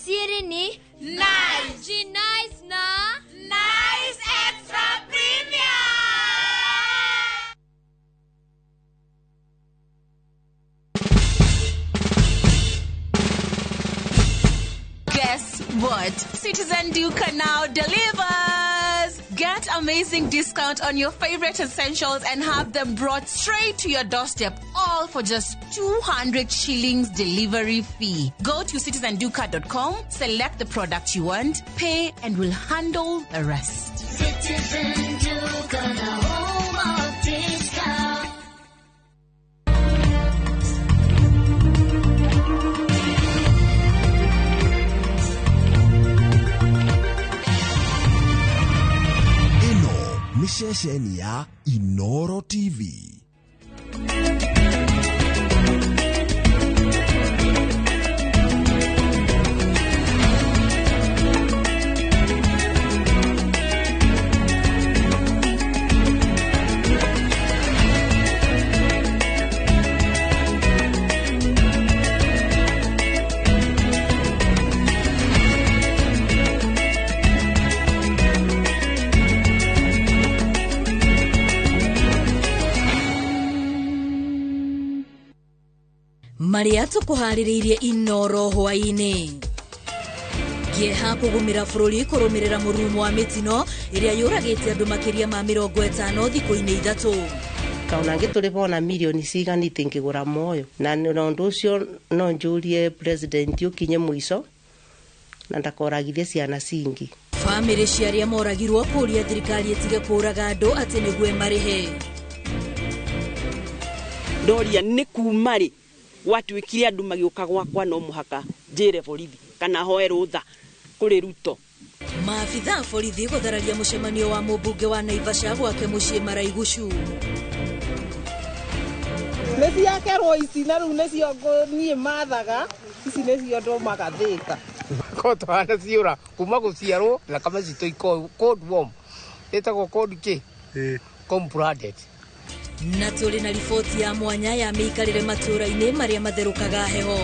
Siri ni Nice. G Nice na Nice Extra Premium. Guess what? Citizen Duka now delivers! Get amazing discount on your favorite essentials and have them brought straight to your doorstep, all for just 200 shillings delivery fee. Go to citizenduka.com, select the product you want, pay, and we'll handle the rest. Citizen Duka, the home of discount. Nĩ ceceni ya Inoro TV. Maria tukuharĩrĩirie Inoro hwaĩ-inĩ. Kĩeha kũgũmĩra bũrũri kũrũmĩrĩra mũrurumo wa mĩtino ĩrĩa yũragĩte andũ makĩria ma 50 thikũ-inĩ 3. Kaona ngĩtũrĩba ona milioni ciganĩte ngĩgũra moyo na ũndũ ũcio no njũrie president ũkinye mũico na ndakoragithie ciana cingi. Bamĩrĩ cia arĩa moragirwo kũũria thirikari ĩtige kũũraga andũ atĩ nĩguo ĩmarĩhe. Ndoria nĩ kuma rĩ gwatuĩkire andũ magĩũka gwakwa no mũhaka njĩre borithi kana hoe rũtha kũrĩ Ruto. Maabitha a borithi gũthararia mũcemanio wa mũmbunge wa Naivasha gwake mũciĩ Maraigucu. Nĩ ciakerwo ici na rĩu nĩcio niĩ mathaga ici nĩcio ndũmaga Thĩka. Ko twana ciũra kuma gũciarwo thakame citũ cold warm ĩtagwo cold kĩ cold-blooded. Na tũrĩ na riboti ya mwanya ya mĩikarĩre matũũra-inĩ marĩa matherũkaga heho.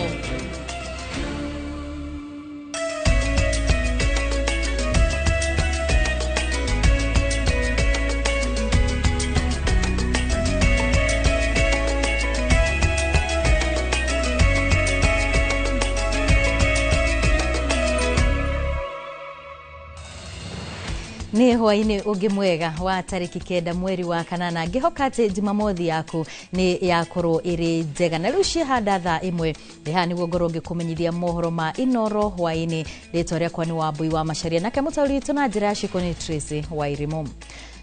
Nĩ hwaĩ-inĩ ũngĩ mwega wa tarĩki 9 mweri wa 8 ngĩhoka atĩ Jumamothi yaku nĩ yakorwo ĩrĩ njega na rĩu ciĩhanda thaa 1 ndĩ haha nĩguo ngorwo ngĩkũmenyithia mohoro ma Inoro hwaĩ-inĩ. Rĩtwa rĩakwa nĩ Wambui wa Macharia nake mũtaũri witũ na njĩra ya ciko nĩ Tracy Wairimu.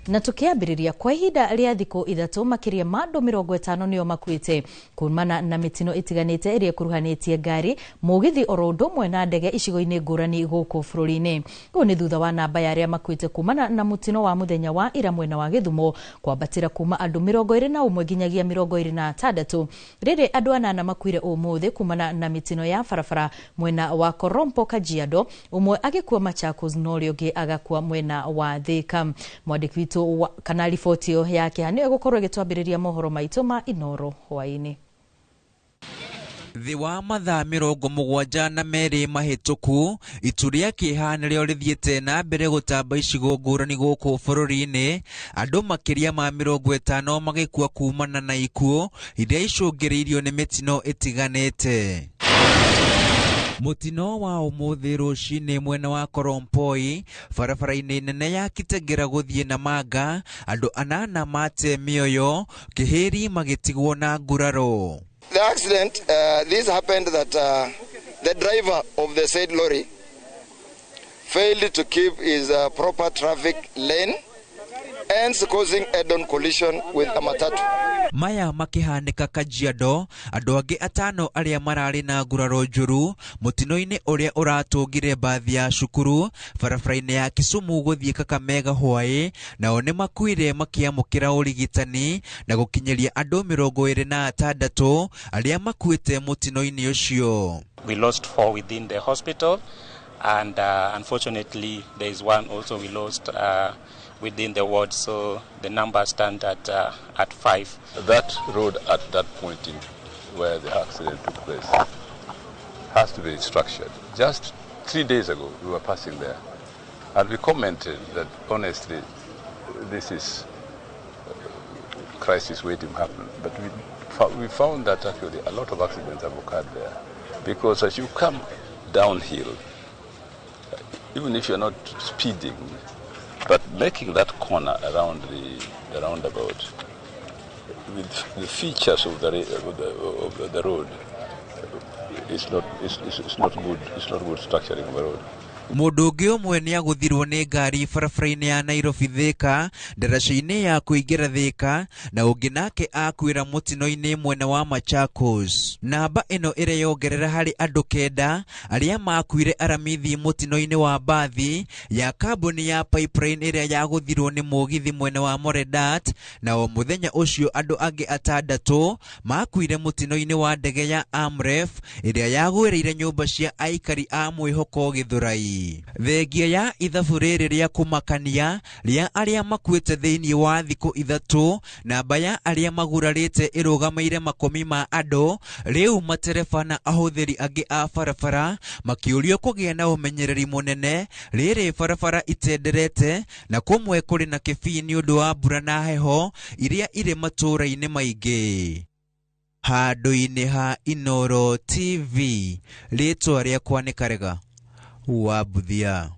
Na tukiambĩrĩria kwa ihinda rĩa thikũ 3 makĩria ma andũ 50 nĩo makuĩte kumana na mĩtino ĩtiganĩte ĩrĩa ĩkuruhanĩtie ngari, mũgithi oro ũndũ ũmwe na ndege icigo-inĩ ngũrani gũkũ bũrũri-inĩ. Ũũ nĩ thutha wa namba ya arĩa makuĩte kumana na mũtino wa mũthenya wa ira mwena wa Gĩthumo kwambatĩra kuma andũ 21 nginyagia 26. Rĩrĩ andũ 8 makuire ũmũthĩ kumana na mĩtino ya barabara mwena wa Korompo Kajiado, ũmwe agĩkua Machakos na ũrĩa ũngĩ agakua mwena wa Thĩka. Mwandĩki witũ kana riboti ĩyo ya kĩeha nĩyo ĩgũkorwo ĩgĩtwambĩrĩria mohoro maitũ ma Inoro hwaĩ-inĩ. Thĩ wa mathaa 72 mahĩtũku, itu rĩa kĩeha nĩrĩo rĩthiĩte na mbere gũtamba icigo ngũrani gũkũ bũrũri-inĩ, andũ makĩria ma 50 magĩkua kumana na ikuũ iria icũngĩrĩirio nĩ mĩtino ĩtiganĩte. Mũtino wa ũmũthĩ rũcinĩ mwena wa Korompoi barabara-inĩ nene ya Kitegera gũthiĩ Namanga, andũ 8 mate mĩoyo, kĩhĩri magĩtigwo na nguraro. The accident, this happened that the driver of the said lorry failed to keep his proper traffic lane, hence causing head-on collision with a matatu. Maya makĩhanĩka Kajiado, andũ angĩ 5 arĩa mararĩ na nguraro njũru mũtino-inĩ ũrĩa ũratũngire mbathi ya cukuru barabara-inĩ ya Kisumu gũthiĩ Kakamega hwaĩ, nao nĩ makuire makĩamũkĩra ũrigitani na gũkinyĩria andũ 26 arĩa makuĩte mũtino-inĩ ũcio. We lost 4 within the hospital and unfortunately there is one also we lost within the ward, so the number stand at 5. That road at that point in where the accident took place has to be restructured. Just 3 days ago, we were passing there, and we commented that honestly, this is crisis waiting to happen. But we found that actually a lot of accidents have occurred there, because as you come downhill, even if you're not speeding, but making that corner around the roundabout, with the features of the road, it's not good. It's not good structuring of the road. Mũndũ ũngĩ ũmwe nĩ agũthirwo nĩ ngari barabara-inĩ ya Nairobi Thika, ndaraca-inĩ ya kũingĩra Thika, na ũngĩ nake akuĩra mũtino-inĩ mwena wa Machakos. Namba ĩno ĩreyongerera harĩ andũ 9 arĩa makuire aramithi mũtino-inĩ wa mbathi ya kambuni ya Pipeline ĩrĩa yagũthirwo nĩ mũgithi mwena wa Moredat, na o mũthenya ũcio andũ angĩ 6 makuire mũtino-inĩ wa ndege ya Amref ĩrĩa yagwĩrĩire nyũmba cia aikari a mwĩhoko Gĩthũrai. Thengia ya ithabu rĩrĩ rĩa kũmakania rĩa arĩa makuĩte thĩinĩ wa thikũ 3, namba ya arĩa magurarĩte ĩrũgamĩire makũmi ma andũ. Rĩu matereba na ahũthĩri angĩ a barabara makĩũrio kũgĩa na ũmenyereri mũnene rĩrĩ barabara itenderete na kũmwe kũrĩ na kĩbii nĩ ũndũ wa mbura na heho iria irĩ matũũra-inĩ maingĩ. Handũ-inĩ ha Inooro TV, rĩtwa rĩakwa nĩ Karega wa Buthia.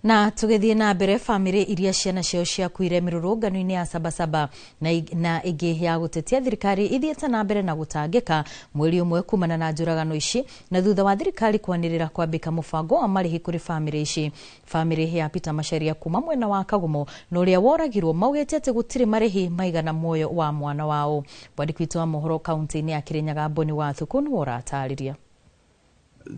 Na tugithie na mbere, famĩlĩ iria ciana ciao ciakuire mĩrũrũngano-inĩ ya Sabasaba na ĩngĩ ya gũtetia thirikari ithiĩte na mbere na gũtangĩka mweri ũmwe kumana na njũragano ici, na thutha wa thirikari kwanĩrĩra kwambĩka mũbango wa marĩhi kũrĩ famĩlĩ ici. Famĩlĩ ya Peter Macharia kuma mwena wa Kagumo na ũrĩa woragirwo maugĩte atĩ gũtirĩ marĩhi maigana muoyo wa mwana wao. Mwandĩki witũ wa mohoro kaunti-inĩ ya Kirinyaga Boni wa Thuku nĩwe ũratarĩria.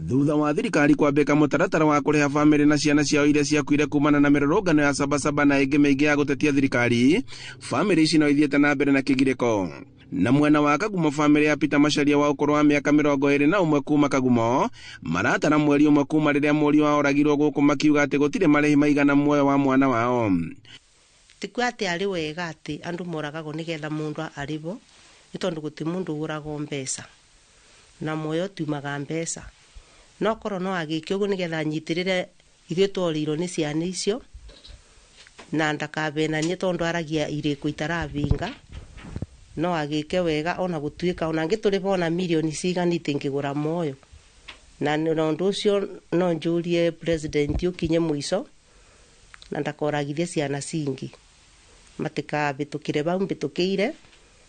Thutha wa thirikari kwambĩka mũtaratara wa kũrĩha famĩlĩ na ciana ciao iria ciakuire kumana na mĩrũrũngano ya Sabasaba na ĩngĩ mĩingĩ ya gũtetia thirikari, famĩlĩ ici no ithiĩte na mbere na kĩgirĩko. Na mwena wa Kagumo, famĩlĩ ya Peter Macharia wa ũkũrũ wa mĩaka 21 kuma Kagumo maratara mweri ũmwe kuma rĩrĩa mũriũ wao oragirwo gũkũ, makiuga atĩ gũtirĩ marĩhi maigana muoyo wa mwana wao. Ti kuo atĩ arĩ wega atĩ andũ moragagwo nĩgetha mũndũ arĩhwo, nĩ tondũ gũtirĩ mũndũ ũgũragwo mbeca na muoyo tumaga mbeca. No korwo no agĩke ũguo nĩgetha anyitĩrĩre ithuĩ tworĩirwo nĩ ciana icio na ndakabenanie tondũ aragia irĩko itarabinga, no agĩke wega ona gũtuĩka ona angĩtũrĩha ona mirioni cigana itingĩgũra muoyo. Na ũndũ ũcio no njũrie president ũkinye mũico na ndakoragithie ciana cingĩ, matikabĩtũkĩre bau mbĩtũkĩire,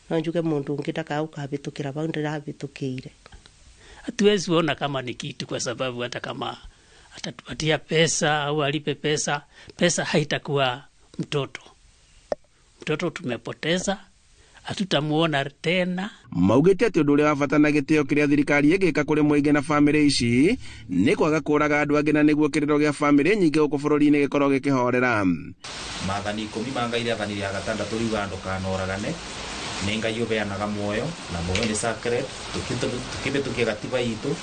no njuge mũndũ ũngĩ ndakaũkabĩtũkĩra bau ndĩrabĩtũkĩire. Hatuwezi ona kama ni kitu, kwa sababu hata kama atatupatia pesa au alipe pesa, pesa haitakuwa mtoto. Mtoto tumepoteza, hatutamuona tena. Maugĩte atĩ ũndũ ũrĩa wa bata na gĩtĩo kĩrĩa thirikari ĩngĩka kũrĩ mũingĩ na famĩlĩ ici nĩ kwaga kũũraga andũ angĩ, na nĩguo kĩrĩro gĩa famĩlĩ nyingĩ gũkũ bũrũri-inĩ gĩkorwo gĩkĩhorera. Maathani 10 ma Ngai rĩathani rĩa 6 riuga ndũkanoragane. Nĩ Ngai ũheanaga muoyo na muoyo nĩ sacred. Tukĩhĩtũkia gatiba itũ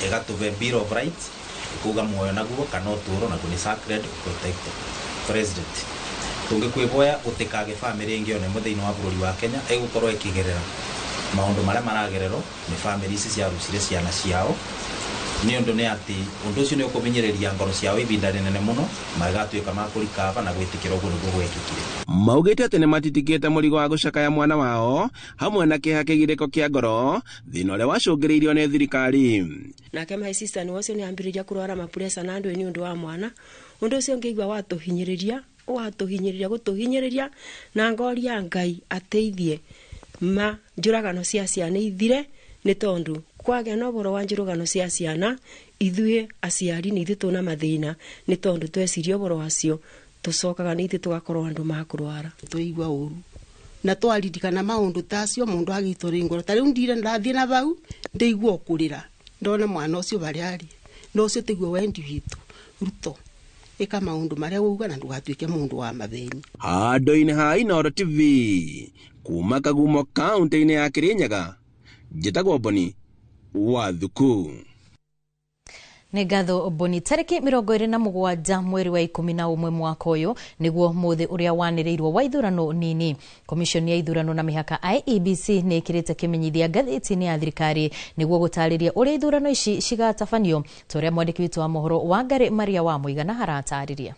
ĩgatũhe Bill of Rights ĩkuga muoyo naguo kana ũtũũro naguo nĩ sacred protected. President, tũngĩkwĩhoya gũtikage famĩlĩ ĩngĩ ona ĩmwe thĩinĩ wa bũrũri wa Kenya ĩgũkorwo ĩkĩgerera maũndũ marĩa maragererwo nĩ famĩlĩ ici ciarucire ciana ciao, nĩ ũndũ nĩ atĩ ũndũ ũcio nĩ ũkũmenyereria ngoro ciao ihinda rĩnene mũno magatuĩka ma kũrikaba na gwĩtĩkĩra ũguo nĩguo gwekĩkire. Maugĩte atĩ nĩmatitikĩte mũrigo wa gũcakaya mwana wao hamwe na kĩeha kĩgirĩko kĩa ngoro, thĩna ũrĩa wacũngĩrĩirio nĩ thirikari. Nake my sister nĩ ũcio nĩambĩrĩria kũrwara mapuresa na andũ nĩ ũndũ wa mwana. Ũndũ ũcio ngĩigua watũhinyĩrĩria gũtũhinyĩrĩria na ngoria Ngai ateithie ma njũragano cia ciana ithire, nĩ tondũ kwagĩa na ũhoro wa njũragano cia ciana ithuĩ aciari nĩ ithuĩ tũna mathĩna, nĩ tondũ tweciria ũhoro wacio tũcokaga nĩ ithuĩ tũgakorwo andũ ma kũrwara. Tũigua ũru na twaririkana maũndũ tacio mũndũ agĩtũrĩ ngoro. Ta rĩu ndire ndathiĩ na bau ndĩigua kũrĩra ndona mwana ũcio barĩa arĩ, na ũcio tiguo wendi witũ. Ruto, ĩka maũndũ marĩa wauga na ndũgatuĩke mũndũ wa mathĩni. Handũ-inĩ ha Inooro TV kuma Kagumo kaunti-inĩ ya Kirinyaga, njĩtagwo Boni wa Thuku. Nĩ ngatho Boni. Tarĩki 27 mweri wa 11 mwaka ũyũ nĩguo mũthĩ ũrĩa wanĩrĩirwo wa ithurano nini. Komishoni ya ithurano na mĩhaka IEBC nĩ ĩkĩrĩte kĩmenyithia ngathĩti-inĩ ya thirikari nĩguo gũtarĩria ũrĩa ithurano ici cigatabanio, ta ũrĩa mwandĩki witũ wa mohoro Wangari Maria wa Mũigana haratarĩria.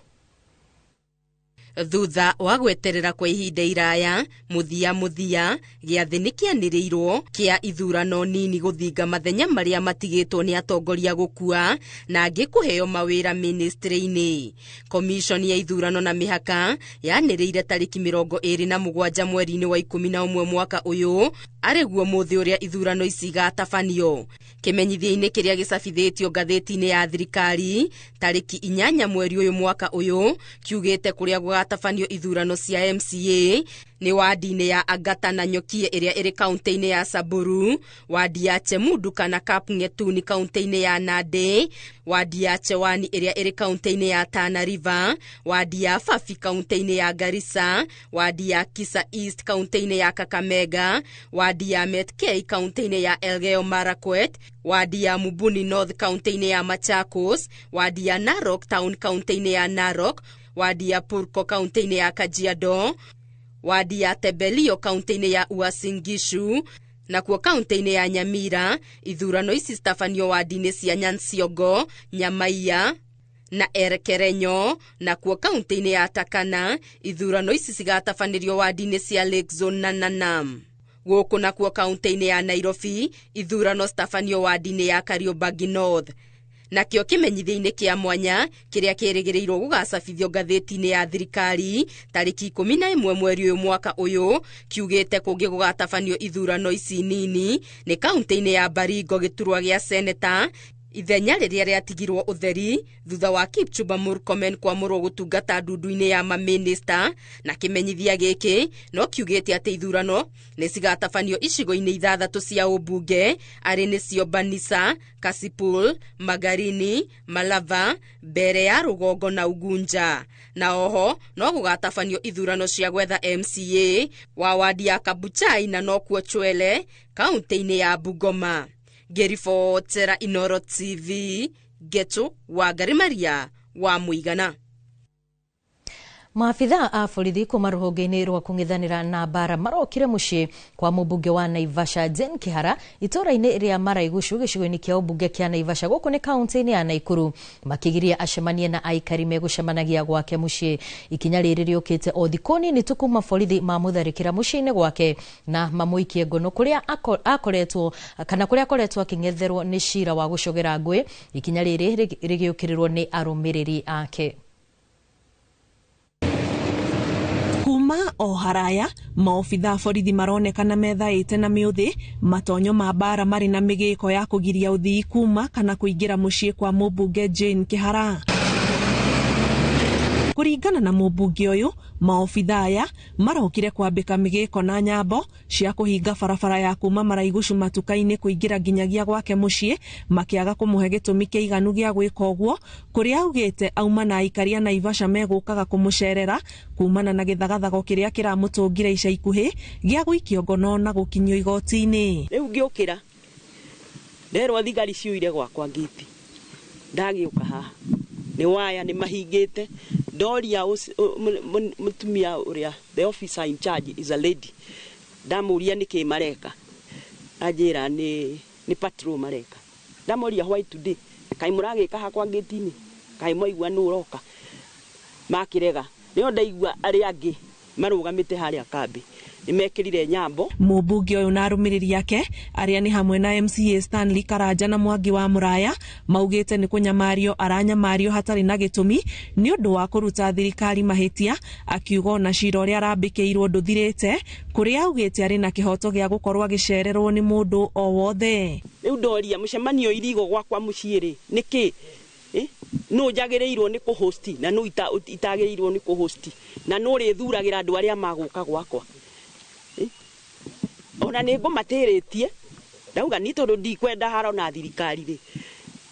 Thutha wa gweterera kwa ihinda iraya, muthia muthia gĩathĩ nĩ kĩanĩrĩirwo kĩa ithurano nini gũthinga mathenya marĩa matigĩtwo nĩ atongoria gũkua na angĩ kũheo mawĩra ministry-inĩ. Komishoni ya ithurano na mĩhaka yanĩrĩire tarĩki 27 mweri-inĩ wa 11 mwaka ũyũ arĩguo mũthĩ ũrĩa ithurano ici igatabanio. Kĩmenyithia-inĩ kĩrĩa gĩcabithĩtio ngathĩti-inĩ ya thirikari tarĩki 8 mweri ũyũ mwaka ũyũ kiugĩte kũrĩa gũgatabanio ithurano cia MCA nĩ wadi-inĩ ya Agata na Nyokie ĩrĩa ĩrĩ kaunti-inĩ ya Samburu, wadi ya Chemundu kana Kapngetuni kaunti-inĩ ya Nandi, wadi ya Chewani ĩrĩa ĩrĩ kaunti-inĩ ya Tana River, wadi ya Fafi kaunti-inĩ ya Garissa, wadi ya Kisa East kaunti-inĩ ya Kakamega, wadi ya Metkei kaunti-inĩ ya Elgeyo Marakwet, wadi ya Mubuni North kaunti-inĩ ya Machakos, wadi ya Narok Town kaunti-inĩ ya Narok, wadi ya Purko kaunti-inĩ ya Kajiado, wadi ya Tebelio kaunti-inĩ ya Uasin Gishu, nakuo kaunti-inĩ ya Nyamira ithurano ici citabanio wadi-inĩ cia Nyansiongo, Nyamaiya na Erkerenyo, nakuo kaunti-inĩ ya Takana ithurano ici cigatabanĩrio wadi-inĩ cia Lake Zone na Nanam. Gũkũ nakuo kaunti-inĩ ya Nairobi ithurano citabanio wadi-inĩ ya Kariobangi North. Nakĩo kĩmenyithia-inĩ kĩa mwanya kĩrĩa kĩrĩgĩrĩirwo gũgacabithio ngathĩti-inĩ ya thirikari tarĩki 11 mweri ũyũ mwaka ũyũ kiugĩte kũngĩ gũgatabanio ithurano ici nini nĩ kaunti-inĩ ya Baringo gĩturwa gĩa seneta ithenya rĩrĩa rĩatigirwo ũtheri thutha wa Kipchumba Murkomen kwamũrwo gũtungata ndundu-inĩ ya mamĩnĩsta. Na kĩmenyithia gĩkĩ no kiugĩte atĩ ithurano nĩ cigatabanio icigo-inĩ 6 cia ũmbunge arĩ nĩcio Banisa, Kasipul, Magarini, Malava, Mbere ya Rũgongo na Ugunja. Na oho no gũgatabanio ithurano cia gwetha MCA wa wadi ya Kabuchai na nokuo Chwele kaunti-inĩ ya Bungoma. Ngĩribotera Inoro TV, Geto Wangari Maria wa Mũigana. Maabitha a borithi kuma rũhonge-inĩ rwa kũng'ethanĩra na mbara marokire mũciĩ kwa mũmbunge wa Naivasha Jane Kihara itũũra-inĩ rĩa Maraigucu gĩcigo-inĩ kĩa ũmbunge kĩa Naivasha gũkũ nĩ kaunti-inĩ ya Naikuru makĩgiria acemanie na aikari megũcemanagia gwake mũciĩ. Ikinya rĩrĩ rĩũkĩte o thikũ nini tu kuma borithi mamũtharĩkĩra mũciĩ-inĩ gwake na mamũikie ngono kũrĩa akoretwo kana kũrĩa akoretwo akĩng'etherwo nĩ cira wa gũcogera ngũĩ. Ikinya rĩrĩ rĩgĩũkĩrĩrwo nĩ arũmĩrĩri ake. Kuma o haraya maobitha borithi maronekana methaĩte na mĩũthĩ matonyo ma mbara marĩ na mĩgĩko ya kũgiria ũthii kuma kana kũingĩra mũciĩ kwa mũmbunge Jane Kihara. Kũringana na mũmbunge ũyũ, maobitha aya marokire kwambĩka mĩgĩko na nyambo cia kũhinga barabara ya kuma Maraigucu matuka-inĩ kũingĩra nginyagia gwake mũciĩ makĩaga kũmũhe gĩtũmi kĩiganu gĩa gwĩka ũguo kũrĩa augĩte auma na aikari a Naivasha megũkaga kũmũcerera kumana na gĩthagathago kĩrĩa kĩramũtũngire ica ikuhĩ gĩa gũikio ngono na gũkinyio igoti-inĩ. Rĩu ngĩũkĩra nderwo thigari ciũire gwakwa ngĩti ndagĩũka haha nĩ waya nĩ mahingĩte. Ndoria mutumia uria the officer in charge is a lady, ndamuria niki mareka, anjira ni patrol mareka. Ndamuria why today, kai muragika hakwa ngitini, kai mwaigua nu uroka, makirega nio ndaigua aria angi marugamite haria kambi nimekirire nyambo. Mũmbunge ũyũ na arũmĩrĩri ake arĩa nĩ hamwe na MCA Stanley Karanja na Mwangi wa Mũraya maugĩte nĩ kũnyamario aranyamario hatarĩ na gĩtũmi nĩ ũndũ wa kũruta thirikari mahĩtia, akiuga ona cira ũrĩa arambĩkĩirwo ndũthirĩte kũrĩa augĩte arĩ na kĩhoto gĩa gũkorwo agĩcererwo nĩ mũndũ o wothe. Rĩu ndoria mũcemanio irigo gwakwa mũciĩ rĩ nĩkĩ no njagĩrĩirwo nĩ kũhosti na no itagĩrĩirwo nĩ kũhosti na no rĩthuragĩra andũ arĩa magũka gwakwa ona nĩ ngũmatĩrĩtie ndauga ni tondũ ndikwenda haro na thirikari rĩ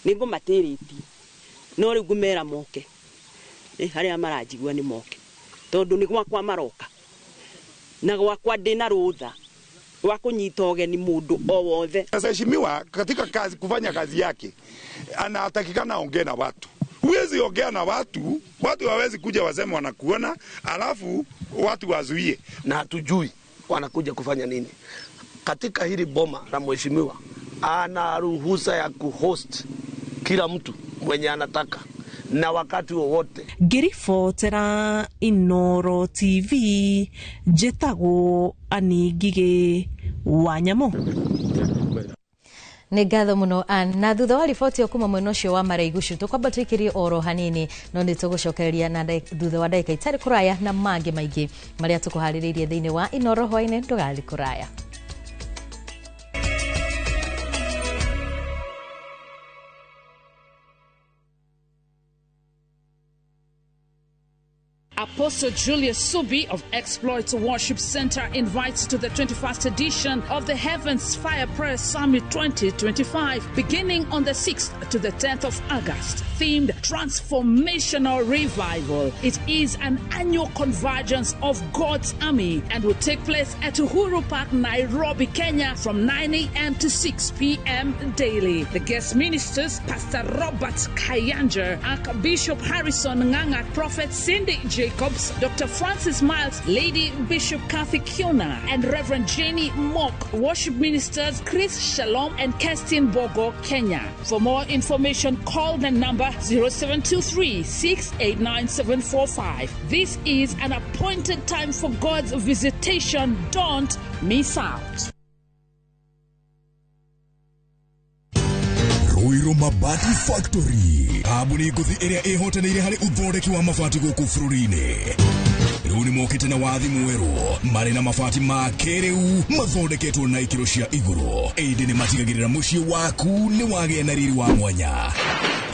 nĩ ngũmatĩrĩtie no rĩu ngũmera moke harĩa maranjigua nĩ moke tondũ nĩ gwakwa maroka na gwakwa ndĩna rũtha Wa kunyita ũgeni mũndũ o wothe. Mheshimiwa katika kazi, kufanya kazi yake anatakikana ongee na watu. Huwezi ongea na watu, watu hawezi kuja waseme wanakuona, alafu watu wazuie. Na hatujui wanakuja kufanya nini. Katika hili boma la mheshimiwa ana ruhusa ya kuhost kila mtu mwenye anataka na wakati wowote. Ngĩribotera Inoro TV njĩtagwo Annie Ngigĩ wa Nyamũ. Nĩ ngatho mũno Ann. Na thutha wa riboti ĩyo kuma mwena ũcio wa Maraigucu tũkwamba tũikĩrie oro hanini, no nĩ tũgũcokereria na thutha wa ndagĩka itarĩ kũraya na mangĩ maingĩ marĩa tũkũharĩrĩirie thĩinĩ wa Inoro hwainĩ. Ndũgathiĩ kũraya. Apostle Julius Subi of Exploits Worship Center invites to the 21st edition of the Heavens Fire Prayer Summit 2025, beginning on the 6th to the 10th of August, themed Transformational Revival. It is an annual convergence of God's army and will take place at Uhuru Park, Nairobi, Kenya, from 9 a.m. to 6 p.m. daily. The guest ministers, Pastor Robert Kayanja, Archbishop Harrison Nganga, Prophet Cindy Jacobs, Dr. Francis Miles, Lady Bishop Kathy Kiona, and Reverend Jenny Mock. Worship ministers Chris Shalom and Kerstin Bogo, Kenya. For more information, call the number 0723 689 745. This is an appointed time for God's visitation. Don't miss out. Ruiru Mabati Factory, kambuni ngũthi ĩrĩa ĩhotanĩire harĩ ũthondeki wa mabati gũkũ bũrũri-inĩ. Rĩu nĩ mokĩte na wathi mwerũ, marĩ na mabati ma kĩrĩu mathondeketwo na ikĩro cia igũrũ. Ĩndĩ nĩ matigagĩrĩra mũciĩ waku nĩ wagĩa na riri wa mwanya.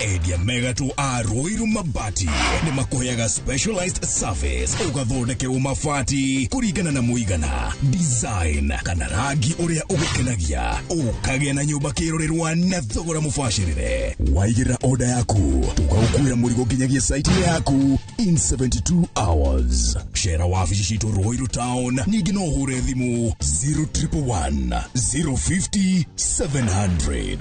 Endia megatũ a Ruiru Mabati nĩ makũheaga specialized service, ũgathondekerwo mabati kũringana na mũigana, design kana rangi ũrĩa ũgũkenagia, ũkagĩa na nyũmba kĩrorerwa na thogora mũbacĩrĩre. Waigĩrĩra order yaku, tũgagũkuĩra mũrigo nginyagia site yaku in 72 hours. Cera wabici citũ Ruiru Town, ningĩ no ũhũre thimũ 0111 050 700.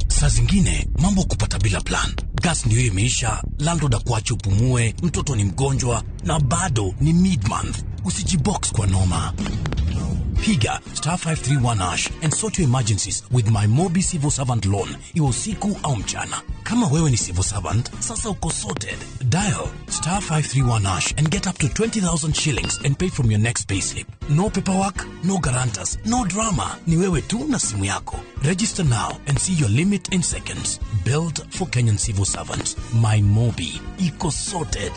Saa zingine mambo kupata bila plan. Gas ndio imeisha, landlord akuache upumue, mtoto ni mgonjwa na bado ni mid-month. Usijibox kwa noma. Piga star 531 hash and sort your emergencies with my Mobi Civil Servant Loan, iwe usiku au mchana. Kama wewe ni civil servant, sasa uko sorted. Dial star 531 hash and get up to 20,000 shillings and pay from your next payslip. No paperwork, no guarantors, no drama. Ni wewe tu na simu yako. Register now and see your limit in seconds. Built for Kenyan civil servants. My Mobi. Iko sorted.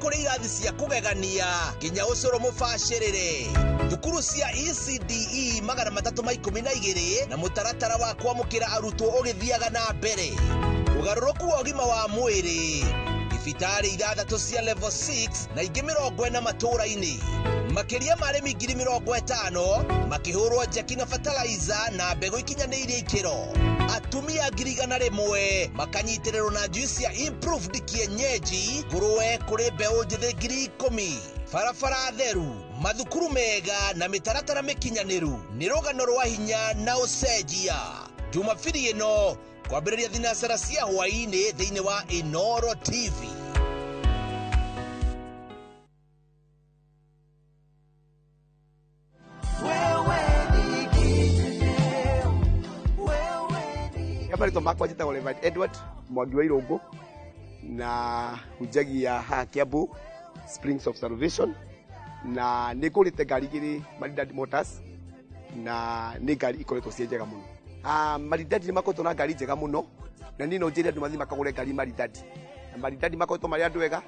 Kũrĩ irathi cia kũgegania nginya ũcũrũ mũbacĩrĩre, thukuru cia ECDE 312 na mũtaratara wa kwamũkĩra arutwo ũgĩthiaga na mbere, ũgarũrũku wa ũgima wa mwĩrĩ, thibitarĩ 6 cia level 6 na ingĩ 40 matũũra-inĩ, makĩria ma arĩmi 50,000 makĩhũrwo njeki na fertilizer na mbegũ ikinyanĩirie ikĩro, atumia 100,000 makanyitĩrĩrwo na juice ya improved kienyeji, ngũrũwe kũrĩ mbeũ njĩthĩ 10,000, barabara theru, mathukuru mega na mĩtaratara mĩkinyanĩru. Nĩ rũgano rwa hinya na ũcenjia. Jumapili ĩno kwambĩrĩria thinacara cia hwaĩ-inĩ thĩinĩ wa Inoro TV. Marĩtwa makwa njĩtagwo Reverend Edward Mwangi wa Irũngũ na hunjagia haha Kiambu Springs of Salvation, na nĩ ngũrĩte ngari igĩrĩ Maridadi Motors na nĩ ngari ikoretwo ciĩ njega mũno. Maridadi nĩ makoretwo na ngari njega mũno, na niĩ no njĩre andũ mathiĩ makagũre ngari Maridadi. Na Maridadi makoretwo marĩ andũ ega,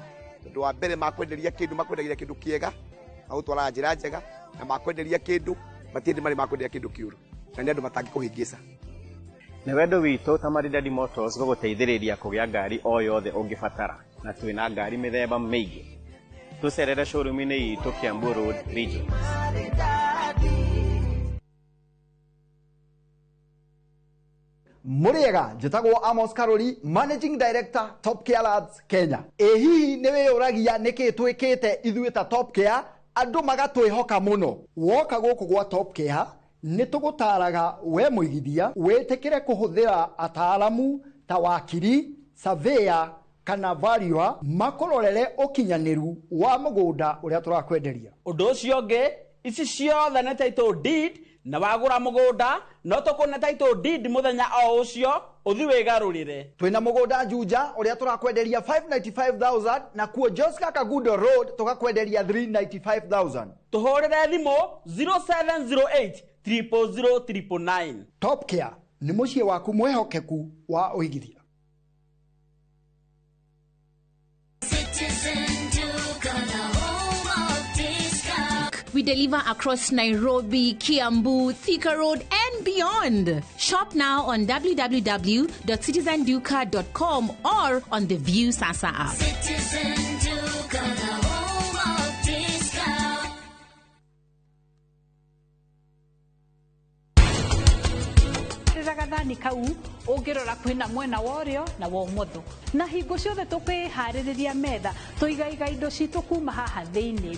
tondũ wa mbere makwenderia kĩndũ, makwendagia kĩndũ kĩega, magũtwaraga njĩra njega, na makwenderia kĩndũ matirĩ marĩ makwenderia kĩndũ kĩũru, na nĩ andũ matangĩkũhĩngĩca. Nĩ wendo witũ ta Maridadi Motors gũgũteithĩrĩria kũgĩa ngari o yothe ũngĩbatara, na twĩna ngari mĩthemba mĩingĩ. Tũcerere showroom-inĩ itũ Kiambu Road Region. Mũrĩega, njĩtagwo Amos Karori, Managing Director, Top Care Labs Kenya. Ĩ hihi nĩ wĩyũragia nĩkĩ twĩkĩte ithuĩ ta Top Care andũ magatwĩhoka mũno? Woka gũkũ gwa Top Care nĩ tũgũtaraga we mũigithia wĩtĩkĩre kũhũthĩra ataaramu ta wakiri, surveyor kana valuer makũrorere ũkinyanĩru wa mũgũnda ũrĩa tũrakwenderia. Ũndũ ũcio ũngĩ, ici ciothe nĩ title deed, na wagũra mũgũnda no tũkũne title deed mũthenya o ũcio ũthi wĩgarũrĩre. Twĩna mũgũnda Juja ũrĩa tũrakwenderia 595,000, na kuo Joska Kagundo Road tũgakwenderia 395,000. Tũhũrĩre thimũ 0708 000 999. Top Care nĩ mũciĩ waku mwĩhokeku wa ũigithia. We deliver across Nairobi, Kiambu, Thika Road, and beyond. Shop now on www.citizenduka.com or on the View Sasa app. Citizen Duka, the home of discount. Gathani kau ũngĩrora kwĩna mwena wa ũrĩo na wa ũmotho, na hingo ciothe tũkĩharĩrĩria metha tũigaiga indo citũ kuma haha thĩinĩ.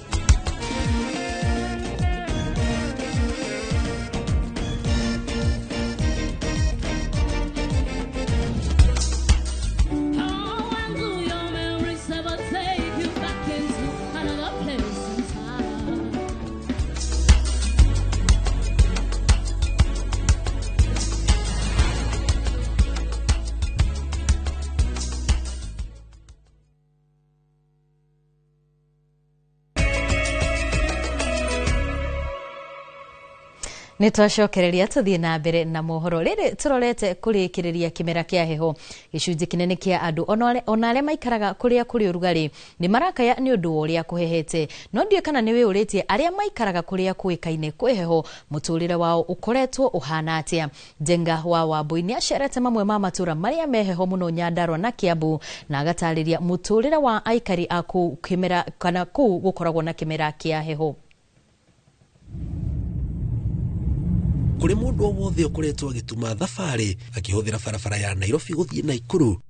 Nä twacokereria tũthiĩ na mbere na mohoro. Rĩrĩ tũrorete kũrĩkĩrĩria kĩmera kĩa heho, gĩcunjĩ kĩnene kĩa andũ ona arĩa maikaraga kũrĩa kũrĩ ũrugarĩ nĩ marakaya nĩ ũndũ wa ũrĩa kũhehete. No ndiũĩ kana nĩ wĩyũrĩtie arĩa maikaraga kũrĩa kũĩkaine kwĩ heho mũtũrĩre wao ũkoretwo ũhana atĩa. Njenga wa Wambui nĩ acerete mamwe ma matũra marĩa me heho mũno Nyandarua na Kiambu, na agatarĩria mũtũrĩre wa aikari a kũu kĩmera kana kũu gũkoragwo na kĩmera kĩa heho. Kũrĩ mũndũ o wothe ũkoretwo agĩtuma thabarĩ akĩhũthĩra barabara ya Nairobi gũthiĩ Naikuru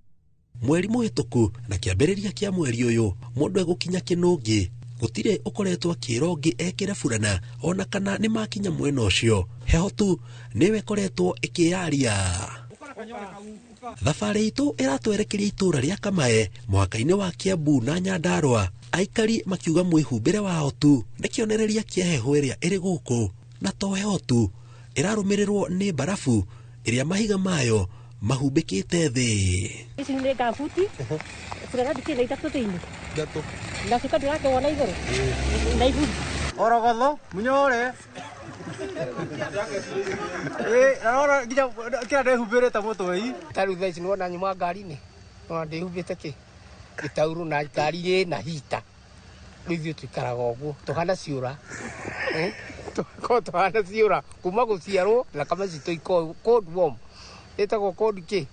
mweri mũhĩtũku na kĩambĩrĩria kĩa mweri ũyũ, mũndũ egũkinya Kĩnũngĩ gũtirĩ ũkoretwo akĩĩra ũngĩ ekĩre burana ona kana nĩ makinya mwena ũcio. Heho tu nĩyo ĩkoretwo ĩkĩyaria. Thabarĩ itũ ĩratwerekeria itũra rĩa Kamae mũhaka-inĩ wa Kiambu na Nyandarua, aikari makiuga mwĩhumbĩre wao tu nĩ kĩonereria kĩa heho ĩrĩa ĩrĩ gũkũ, na to heho tu ĩrarũmĩrĩrwo nĩ mbarabu ĩrĩa mahiga mayo mahumbĩkĩte thĩ. Ici nĩ ngabuti burana ndikĩrĩ na ithatũ thĩinĩ na cuka ndĩrakĩwona igũrũ na iburi orogotho munyore narora nginya kĩrĩa ndĩhumbĩrĩte mũtwe. Ta rĩu thaa ici nĩwona nyuma ngari-inĩ ona ndĩhumbĩte kĩ gĩtaurũ na ngari ĩna hita. Rĩu ithuĩ tũikaraga ũguo tũhana ciũra, tũgakorwo tũhana ciũra kuma gũciarwo thakame citũ ikoragwo cold warm, ĩtagwo cold kĩ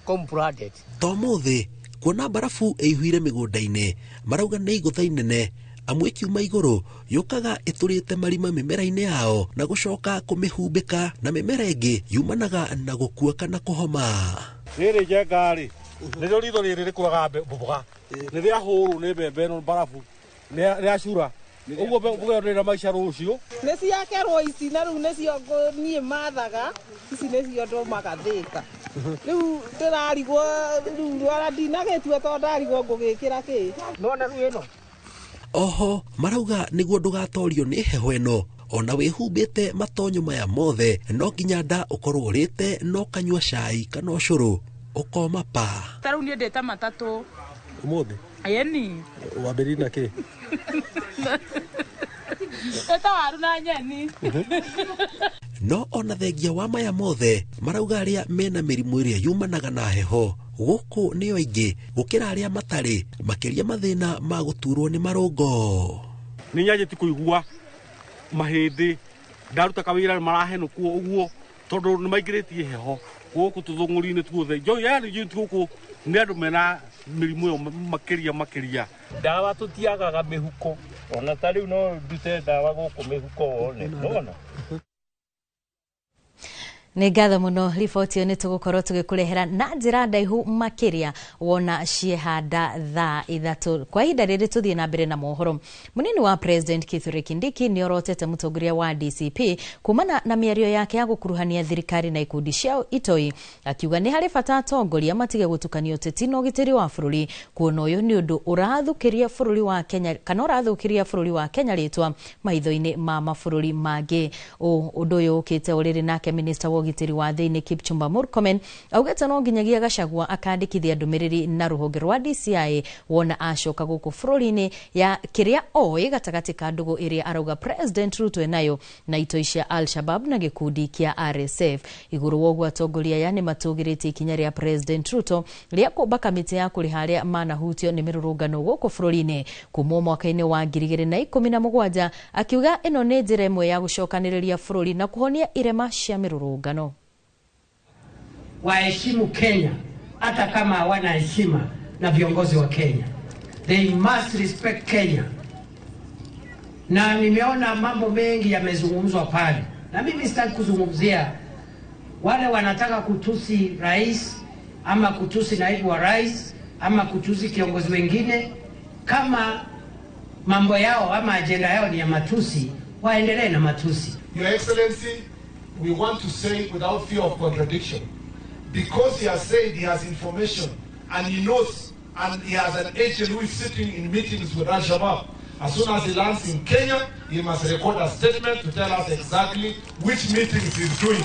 cold blooded. To mũthĩ kuona mbarabu ĩihũire mĩgũnda-inĩ marauga nĩ igũtha inene, amu ĩkiuma igũrũ yũkaga ĩtũrĩte marima mĩmera-inĩ yao na gũcoka kũmĩhumbĩka, na mĩmera ĩngĩ yumanaga na gũkua kana kũhoma. Rĩrĩ njenga rĩ nĩrĩo ritho rĩrĩ rĩkũraga mboga, nĩ rĩahũrwo nĩ mbembe ĩno mbarabu rĩacura ũguo mboga ĩyo ndĩrĩ na maica rũciũ. Nĩ ciakerwo ici na rĩu nĩcio niĩ mathaga ici, nĩcio ndũmaga Thĩka. Rĩu ndĩrarigwo rĩu ona ndinagĩtua tondũ ndarigwo ngũgĩkĩra kĩ. Nĩwona rĩu ĩno. Oho marauga nĩguo ndũgatorio nĩ heho ĩno ona wĩhumbĩte matonyo maya mothe no nginya nda ũkorwo ũrĩte na ũkanyua cai kana ũcũrũ ũkoma pa. Ta rĩu niĩ ndĩte matatũ ũmũthĩ. Ĩni. Wambĩrĩirie na kĩ? Eta waru na nyeni. No ona thengia wa maya mothe marauga arĩa mena mĩrimũ ĩrĩa yumanaga na heho gũkũ nĩo aingĩ gũkĩra arĩa matarĩ, makĩria mathĩna ma gũturwo nĩ marũngo. Nĩ nyanjĩtie kũigua mahĩndĩ ndaruta kawĩra marahenũkwo ũguo tondũ nĩ maingĩrĩtie heho gũkũ tũthũng'ũri-inĩ tuothe. Njohi yani gũkũ nĩ andũ mena mĩrimũ ĩyo makĩria makĩria. Ndawa tũtiagaga mĩhuko ona ta rĩu no ndute ndawa gũkũ mĩhuko wone nona. Nĩ ngatho mũno. Riboti ĩyo nĩ tũgũkorwo tũgĩkũrehera na njĩra ndaihu makĩria wona ciehanda thaa 3. Kwa ihinda rĩrĩ tũthiĩ na mbere na mohoro. Mũnini wa President Kithure Kindiki nĩ orotete mũtongoria wa DCP kumana na mĩario yake ya gũkuruhania thirikari na ikundi cia itoi, akiuga nĩ harĩ bata atongoria matige gũtukania ũteti na ũgitĩri wa bũrũri, kuona ũyũ nĩ ũndũ ũrathũkĩria bũrũri wa Kenya kana ũrathũkĩria bũrũri wa Kenya rĩtwa maitho-inĩ ma mabũrũri mangĩ. Ũndũ ũyũ ũkĩte ũrĩrĩ nake minista wa ũgitĩri wa thĩinĩ Kipchumba Murkomen augĩte no nginyagia Gachagua akandĩkithia ndũmĩrĩri na rũhonge rwa DCI wona acoka gũkũ bũrũri-inĩ ya kĩrĩa oĩ gatagatĩ ka ndũgũ ĩrĩa arauga President Ruto enayo na itoi cia Al-Shabab na gĩkundi kĩa RSF. Igũrũ wa ũguo atongoria aya nĩ matũgĩrĩtie ikinya rĩa President Ruto rĩa kũmba kamĩtĩ ya kũrĩha arĩa manahutio nĩ mĩrũrũngano gũkũ bũrũri-inĩ kuma mwaka-inĩ wa 2017, akiuga ĩno nĩ njĩra ĩmwe ya gũcokanĩrĩria bũrũri na kũhonia irema cia mĩrũrũngano. Waheshimu Kenya hata kama hawana heshima na viongozi wa Kenya. They must respect Kenya. Na nimeona mambo mengi yamezungumzwa pale, na mimi sitaki kuzungumzia wale wanataka kutusi rais ama kutusi naibu wa rais ama kutusi kiongozi wengine. Kama mambo yao ama agenda yao ni ya matusi, waendelee na matusi. Your Excellency, we want to say without fear of contradiction, because he has said he has information and he knows and he has an agent who is sitting in meetings with Al-Shabaab. As soon as he lands in Kenya, he must record a statement to tell us exactly which meetings he's doing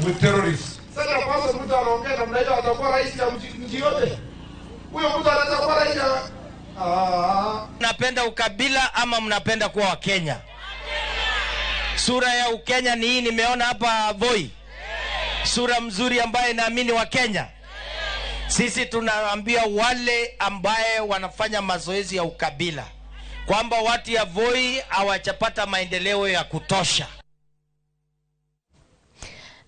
with terrorists. Sasa kwanza mtu anaongea namna hiyo atakuwa rais ya mji yote. Huyo mtu anaweza kuwa rais ya Mnapenda ukabila ama mnapenda kuwa Wakenya? Sura ya Ukenya ni hii nimeona hapa Voi. Sura mzuri ambaye naamini wa Kenya. Sisi tunaambia wale ambaye wanafanya mazoezi ya ukabila kwamba watu ya Voi hawajapata maendeleo ya kutosha.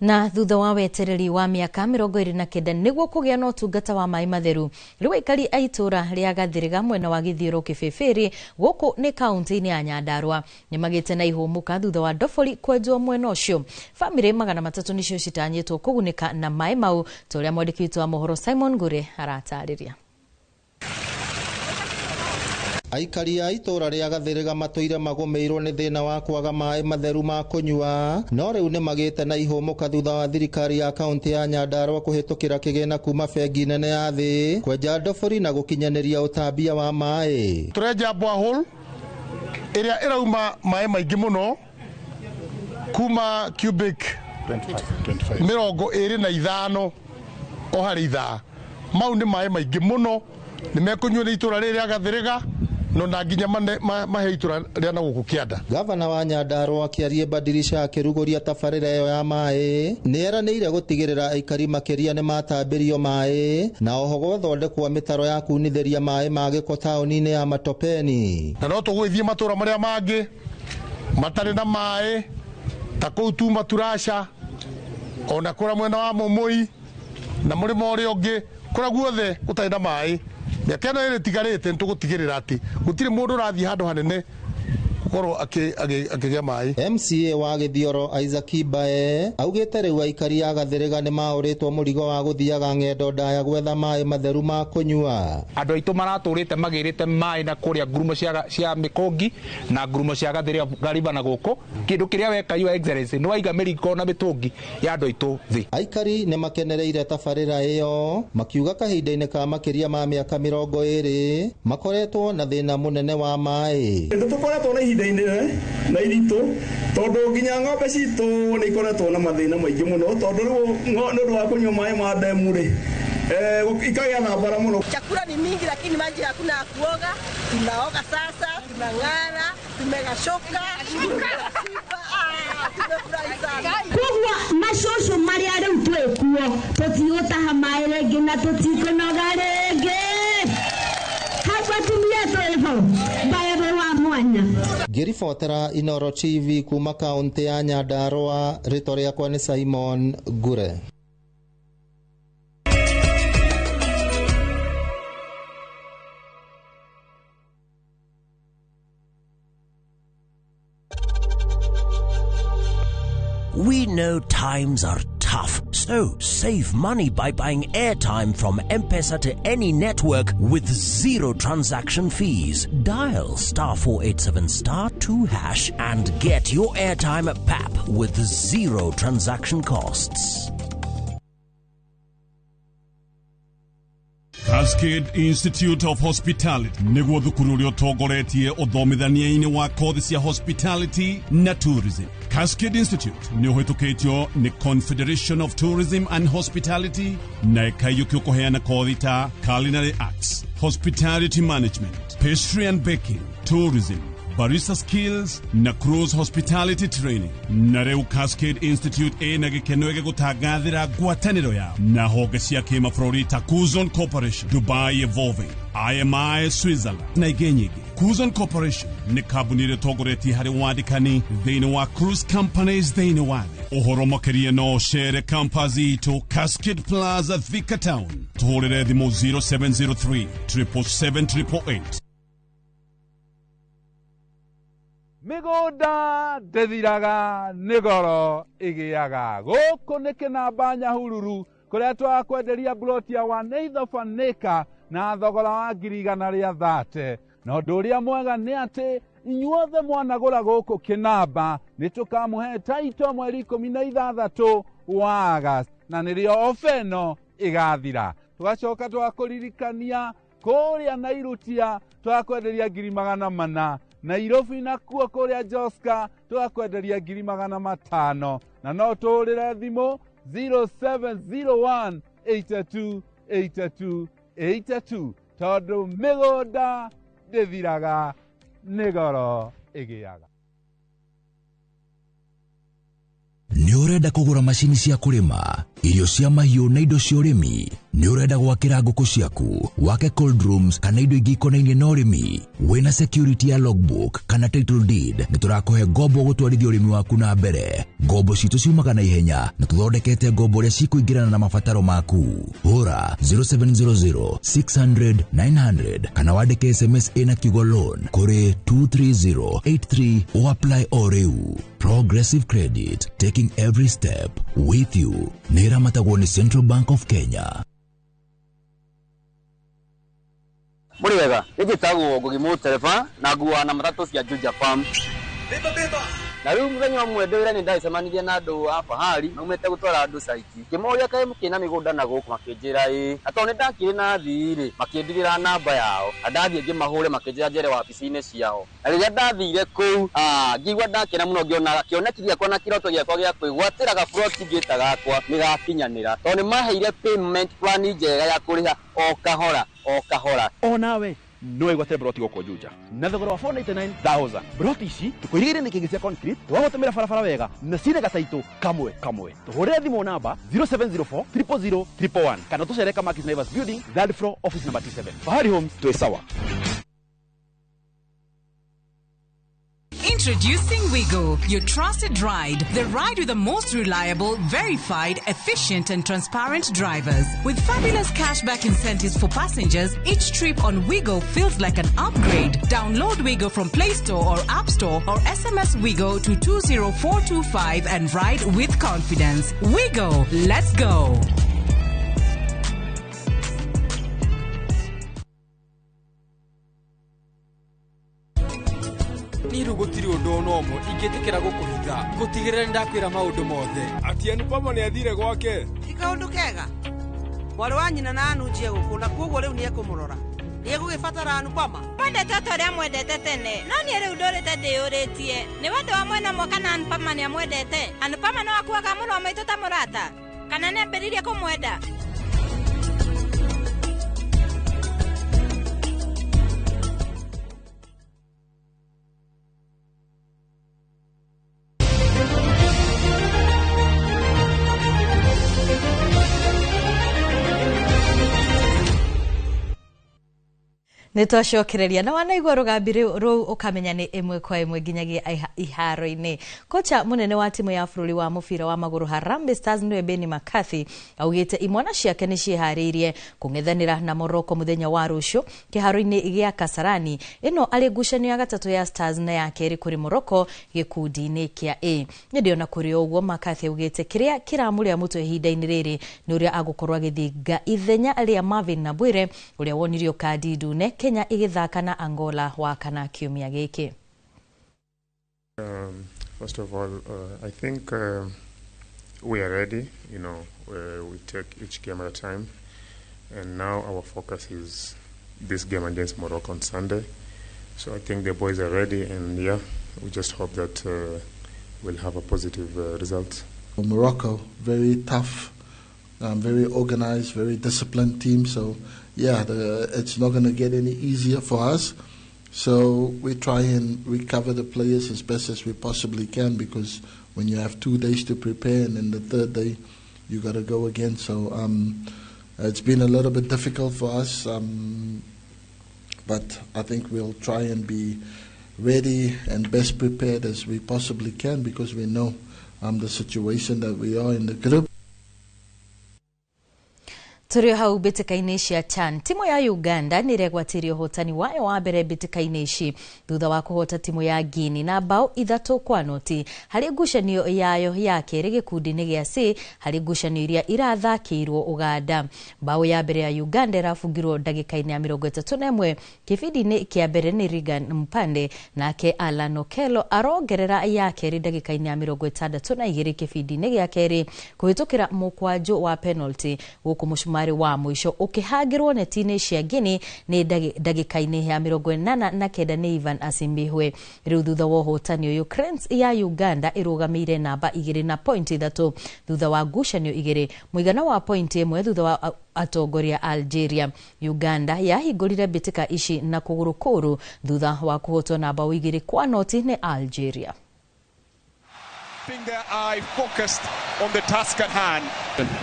Na thutha wa wetereri wa mĩaka 29 nĩguo kũgĩa na ũtungata wa maĩ matheru, rĩu aikari a itũra rĩa Gathĩrĩga mwena wa Gĩthiũrũ Kĩbĩbĩrĩ gũkũ nĩ kaũntĩ-inĩ ya Nyandarua nĩmagĩte na ihũmũka thutha wa ndobori kwenjwo mwena ũcio. Bamĩrĩ 300 nĩcio citanyĩtwo kũgunĩka na maĩ mau, ta ũrĩa mwandĩki witũ wa mohoro Simon Ngure aratarĩria. Aikari a itũra rĩa Gathĩrĩga matũire magũmĩirwo nĩ thĩna wa kwaga maĩ matheru ma kũnyua, no rĩu nĩmagĩte na ihũmũka thutha wa thirikari ya kaũntĩ ya Nyandarua kũhĩtũkĩra kĩgĩna kuma bengi nene ya thĩ kwenja ndobori na gũkinyanĩria ũtambia wa maĩ. Tũrenja borehole ĩrĩa ĩrauma maĩ maingĩ mũno kuma cubic 25 o harĩ ithaa. Mau nĩ maĩ maingĩ mũno, nĩ mekũnyuo nĩ itũra rĩrĩ rĩa Gathĩrĩga no na nginya mahe itũra rĩa na gũkũ kĩanda. Gavana wa Nyandarua akĩaria Badirisha akĩrugũria tabarĩra ĩyo ya maĩ nĩ eranĩire gũtigĩrĩra aikari makĩria nĩ matambĩrio maĩ na oho gwathondekwo mĩtaro ya kunithĩria maĩ ma gĩko taũni-inĩ ya Matopeni. Na no tũgũgĩthiĩ matũra marĩa mangĩ matarĩ na maĩ ta kũu Tuma Turasha ona kũrĩa mwena wa Mũmũi na mũrĩmo ũrĩa ũngĩ kũrĩa guothe gũtarĩ na maĩ. Mĩaka ĩno ĩrĩ ĩtigarĩte nĩtũgũtigĩrĩra atĩ gũtirĩ mũndũ ũrathiĩ handũ hanene gũkorwo akĩgĩa maĩ. MCA wa Gĩthioro Isaac Mbae augĩte rĩu aikari a Gathĩrĩga nĩ maũrĩtwo mũrigo wa gũthiaga ng'endo ndaya gwetha maĩ matheru ma kũnyua. Andũ aitũ maratũrĩte magĩrĩte maĩ na kũrĩa ngurumo cia mĩkũngi na ngurumo cia Gathĩrĩga River na gũkũ. Kĩndũ kĩrĩa weka Your Excellency nĩ waiga mĩrigo na mĩtũngi ya andũ aitũ thĩ. Aikari nĩ makenereire tabarĩra ĩyo makiuga kahinda-inĩ ka makĩria ma mĩaka 20 makoretwo na thĩna mũnene wa maĩ. Tũkoretwo na ihinda inene na iritũ tondũ nginya ng'ombe citũ nĩ ikoretwo na mathĩna maingĩ mũno tondũ rĩu nĩ ũndũ wa kũnyua maĩ ma ndemu rĩ ikagĩa na mbara mũno. Chakula ni mingi lakini maji hakuna ya kuoga. Tunaoga sasa, tunang'ara, tumegashoka, tumeshiba, tumefurahi sana. Koguo macucu marĩa rĩu twĩ kuo tũtigũtaha maĩ rĩngĩ na tũtikũnoga rĩngĩ. Hau atumia twĩ ho mbae wa mwanya. Ngĩribotera Inoro TV kuma kaũntĩ ya Nyandarua, rĩtwa rĩakwa nĩ Simon Ngure. We know times are tough, so save money by buying airtime from M-Pesa to any network with zero transaction fees. Dial star 487 star 2 hash and get your airtime at PAP with zero transaction costs. Cascade Institute of Hospitality nĩguo thukuru ũrĩa ũtongoretie ũthomithania-inĩ wa kothi cia hospitality na tourism. Cascade Institute nĩ ũhĩtũkĩtio nĩ Confederation of Tourism and Hospitality na ĩkaiyũkio kũheana kothi ta culinary arts, hospitality management, pastry and baking, tourism, barista skills na cruise hospitality training. Na rĩu Cascade Institute ĩna gĩkeno gĩgũtangathĩra ngwatanĩro yao na honge cia kĩmabũrũri ta Kuzon Corporation, Dubai Evolving, IMI Switzerland na ingĩ nyingĩ. Kuzon Corporation nĩ kambuni ĩrĩa ĩtongoretie harĩ wandĩkani thĩinĩ wa cruise companies thĩinĩ wa thĩ. Ũhoro makĩria no ũcere campus itũ Cascade Plaza, Thika Town. Tũhũrĩre thimũ 0703 777 888. Mĩgũnda ndĩthiraga nĩ goro ĩgĩaga. Gũkũ nĩ kĩnamba Nyahururu kũrĩa twakwenderia mburoti ya 1/8 of an acre na thogora wa 130,000. Na ũndũ ũrĩa mwega nĩ atĩ inyuothe mwanagũra gũkũ kĩnamba nĩ tũkamũhe taito mweri 16 wa August, na nĩrĩo ofa ĩno ĩgathira. Tũgacoka twakũririkania kũrĩa Nairutia twakwenderia 400,000, Nairobi nakuo kũrĩa Joska twakwenderia 500,000, na no tũhũrĩre thimũ 0701 82 82 82 tondũ mĩgũnda ndĩthiraga nĩ goro ĩgĩaga. Nĩ ũrenda kũgũra macini cia kũrĩma, irio cia mahiũ na indo cia ũrĩmi? Nĩ ũrenda gwakĩra ngũkũ ciaku, wake cold rooms kana indo ingĩ ikonainie na ũrĩmi? Wĩna security ya logbook kana title deed, nĩ tũrakũhe ngombo gũtwarithia ũrĩmi waku na mbere. Ngombo citũ ciumaga na ihenya na tũthondekete ngombo ũrĩa cikũingĩrana na mabataro maku. Hũra 0700 600 900 kana wandĩke SMS ĩna kiugo loan kũrĩ 23083 o apply o rĩu. Progressive Credit, taking every step with you. Nĩ ĩramatagwo nĩ Central Bank of Kenya. Mũrĩ wega, nĩ njĩtagwo Ngugi Mũtereba na nguaga na matatũ cia Juja Farm. Na rĩu mũthenya ũmwe ndĩ wĩra nĩ ndacemanirie na andũ a fahari maumĩte gũtwara andũ caiti. Ngĩmoria kaĩ mũkĩna mĩgũnda na gũkũ, makĩnjĩra ĩĩ. Na tondũ nĩ ndakĩrĩ na thii rĩ, makĩndigĩra namba yao. Na ndathiĩ ngĩmahũre makĩnjĩra njere wabici-inĩ ciao. Na rĩrĩa ndathire kũu, ngĩigua ndakena mũno ngĩona kĩoneki gĩakwa na kĩroto gĩakwa gĩa kwĩgwatĩra gaburoti ngĩta gakwa nĩ gakinyanĩra. Tondũ nĩ maheire payment plan njega ya kũrĩha o kahora o kahora. Onawe no wĩgwatĩre broti gũkũ Juja na thogora wa 499,000. Broti ici tũkũirigĩire nĩ kĩngĩ cia concrete, twagũtũmĩra barabara wega na cirĩ gataitũ kamwe kamwe. Tũhũrĩre thimũ namba 0704 000 111 kana tũcere Kamakis Naivas Building, third floor, office number 27. Fahari Homes, twĩ sawa. Introducing Wigo, your trusted ride. The ride with the most reliable, verified, efficient and transparent drivers. With fabulous cashback incentives for passengers, each trip on Wigo feels like an upgrade. Download Wigo from Play Store or App Store or SMS Wigo to 20425 and ride with confidence. Wigo, let's go. Niru gũtirĩ ũndũ ona ũmwe ingĩtĩkĩra gũkũhitha ngũtigĩrĩra nĩndakwĩra maũndũ mothe. Atĩ Anupama nĩathire gwake? Ti kaũndũ kega. Mwarĩ wa nyina na Anunjie gũkũ na koguo rĩu nĩekũmũrora. Nĩegũgĩbatara Anupama. Mwendete ta ũrĩa mwendete tene, no niĩ rĩu ndũrĩte ndĩyũrĩtie. Nĩ wendo wa mwena ũmwe kana Anupama nĩamwendete? Anupama no akuaga mũrũ wa maitũ ta mũrata? Kana nĩambĩrĩirie kũmwenda? Nä twacokereria na wanaigua rũgambi rũu ũkamenya nĩ ĩmwe kwa ĩmwe nginyagia iharo-inĩ. Kocha mũnene wa timu ya bũrũri wa mũbira wa magũrũ Harambee Stars nĩwe Benni McCarthy augĩte imwana ciake nĩ ciĩharĩirie kũng'ethanĩra na Morocco mũthenya wa rũciũ kĩharo-inĩ gĩa Kasarani. Ĩno arĩ ngucanio ya gatatũ ya Stars na ya kerĩ kũrĩ Morocco gĩkundi-inĩ kĩa A. Nĩndĩ ona kũrĩ ũguo McCarthy augĩte kĩrĩa kĩramũrĩa mũtwe ihinda-inĩ rĩrĩ nĩ ũrĩa agũkorwo agĩthinga ithenya rĩa Marvin Nabwire ũrĩa wonirio kandi ndune Kenya ĩgĩthaka na Angola wa kana kiumia gĩkĩ. First of all, I think we are ready. You know, we take each game at a time, and now our focus is this game against Morocco on Sunday. So I think the boys are ready, and yeah, we just hope that we'll have a positive result. Morocco, very tough, very organized, very disciplined team. So yeah, it's not going to get any easier for us. So we try and recover the players as best as we possibly can, because when you have 2 days to prepare and then the third day you got to go again. So it's been a little bit difficult for us, but I think we'll try and be ready and best prepared as we possibly can, because we know the situation that we are in the group. Tũrĩ hau mbĩtĩka-inĩ cia CHAN. Timu ya Uganda nĩ ĩregwatĩria ũhotani wayo wa mbere mbĩtĩka-inĩ ici thutha wa kũhota timu ya Guinea na bao 3-0 harĩ ngucanio yayo ya kerĩ gĩkundi-inĩ gĩa C harĩ ngucanio iria irathakĩirwo Uganda. Bao ya mbere ya Uganda ĩrabungirwo ndagĩka-inĩ ya 31 kĩbindi-inĩ kĩa mbere nĩ Regan Mpande, nake Alan Okello arongerera ya kerĩ ndagĩka-inĩ ya 62 kĩbindi-inĩ gĩa kerĩ kũhĩtũkĩra mũkwanjũ wa penalty gũkũ mũcumarĩ wa mũico ũkĩhangĩrwo neti-inĩ cia Guinea nĩ ndagĩka-inĩ ya 89 nĩ Ivan Asimbihwe. Rĩu thutha wa ũhotani ũyũ Cranes ya Uganda ĩrũgamĩire namba 2 na point 3 thutha wa ngucanio 2 mũigana wa point 1 thutha wa atongoria Algeria. Uganda yahingũrire mbĩtĩka ici na kũgũrũ kũũru thutha wa kũhotwo na bao 2-0 nĩ Algeria. Their eye focused on the task at hand.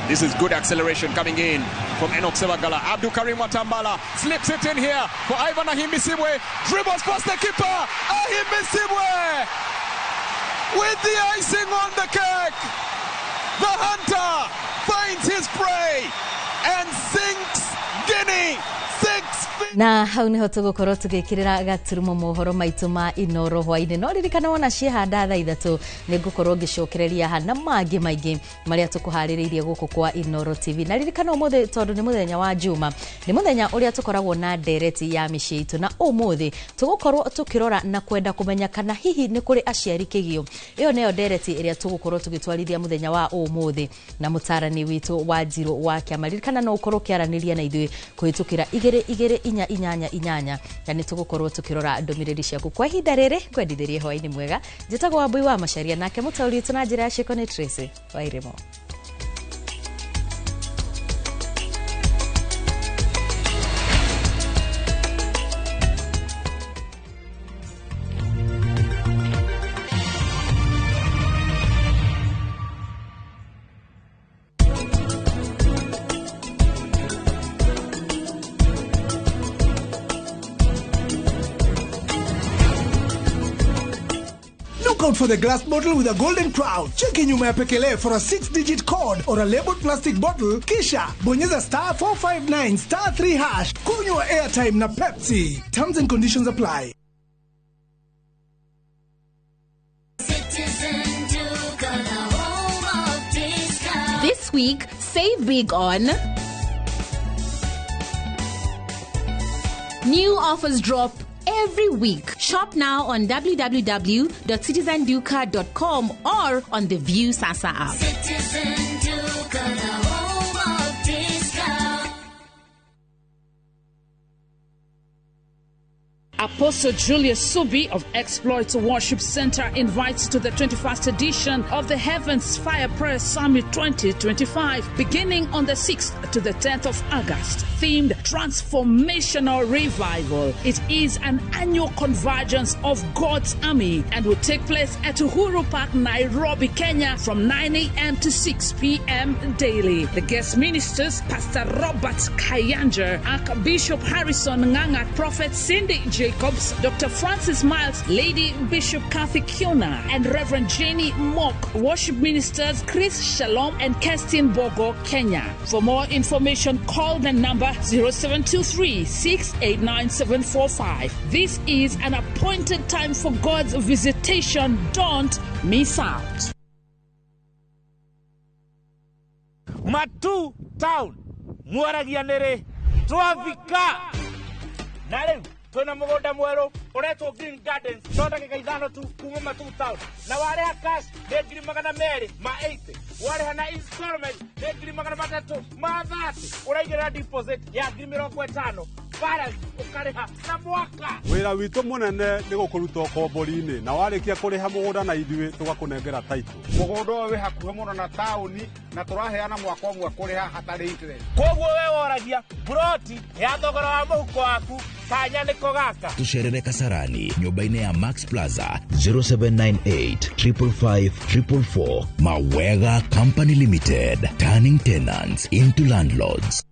This is good acceleration coming in from Enoch Sebagala. Abdul Karim Watambala slips it in here for Ivan Ahimbisibwe. Dribbles past the keeper. Ahimbisibwe with the icing on the cake. The hunter finds his prey and sinks Guinea 6. Na hau niho tũgũkorwo tũgĩkĩrĩra gaturumo mohoro maitũ ma Inoro hwainĩ. No ririkana wona ciĩhanda thaa 3 nĩ ngũkorwo ngĩcokereria ha na mangĩ maingĩ marĩa tũkũharĩrĩirie gũkũ kwa Inoro TV. Na ririkana ũmũthĩ tondũ nĩ mũthenya wa Juma, nĩ mũthenya ũrĩa tũkoragwo na ndereti ya mĩciĩ itũ, na ũmũthĩ tũgũkorwo tũkĩrora na kwenda kũmenya kana hihi nĩ kũrĩ aciari kĩgio. Ĩyo nĩyo ndereti ĩrĩa tũgũkorwo tũgĩtwarithia mũthenya wa ũmũthĩ na mũtarani witũ wa Njirũ wa Kĩama. Ririkana no ũkorwo ũkĩaranĩria na ithuĩ kũhĩtũkĩra 2 2 4 8 8 na nĩ tũgũkorwo tũkĩrora ndũmĩrĩri ciaku kwa ihinda rĩrĩ. Ngwendithĩrie hwainĩ mwega. Njĩtagwo Wambui wa Macharia, nake mũtaũri witũ na njĩra ya ciĩko nĩ Tracy Wairĩmo. Out for the glass bottle with a golden crown. Cheki nyuma ya pekele for a 6-digit code or a labeled plastic bottle, kisha bonyeza star 459 star 3 hash. Kunywa airtime na Pepsi. Terms and conditions apply. This week, save big on new offers drop every week. Shop now on www.citizenduka.com or on the View Sasa app. Citizen Duka, the home of discount. Apostle Julius Subi of Exploits Worship Center invites to the 21st edition of the Heavens Fire Prayer Summit 2025, beginning on the 6th to the 10th of August, themed Transformational Revival. It is an annual convergence of God's army and will take place at Uhuru Park, Nairobi, Kenya, from 9 a.m. to 6 p.m. daily. The guest ministers, Pastor Robert Kayanja, Archbishop Harrison Nganga, Prophet Cindy Jacobs, Dr. Francis Miles, Lady Bishop Kathy Kiona, and Reverend Jenny Mock. Worship ministers Chris Shalom and Kerstin Bogo, Kenya. For more information, call the number 0723 689 745. This is an appointed time for God's visitation. Don't miss out. Matu Town mwaragia nĩrĩ twavika na rĩu twĩna mũgũnda mwerũ ũretwo Green Gardens no ndagĩka 5 tu kuma Matu Town na warĩha cash nĩ 280,000 warĩha na installment nĩ 330,000 ũraigĩrĩra deposit ya 50,000 balance ũkarĩha na mwaka. Wĩra witũ mũnene nĩ gũkũruta ũkombori-inĩ na warĩkia kũrĩha mũgũnda na ithuĩ tũgakũnengera title. Mũgũnda ũyũ wĩ hakuhĩ mũno na taũni na tũraheana mwaka ũmwe kũrĩha hatarĩ interest. Koguo we woragia buroti ya thogora wa mũhuko waku kanya nĩko gaka. Tucerere Kasarani nyũmba-inĩ ya Max Plaza 0798 555 444. Mawega Company Limited, turning tenants into landlords.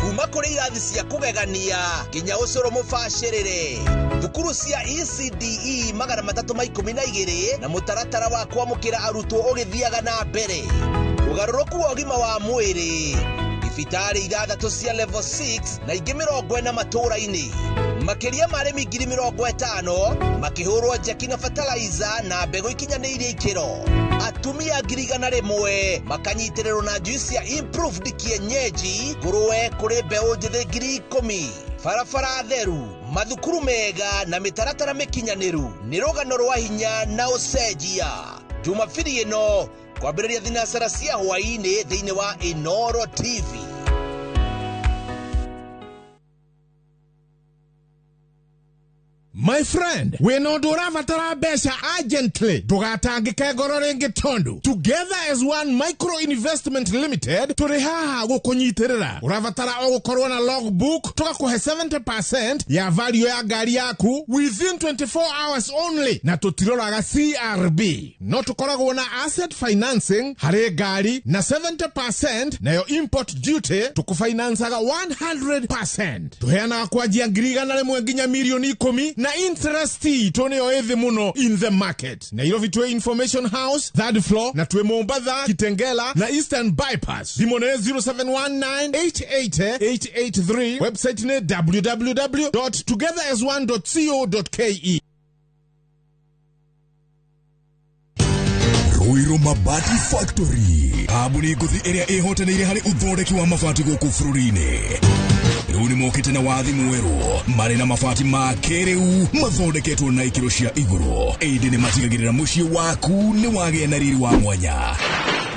Kuma kũrĩ irathi cia kũgegania nginya ũcũrũ mũbacĩrĩre thukuru cia ECDE 312 na mũtaratara wa kwamũkĩra arutwo ũgĩthiaga na mbere ũgarũrũku wa ũgima wa mwĩrĩ thibitarĩ 6 cia level 6 na ingĩ 40 matũũra-inĩ makĩria ma arĩmi 50,000 makĩhũrwo njeki na fertilizer na mbegũ ikinyanĩirie ikĩro atumia 100,000 makanyitĩrĩrwo na juice ya improved kienyeji ngũrũwe kũrĩ mbeũ njĩthĩ 10,000 barabara theru mathukuru mega na mĩtaratara mĩkinyanĩru nĩ rũgano rwa hinya na ũcenjia Jumapili ĩno kwambĩrĩria thinacara cia hwaĩ-inĩ thĩinĩ wa Inoro TV. My friend, wĩna ũndũ ũrabatara mbeca urgently ndũgatangĩke ngoro rĩngĩ tondũ Together as One Micro Investment Limited tũrĩ haha gũkũnyitĩrĩra. Ũrabatara o gũkorwo na logbook tũgakũhe 70% ya value ya ngari yaku within 24 hours only na tũtiroraga CRB. No tũkoragwo na asset financing harĩ ngari na 70% nayo import duty tũkũfinancaga 100%. Tũheanaga kwanjia 100,000 nginya 10,000,000 na interest itũ nĩyo ĩthĩ mũno in the market. Nairobi twĩ Information House third floor na twĩ Mombatha, Kitengela na Eastern Bypass. Thimũ nĩ 0719 880 883. Website nĩ www.togetherasone.co.ke. Ruiru Mabati Factory kambuni ngũthi ĩrĩa ĩhotanĩire harĩ ũthondeki wa mabati gũkũ bũrũri-inĩ rĩu nĩ mokĩte na wathi mwerũ marĩ na mabati ma kĩrĩu mathondeketwo na ikĩro cia igũrũ ĩndĩ nĩ matigagĩrĩra mũciĩ waku nĩ wagĩa na riri wa mwanya.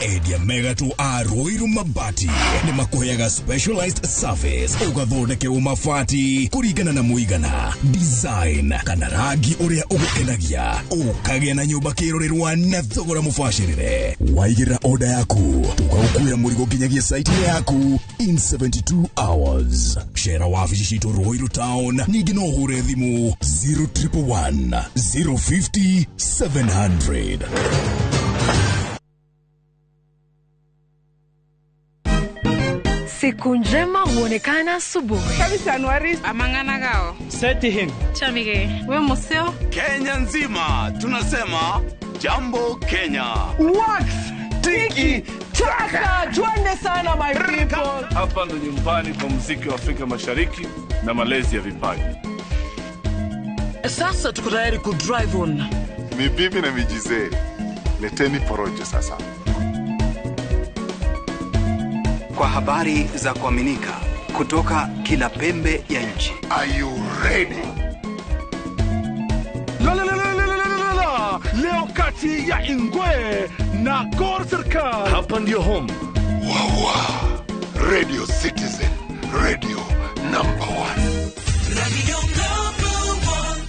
Endia mega tu a Ruiru Mabati nĩ makũheaga specialized service ũgathondekerwo mabati kũringana na mũigana, design kana rangi ũrĩa ũgũkenagia ũkagĩa na nyũmba kĩrorerwa na thogora mũbacĩrĩre. Waigĩrĩra order yaku tũgagũkuĩra mũrigo nginyagia site yaku in 72 hours. Cera wabici citũ Ruiru Town, ningĩ no ũhũre thimũ 0111 050 700. Siku njema huonekana asubuhi. Kabisa Anuari amangana gao. Seti him. Chamige. We museo. Kenya nzima tunasema jambo Kenya. Wax tiki taka twende sana my people. Hapa ndo nyumbani kwa muziki wa Afrika Mashariki na malezi ya vipaji. Sasa tuko tayari ku drive on. Ni bibi na mijize. Leteni porojo sasa. Kwa habari za kuaminika kutoka kila pembe ya nchi. Are you ready? La la la la la la la. Leo kati ya Ingwe na Gor Serikal. Hapa ndio home. Wawa. Radio Citizen. Radio Number one. Radio number one.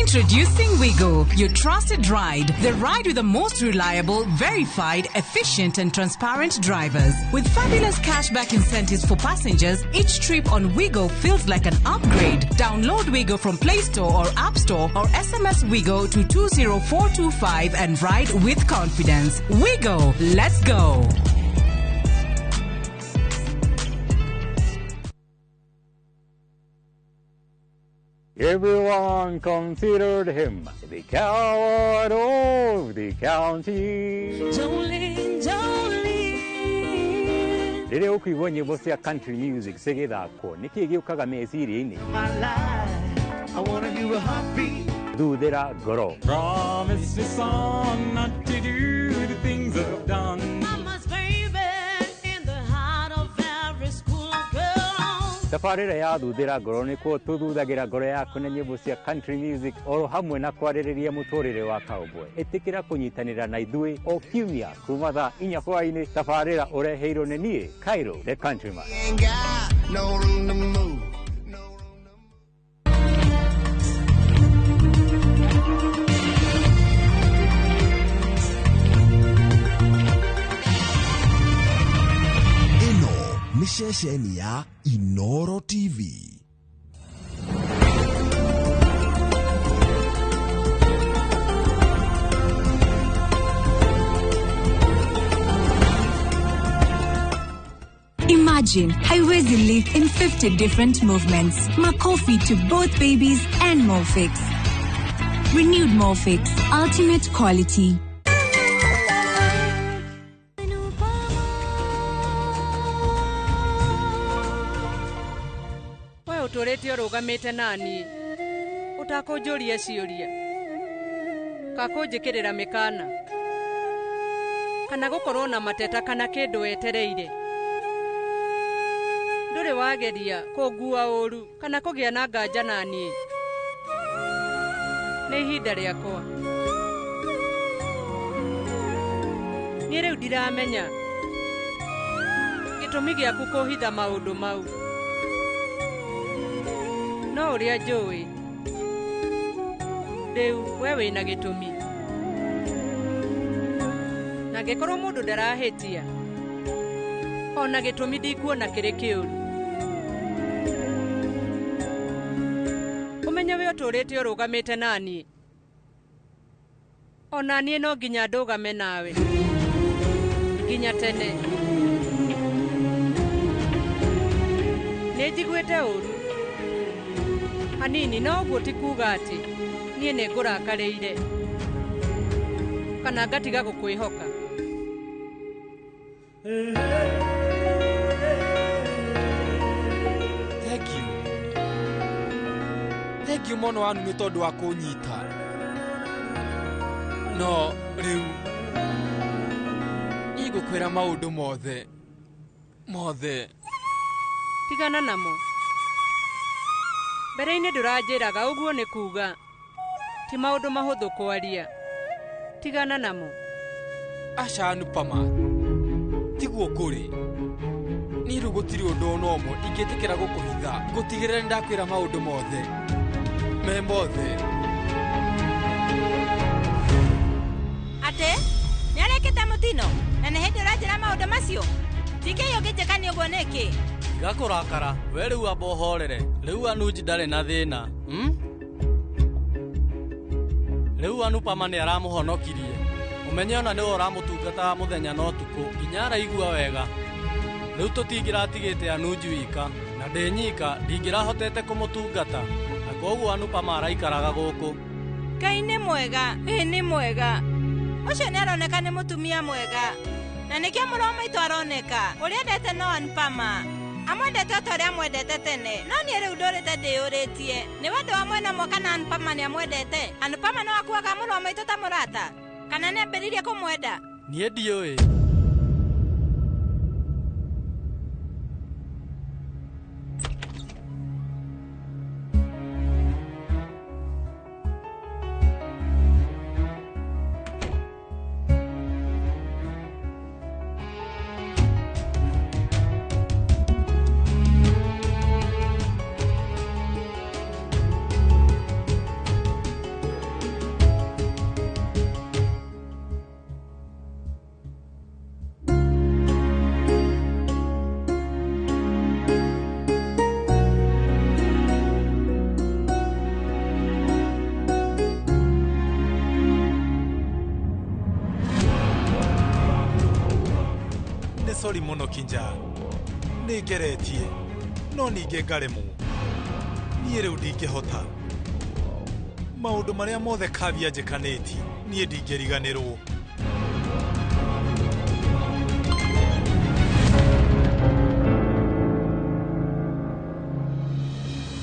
Introducing Wigo, your trusted ride. The ride with the most reliable, verified, efficient, and transparent drivers. With fabulous cashback incentives for passengers, each trip on Wigo feels like an upgrade. Download Wigo from Play Store or App Store or SMS Wigo to 20425 and ride with confidence. Wigo, let's go. Everyone considered him the coward of the county. Jolene, Jolene. Rĩrĩa ũkũigua nyĩmbo cia country music cigĩthakwo nĩkĩĩ gĩũkaga meciria-inĩ? I wanna hear a heartbeat. Thuthĩra ngoro. Promise me son not to do the things I've done. Mama's baby in the heart of every school girl. Tabarĩra ya thuthĩra ngoro nĩkuo tũthuthagĩra ngoro yaku na nyĩmbo cia country music oro hamwe na kwarĩrĩria mũtũrĩre wa cowboy. Ĩtĩkĩra kũnyitanĩra na ithuĩ o kiumia kuma thaa 4 hwaĩ-inĩ. Tabarĩra ũreheirwo nĩ niĩ Cairo the Countryman. Ain't got no room to move. Ĩno nĩ ceceni ya Inoro TV. Imagine Haiwezi live in 50 different movements. Makofi to both babies and Molfix. Renewed Molfix, ultimate quality. We ũtũrĩte ũrũgamĩte naniĩ ũtakũnjũria ciũria kakũnjĩkĩrĩra mĩkana kana gũkorwo na mateta kana kĩndũ wetereire. Ndũrĩ wageria kũngua ũru kana kũgĩa na nganja naniĩ. Nĩ ihinda rĩakwa. Niĩ rĩu ndiramenya gĩtũmi gĩaku kũhitha maũndũ mau. No ũrĩa njũĩ rĩu we wĩna gĩtũmi. Na angĩkorwo mũndũ ndarahĩtia ona gĩtũmi ndikuona kĩrĩ kĩũru. Ũmenye we ũtũrĩte ũrũgamĩte naniĩ, ona niĩ no nginya ndũgame nawe nginya tene. Nĩ njiguĩte ũru hanini, no ũguo ti kuuga atĩ niĩ nĩ ngũrakarĩire kana ngatiga gũkwĩhoka. Thank you. Thank you mũno Anu nĩ tondũ wa kũnyita. No rĩu igũkwĩra maũndũ mothe mothe. Tigana namo. Mbere-inĩ ndũranjĩraga ũguo nĩ kuuga ti maũndũ mahũthũ kwaria. Tigana namo. Aca Anupama, tiguo kũrĩ. Niĩ rĩu gũtirĩ ũndũ ona ũmwe ingĩtĩkĩra gũkũhitha. Ngũtigĩrĩra nĩ ndakwĩra maũndũ mothe me mothe. Atĩ nĩarekĩte mũtino na nĩ hĩndĩ ũranjĩra maũndũ macio? Tikĩi ũngĩnjĩka nĩ ũguo nĩkĩ? Tiga kũrakara, we rĩu amba ũhorere. Rĩu Anuji ndarĩ na thĩna. Rĩu Anupama nĩ aramũhonokirie. Ũmenye ona nĩwe ũramũtungataga mũthenya na ũtukũ nginya araigua wega. Rĩu tũtingĩratigĩte Anuji wika na ndĩ nyika ndingĩrahotete kũmũtungata na kwoguo Anupama araikaraga gũkũ. Ngai nĩ mwega, ĩĩ nĩ mwega. Ũcio nĩ aroneka nĩ mũtumia mwega. Na nĩkĩo mũrũ wa maitũ aroneka ũrĩa endete no Anupama. Amwendete o ta ũrĩa amwendete tene. No niĩ rĩu ndũrĩte ndĩyũrĩtie nĩ wendo wa mwena ũmwe kana Anupama nĩ amwendete? Anupama no akuaga mũrũ wa maitũ ta mũrata kana nĩ ambĩrĩirie kũmwenda? Niĩ ndiũĩ. Njoki nja. Nĩ ngeretie no ningĩ ngaremwo. Niĩ rĩu ndingĩhota. Maũndũ marĩa mothe Kavya njĩkanĩtie niĩ ndingĩriganĩrwo.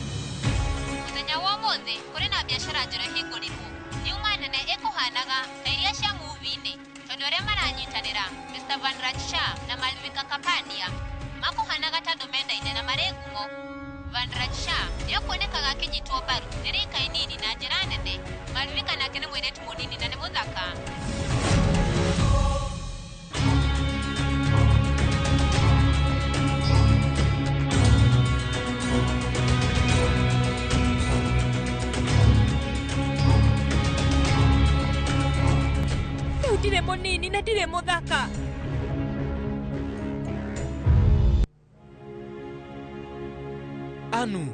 Mũthenya wa ũmũthĩ kũrĩ na biacara njerũ ĩhingũrirwo. Yuma nene ĩkũhanaga ta iria cia movie-inĩ tondũ arĩa maranyitanĩra Mr. Vanraj Shah na Malvika Kapadia makũhanaga ta andũ mendaine na marĩ ngumo. Vanraj Shah nĩekuonekaga akĩnyitwo mbaru nĩ rika inini na njĩra nene. Malvika nake nĩ mũirĩtu mũnini na nĩ mũthaka. Rĩu ndirĩ mũnini na ndirĩ mũthaka. Anu,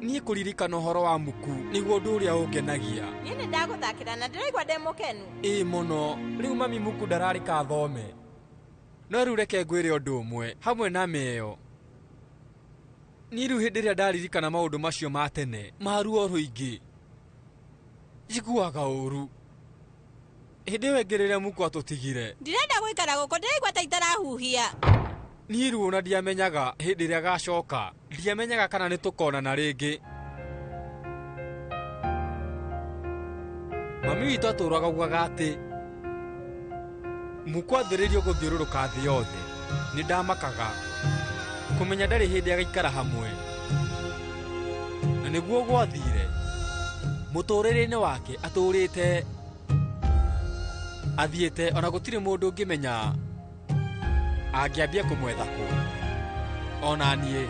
niĩ kũririkana ũhoro wa Muku nĩguo ũndũ ũrĩa ũngenagia. Niĩ nĩ ndagũthakĩra na ndĩraigua ndĩ mũkenu. Ĩĩ mũno, rĩu mami Muku ndararĩ kathome. No rĩu reke ngwĩre ũndũ ũmwe hamwe na meo. Niĩ rĩu hĩndĩ ĩrĩa ndaririkana maũndũ macio ma tene ma ruo rũingĩ, njiguaga ũru. Hĩndĩ ĩyo ĩngĩ rĩrĩa Muku atũtigire, Ndirenda gũikara gũkũ, ndĩraigua ta itarahuhia. niĩ rĩu ona ndiamenyaga hĩndĩ ĩrĩa agacoka, ndiamenyaga kana nĩ tũkonana rĩngĩ. Mami witũ atũraga augaga atĩ Muku athĩrĩirio gũthiũrũrũka thĩ yothe. Nĩ ndamakaga kũmenya ndarĩ hĩndĩ agaikara hamwe, na nĩguo gwathire. Mũtũrĩre-inĩ wake atũrĩte athiĩte ona gũtirĩ mũndũ ũngĩmenya angĩambia kũmwetha kũ. Ona niĩ,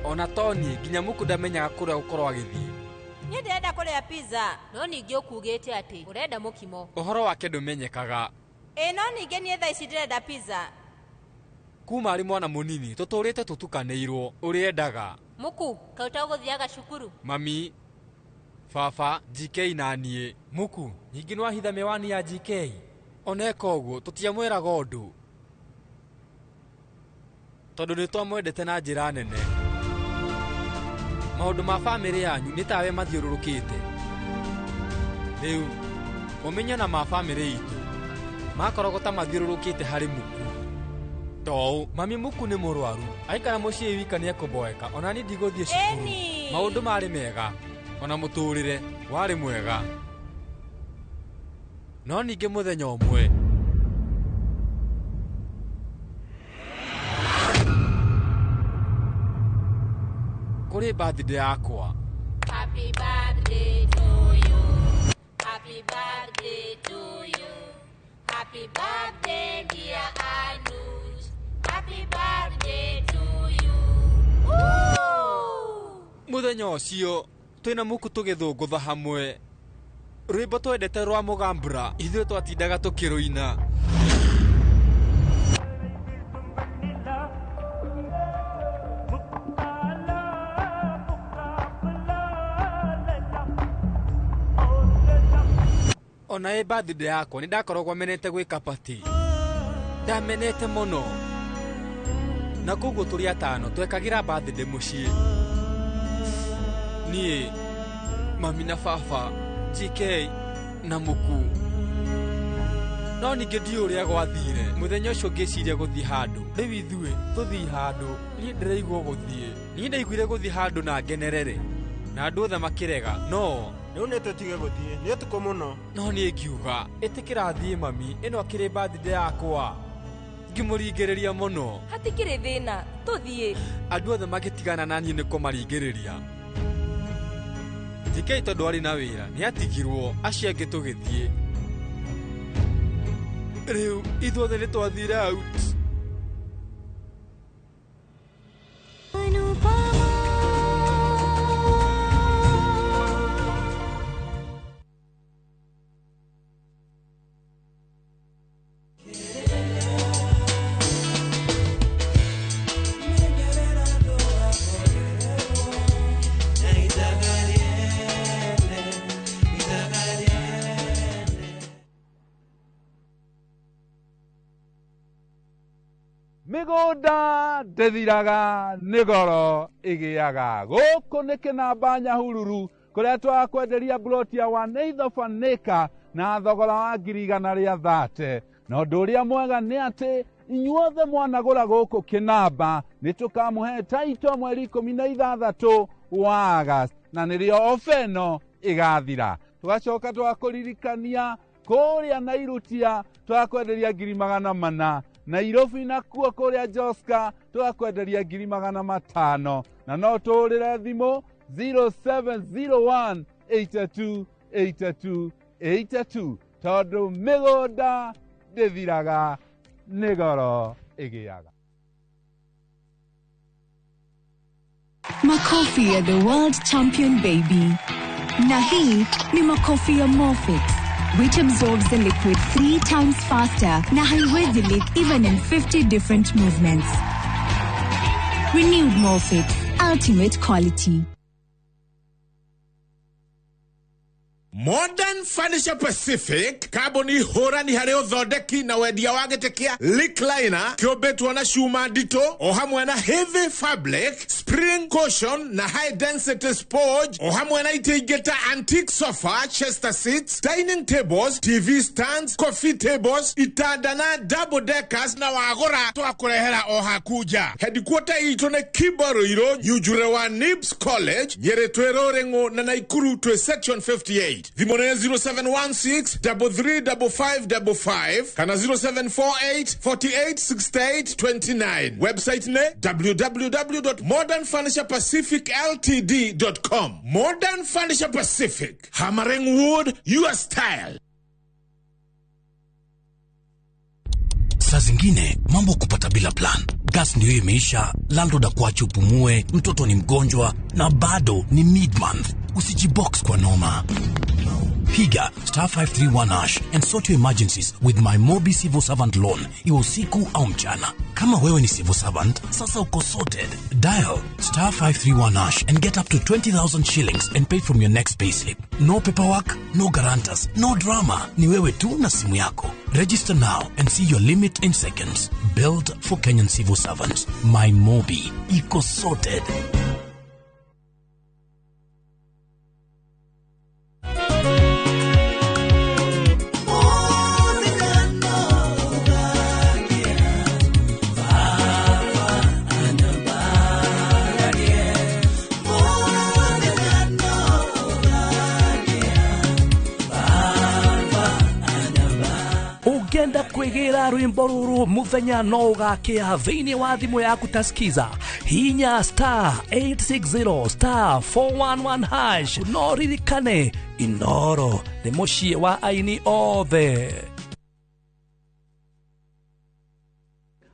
ona to niĩ, nginya Muku ndamenyaga kũrĩa gũkorwo agĩthiĩ. Niĩ ndĩrenda kũrĩa pizza. No ningĩ ũkugĩte atĩ ũrenda mũkimo. Ũhoro wake ndũmenyekaga. Ĩĩ no ningĩ niĩ thaa ici ndĩrenda pizza. Kuma arĩ mwana mũnini tũtũrĩte tũtukanĩirwo ũrĩa endaga. Muku, kaĩ ũtagũthiaga cukuru? Mami, baba, GK na niĩ. Muku, ningĩ nĩwahitha mĩwani ya GK? Ona eka ũguo tũtiamwĩraga ũndũ tondũ nĩ twamwendete na njĩra nene. Maũndũ ma bamĩrĩ yanyu nĩ tawe mathiũrũrũkĩte. Rĩu ũmenyo na ma bamĩrĩ itũ makoragwo ta mathiũrũrũkĩte harĩ Muku. Toũ, mami Muku nĩ mũrwaru, aikara mũciĩ wika nĩekũboeka, ona niĩ ndigũthiĩ cukuru. Maũndũ marĩ mega, ona mũtũrĩre warĩ mwega. No ningĩ mũthenya ũmwe kũrĩ birthday yakwa, Happy birthday to you. Happy birthday to you. Happy birthday dear Anuj. Happy birthday to you. Mũthenya ũcio twĩna Muku tũgĩthũngũtha hamwe rwĩmbo twendete rwa Mũgambura, ithuĩ twatindaga tũkĩrũina. Ona ĩ birthday yakwa nĩ ndakoragwo menete gwĩka party. Ndamenete mũno, na koguo tũrĩ atano twekagĩra birthday mũciĩ. Niĩ, mami na baba, GK na Muku. No ningĩ ndiũĩ ũrĩa gwathire. Mũthenya ũcio ngĩciria gũthiĩ handũ. Rĩu ithuĩ tũthiĩ handũ, niĩ ndĩraigua gũthiĩ. Niĩ ndaiguire gũthiĩ handũ na ngenerere, na andũ othe makĩrega. No rĩu nĩ tũtige gũthiĩ, nĩ ũtukũ mũno. No niĩ ngiuga ĩtĩkĩra thiĩ mami, ĩno akĩrĩ birthday yakwa. Ngĩmũringĩrĩria mũno. Hatikĩrĩ thĩna, tũthiĩ. Andũ othe magĩtigana na niĩ nĩ kũmaringĩrĩria. GK tondũ arĩ na wĩra nĩ atigirwo, acio angĩ tũgĩthiĩ. Rĩu ithuothe nĩ twathire out. Mĩgũnda ndĩthiraga nĩ goro ĩgĩaga. Gũkũ nĩ Kĩnamba Nyahururu kũrĩa twakwenderia plot ya 1/8 of an acre na thogora wa 130,000. Na ũndũ ũrĩa mwega nĩ atĩ inyuothe mwanagũra gũkũ Kĩnamba nĩ tũkamũhe title mweri 16 wa August, na nĩrĩo ofa ĩno ĩgathira. Tũgacoka twakũririkania kũrĩa Nairutia twakwenderia 400,000, Nairobi nakuo kũrĩa Joska twakwenderia 500,000, na no tũhũrĩre thimũ 0701 82 82 82 tondũ mĩgũnda ndĩthiraga nĩ goro ĩgĩaga. Makofi ya the world champion baby. Na hii ni makofi ya Morfix, which absorbs the liquid 3 times faster na haiwezi leak even in 50 different movements. Renewed Morfix, ultimate quality. Modern Furniture Pacific kambuni hũrani harĩ ũthondeki na wendia wa gĩtĩ kĩa recliner kĩũmbĩtwo na cuma nditũ o hamwe na heavy fabric, spring cushion na high density sponge o hamwe na itĩ ingĩ ta antique sofa, chester seats, dining tables, TV stands, coffee tables, itanda na double deckers, na wagũra twakũrehera o haku nja. Headquarter itũ nĩ Kibaruirũ, Nyunjure wa Nibs College, Nyĩrĩ twĩ Rũrĩng'ũ na Naikuru twĩ section 58. Thimũ nĩ 0716 335555 kana 0748 48 68 29. Website nĩ www.modernfurniturepacificltd.com. Modern Furniture Pacific, hammering wood your style. Saa zingine mambo kupata bila plan. Gas ndio imeisha, landlord akuache upumue, mtoto ni mgonjwa na bado ni mid-month. Usijibox kwa noma. Piga star 531 hash and sort your emergencies with my Mobi Civil Servant Loan, iwe usiku au mchana. Kama wewe ni civil servant, sasa uko sorted. Dial star 531 hash and get up to 20,000 shillings and pay from your next payslip. No paperwork, no guarantors, no drama. Ni wewe tu na simu yako. Register now and see your limit in seconds. Built for Kenyan civil servants. My Mobi. Iko sorted. Ũngĩenda kwĩgĩra rwĩmbo rũrũ mũthenya no ũgakĩa thĩinĩ wa thimũ yaku ta skiza, hinya star 860 star 411 hash. No ririkane Inoro nĩ mũciĩ wa aini othe.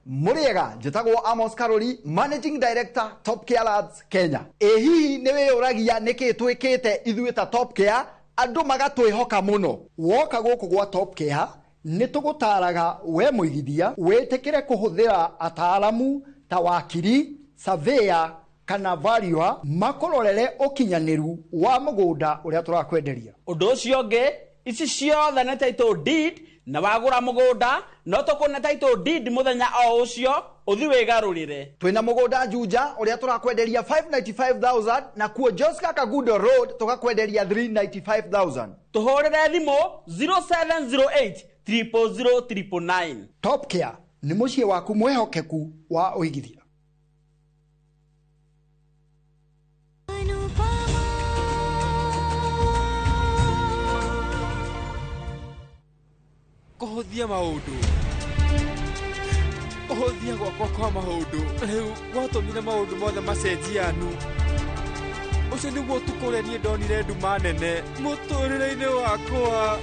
Mũrĩega, njĩtagwo Amos Karori, Managing Director Top Care Labs Kenya. Ĩ hihi nĩ wĩyũragia nĩkĩ twĩkĩte ithuĩ ta Top Care andũ magatwĩhoka mũno? Woka gũkũ gwa Top Care nĩ tũgũtaraga we mũigithia wĩtĩkĩre kũhũthĩra ataaramu ta wakiri, surveyor kana valuer makũrorere ũkinyanĩru wa mũgũnda ũrĩa tũrakwenderia. Ũndũ ũcio ũngĩ, ici ciothe nĩ title deed, na wagũra mũgũnda no tũkũne title deed mũthenya o ũcio ũthi wĩgarũrĩre. Twĩna mũgũnda Juja ũrĩa tũrakwenderia 595,000 na kuo Joska Kagudo Road tũgakwenderia 395,000. Tũhũrĩre thimũ 0708 000 999. Top Care nĩ mũciĩ waku mwĩhokeku wa ũigithia. Kũhũthia maũndũ. Kũhũthia gwakwa kwa maũndũ rĩu gwatũmire maũndũ mothe macenjianu. Ũcio nĩguo ũtukũ ũrĩa niĩ ndonire nduma nene mũtũrĩre-inĩ wakwa.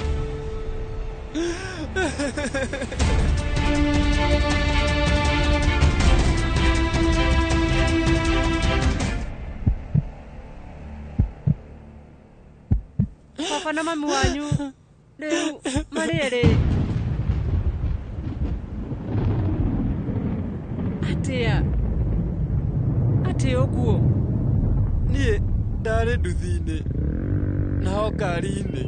Baba na mami wanyu rĩu marĩ erĩ. Atĩa? Atĩa ũguo? Niĩ ndarĩ nduthi-inĩ nao ngari-inĩ,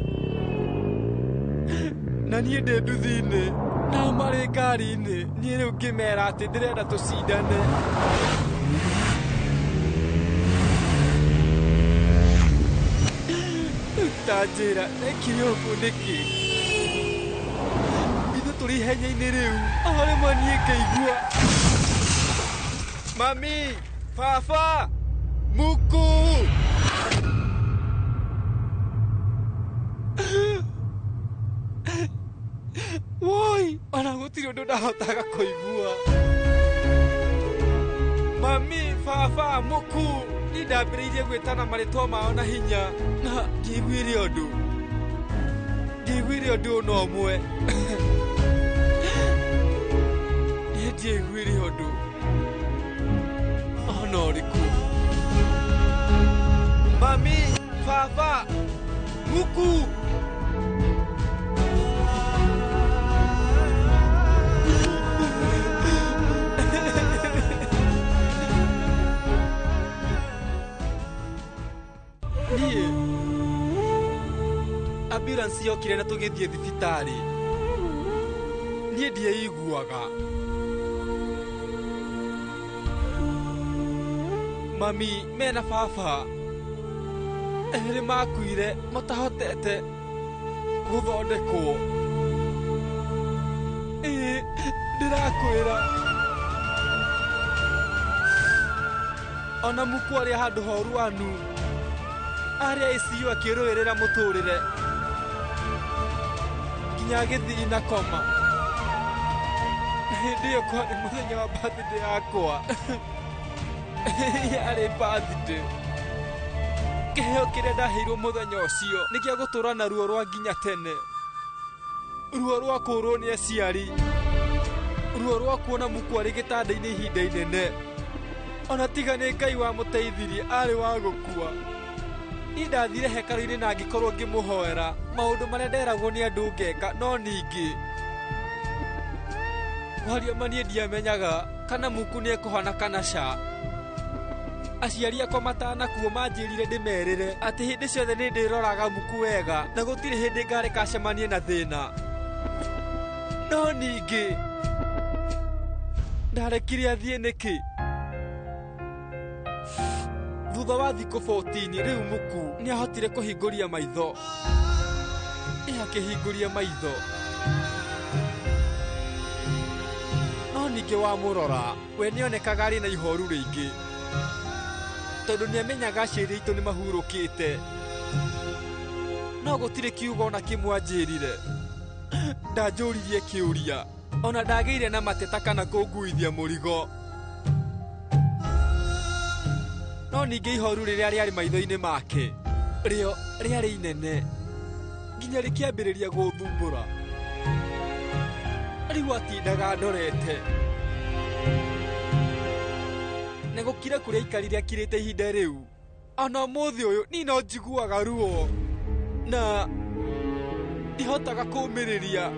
na niĩ ndĩ nduthi-inĩ. Nao marĩ ngari-inĩ niĩ rĩu ngĩmera atĩ ndĩrenda tũcindane. Ta njĩra ndekire ũguo nĩkĩ? Ithuĩ tũrĩ ihenya-inĩ rĩu o rĩmwe niĩ ngaigua mami, baba, muku. Woi, ona gũtirĩ ũndũ ndahotaga kũigua. Mami, baba, muku. Niĩ ndambĩrĩirie gwĩtana marĩtwa mao na hinya na ndiaiguire ũndũ. Ndiaiguire ũndũ ona ũmwe. Niĩ ndiaiguire ũndũ ona ũrĩkũ. Mami, baba, muku. Niĩ ambulance yokire na tũgĩthiĩ thibitarĩ. Niĩ ndieiguaga. Mami mena baba erĩ makuire matahotete gũthondekwo. Ĩĩ ndĩrakwĩra ona muku arĩa handũ horu anu arĩa ICU akĩrũĩrĩra mũtũrĩre nginya agĩthiĩ na koma. Na hĩndĩ ĩyo kwarĩ mũthenya wa birthday yakwa. Yarĩ birthday. Kĩheo kĩrĩa ndaheirwo mũthenya ũcio nĩ gĩa gũtũra na ruo rwa nginya tene. Ruo rwa kũũrwo nĩ aciari, ruo rwa kuona muku arĩ gĩtanda-inĩ ihinda inene. Ona tiga nĩ Ngai wamũteithirie arĩ wa gũkua. Niĩ ndathire hekarũ-inĩ na ngĩkorwo ngĩmũhoera maũndũ marĩa nderagwo nĩ andũ ngeka, no ningĩ kwaria ma niĩ ndiamenyaga kana muku nĩ ekũhona kana ca. Aciari akwa matanakuo manjĩrire ndĩmerĩre atĩ hĩndĩ ciothe nĩ ndĩroraga muku wega na gũtirĩ hĩndĩ ngareka acemanie na thĩna. No ningĩ ndarekire athiĩ nĩkĩ? Thutha wa thikũ 14 rĩu muku nĩ ahotire kũhingũria maitho. Ĩ akĩhingũria maitho, no ningĩ wamũrora we nĩonekaga arĩ na ihoru rĩingĩ tondũ nĩamenyaga aciari aitũ nĩ mahurũkĩte. No gũtirĩ kiugo ona kĩmwe anjĩrire. Ndanjũririe kĩũria ona ndagĩire na mateta kana kũnguithia mũrigo. No ningĩ ihoru rĩrĩa rĩarĩ maitho-inĩ make rĩo rĩarĩ inene nginya rĩkĩambĩrĩria gũthumbũra. Rĩu atindaga ndorete na gũkira kũrĩa aikarire akirĩte ihinda rĩu. Ona ũmũthĩ ũyũ niĩ no njiguaga ruo na ndihotaga kũũmĩrĩria.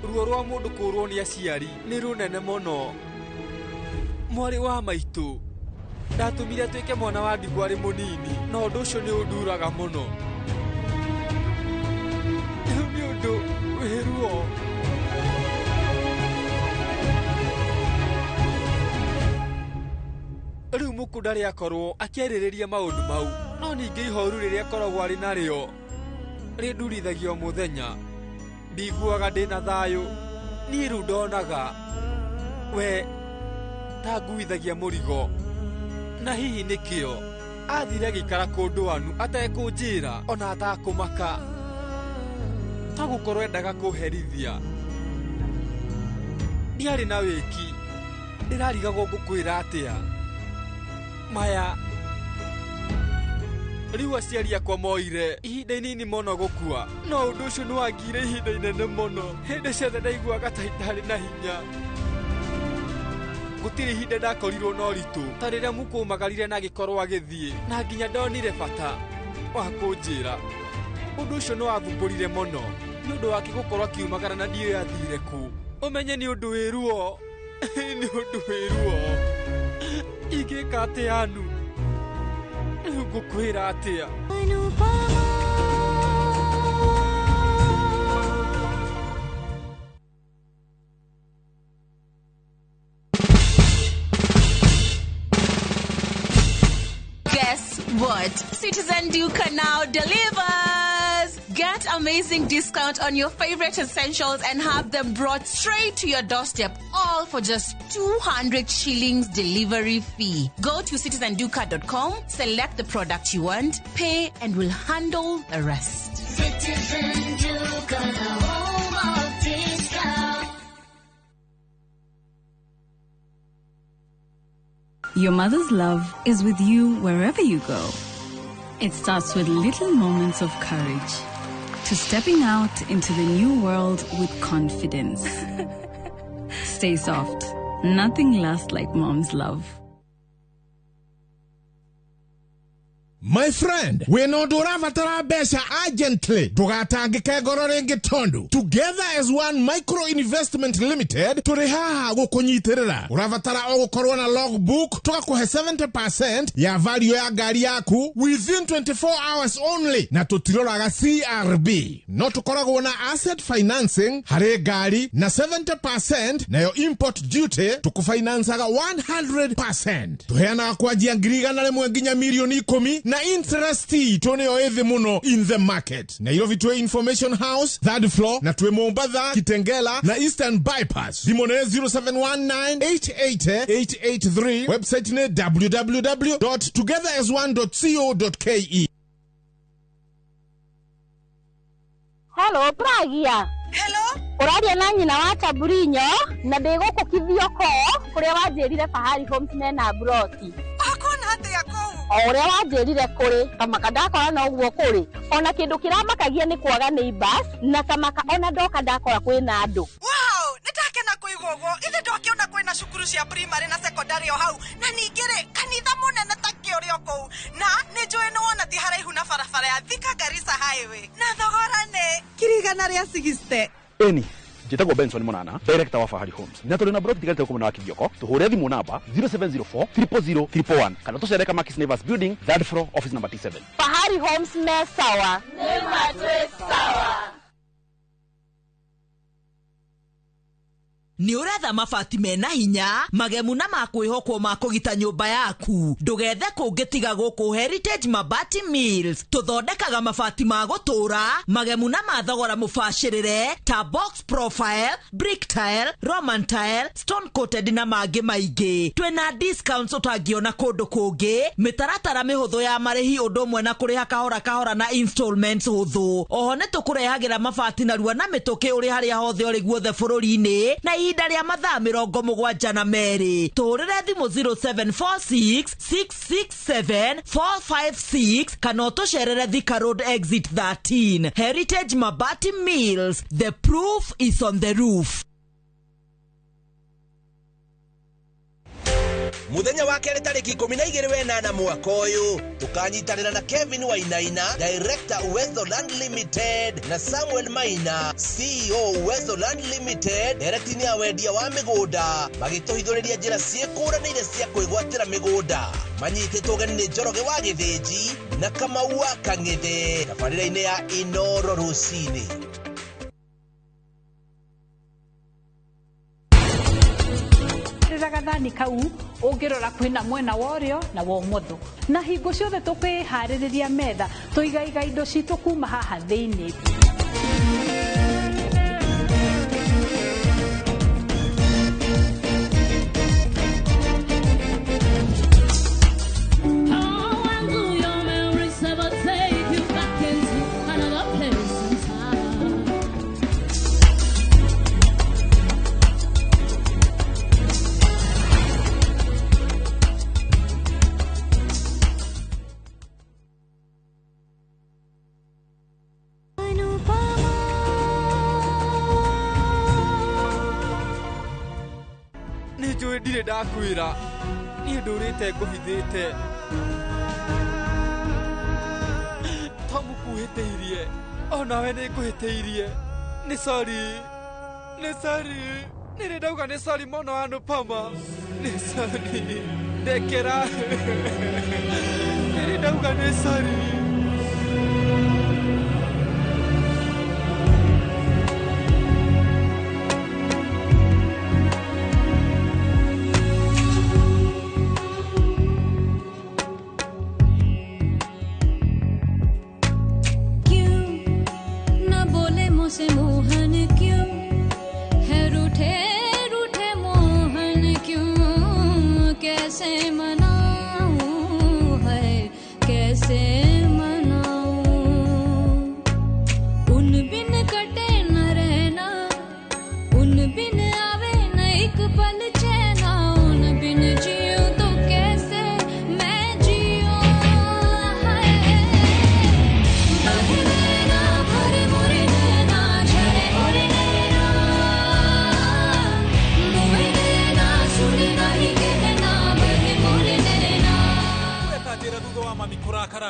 Ruo rwa mũndũ kũũrwo nĩ aciari nĩ rũnene mũno. Mwarĩ wa maitũ ndatũmire atuĩke mwana wa ndigwa arĩ mũnini, na ũndũ ũcio nĩ ũnduraga mũno. Rĩu nĩ ũndũ wĩ ruo. Rĩu muku ndarĩ akorwo akĩarĩrĩria maũndũ mau, no ningĩ ihoru rĩrĩa akoragwo arĩ narĩo rĩndurithagia o mũthenya. Ndiguaga ndĩna thayũ. Niĩ rĩu ndonaga we ta nguithagia mũrigo, na hihi nĩkĩo athire agĩikara kũndũ anu atekũnjĩra ona atakũmaka, ta gũkorwo endaga kũherithia. Ndiarĩ na wĩki, ndĩrarigagwo ngũkwĩra atĩa. Maya rĩu aciari akwa moire ihinda inini mũno gũkua, no ũndũ ũcio nĩ wangire ihinda inene mũno. Hĩndĩ ciothe ndaiguaga ta itarĩ na hinya. Gũtirĩ ihinda ndakorirwo na ũritũ ta rĩrĩa mũkũmagarire na agĩkorwo agĩthiĩ, na nginya ndonire bata wa kũnjĩra. Ũndũ ũcio nĩ wathumbũrire mũno nĩ ũndũ wake gũkorwo akiumagara na ndiũĩ athire kũ. Ũmenye nĩ ũndũ wĩ ruo, nĩ ũndũ wĩ ruo. Ingĩka atĩa anu? Rĩu ngũkwĩra atĩa? Anupama. what? Citizen Duka now delivers! Get amazing discount on your favorite essentials and have them brought straight to your doorstep, all for just 200 shillings delivery fee. Go to citizenduka.com, select the product you want, pay, and we'll handle the rest. Citizen Duka, the home of discount. Your mother's love is with you wherever you go. It starts with little moments of courage to stepping out into the new world with confidence. Stay soft. Nothing lasts like mom's love. My friend, wĩna ũndũ ũrabatara mbeca urgently, ndũgatangĩke ngoro rĩngĩ tondũ Together as One Micro Investment Limited tũrĩ haha gũkũnyitĩrĩra. Ũrabatara o gũkorwo na logbook, tũgakũhe 70% ya value ya ngari yaku within 24 hours only, na tũtiroraga CRB. No tũkoragwo na asset financing harĩ ngari na 70%, nayo import duty tũkũfinancaga 100%. Tũheanaga kwanjia 100,000 nginya 10,000,000 na interest itũ nĩyo ĩthĩ mũno in the market. Nairobi twĩ Information House third floor, na twĩ Mombatha, Kitengela na Eastern Bypass. Thimũ nĩ 0719888883, website nĩ www.togetherasone.co.ke. Hello, Pragia. Hello. Ũraria na nyina wa Taburinyo na ndĩ gũkũ Kithioko kũrĩa wanjĩrire Fahari Homes mena broti. Akona atĩa kũu? O ũrĩa wanjĩrire kũrĩ kamaka ndakora no ũguo kũrĩ. Ona kĩndũ kĩramakagia nĩ kwaga neighbors na kamaka ona ndoka ndakora kwĩna andũ. Wow, nĩndakena kũigua ũguo. Ithe ndwakĩona kwĩna cukuru cia primary na secondary o hau, na ningĩ rĩ kanitha mũnene ta kĩ ũrĩ o kũu, na nĩ njũĩ nĩ wona ti haraihu na barabara ya Thika Garissa Highway, na thogora nĩ 160,000. Eni njĩtagwo Benson Munana, director wa Fahari Homes, na tũrĩ na broti tigarĩte gũkũ mwena wa Kithioko. Tũhũre thimũ namba 0704 000 111 kana tũcere Kamakis Neighbors Building, third floor, office number T7. Fahari Homes me sawa. Nĩ ma twĩ sawa. Nĩ ũretha mabati mena hinya, magemu na makwĩhokwo ma kũgita nyũmba yaku. Ndũgethe kũngĩ tiga gũkũ Heritage Mabati Mills. Tũthondekaga mabati ma gũtũũra, magemu na ma thogora mũbacĩrĩre ta box profile, brick tile, Roman tile, stone coated na mangĩ maingĩ. Twĩna discounts ũtangĩona kũndũ kũngĩ, mĩtaratara mĩhũthũ ya marĩhi ũndũ ũmwe na kũrĩha kahora kahora na installments hũthũ. Oho nĩ tũkũrehagĩra mabati narua na mĩtũkĩ ũrĩ harĩa hothe ũrĩ guothe bũrũri-inĩ na ihinda rĩa mathaa 72. Tũhũrĩre thimũ 0746 667 456 kana ũtũcerere Thika Road exit 13. Heritage Mabati Mills, the proof is on the roof. Muthenya wa kerĩ tarĩki 12 wenana mwaka ũyũ tũkanyitanĩra na Kevin Wainaina, Director Uwezo Land Limited, na Samuel Maina, CEO Uwezo Land Limited, ndereti-inĩ ya wendia wa mĩgũnda, magĩtũhithũrĩria njĩra ciĩkũranĩire cia kwĩgwatĩra mĩgũnda. Manyitĩtwo ũgeni nĩ Njoroge wa Gĩthĩnji na Kamau wa Kang'ethe tabarĩra-inĩ ya Inoro rũcinĩ. Gathani kau ũngĩrora kwĩna mwena wa ũrĩo na wa ũmotho, na hingo ciothe tũkĩharĩrĩria metha tũigaiga indo citũ kuma haha thĩinĩ. Ndirĩ ndakwĩra niĩ ndũrĩte ngũhithĩte Tomu kuhĩtĩirie onawe nĩ ngũhĩtĩirie. Nĩ sorry, nĩ sorry, nĩrĩ ndauga nĩ sorry mũno Anupama, nĩ sorry, ndekera, nĩrĩ ndauga nĩ sorry.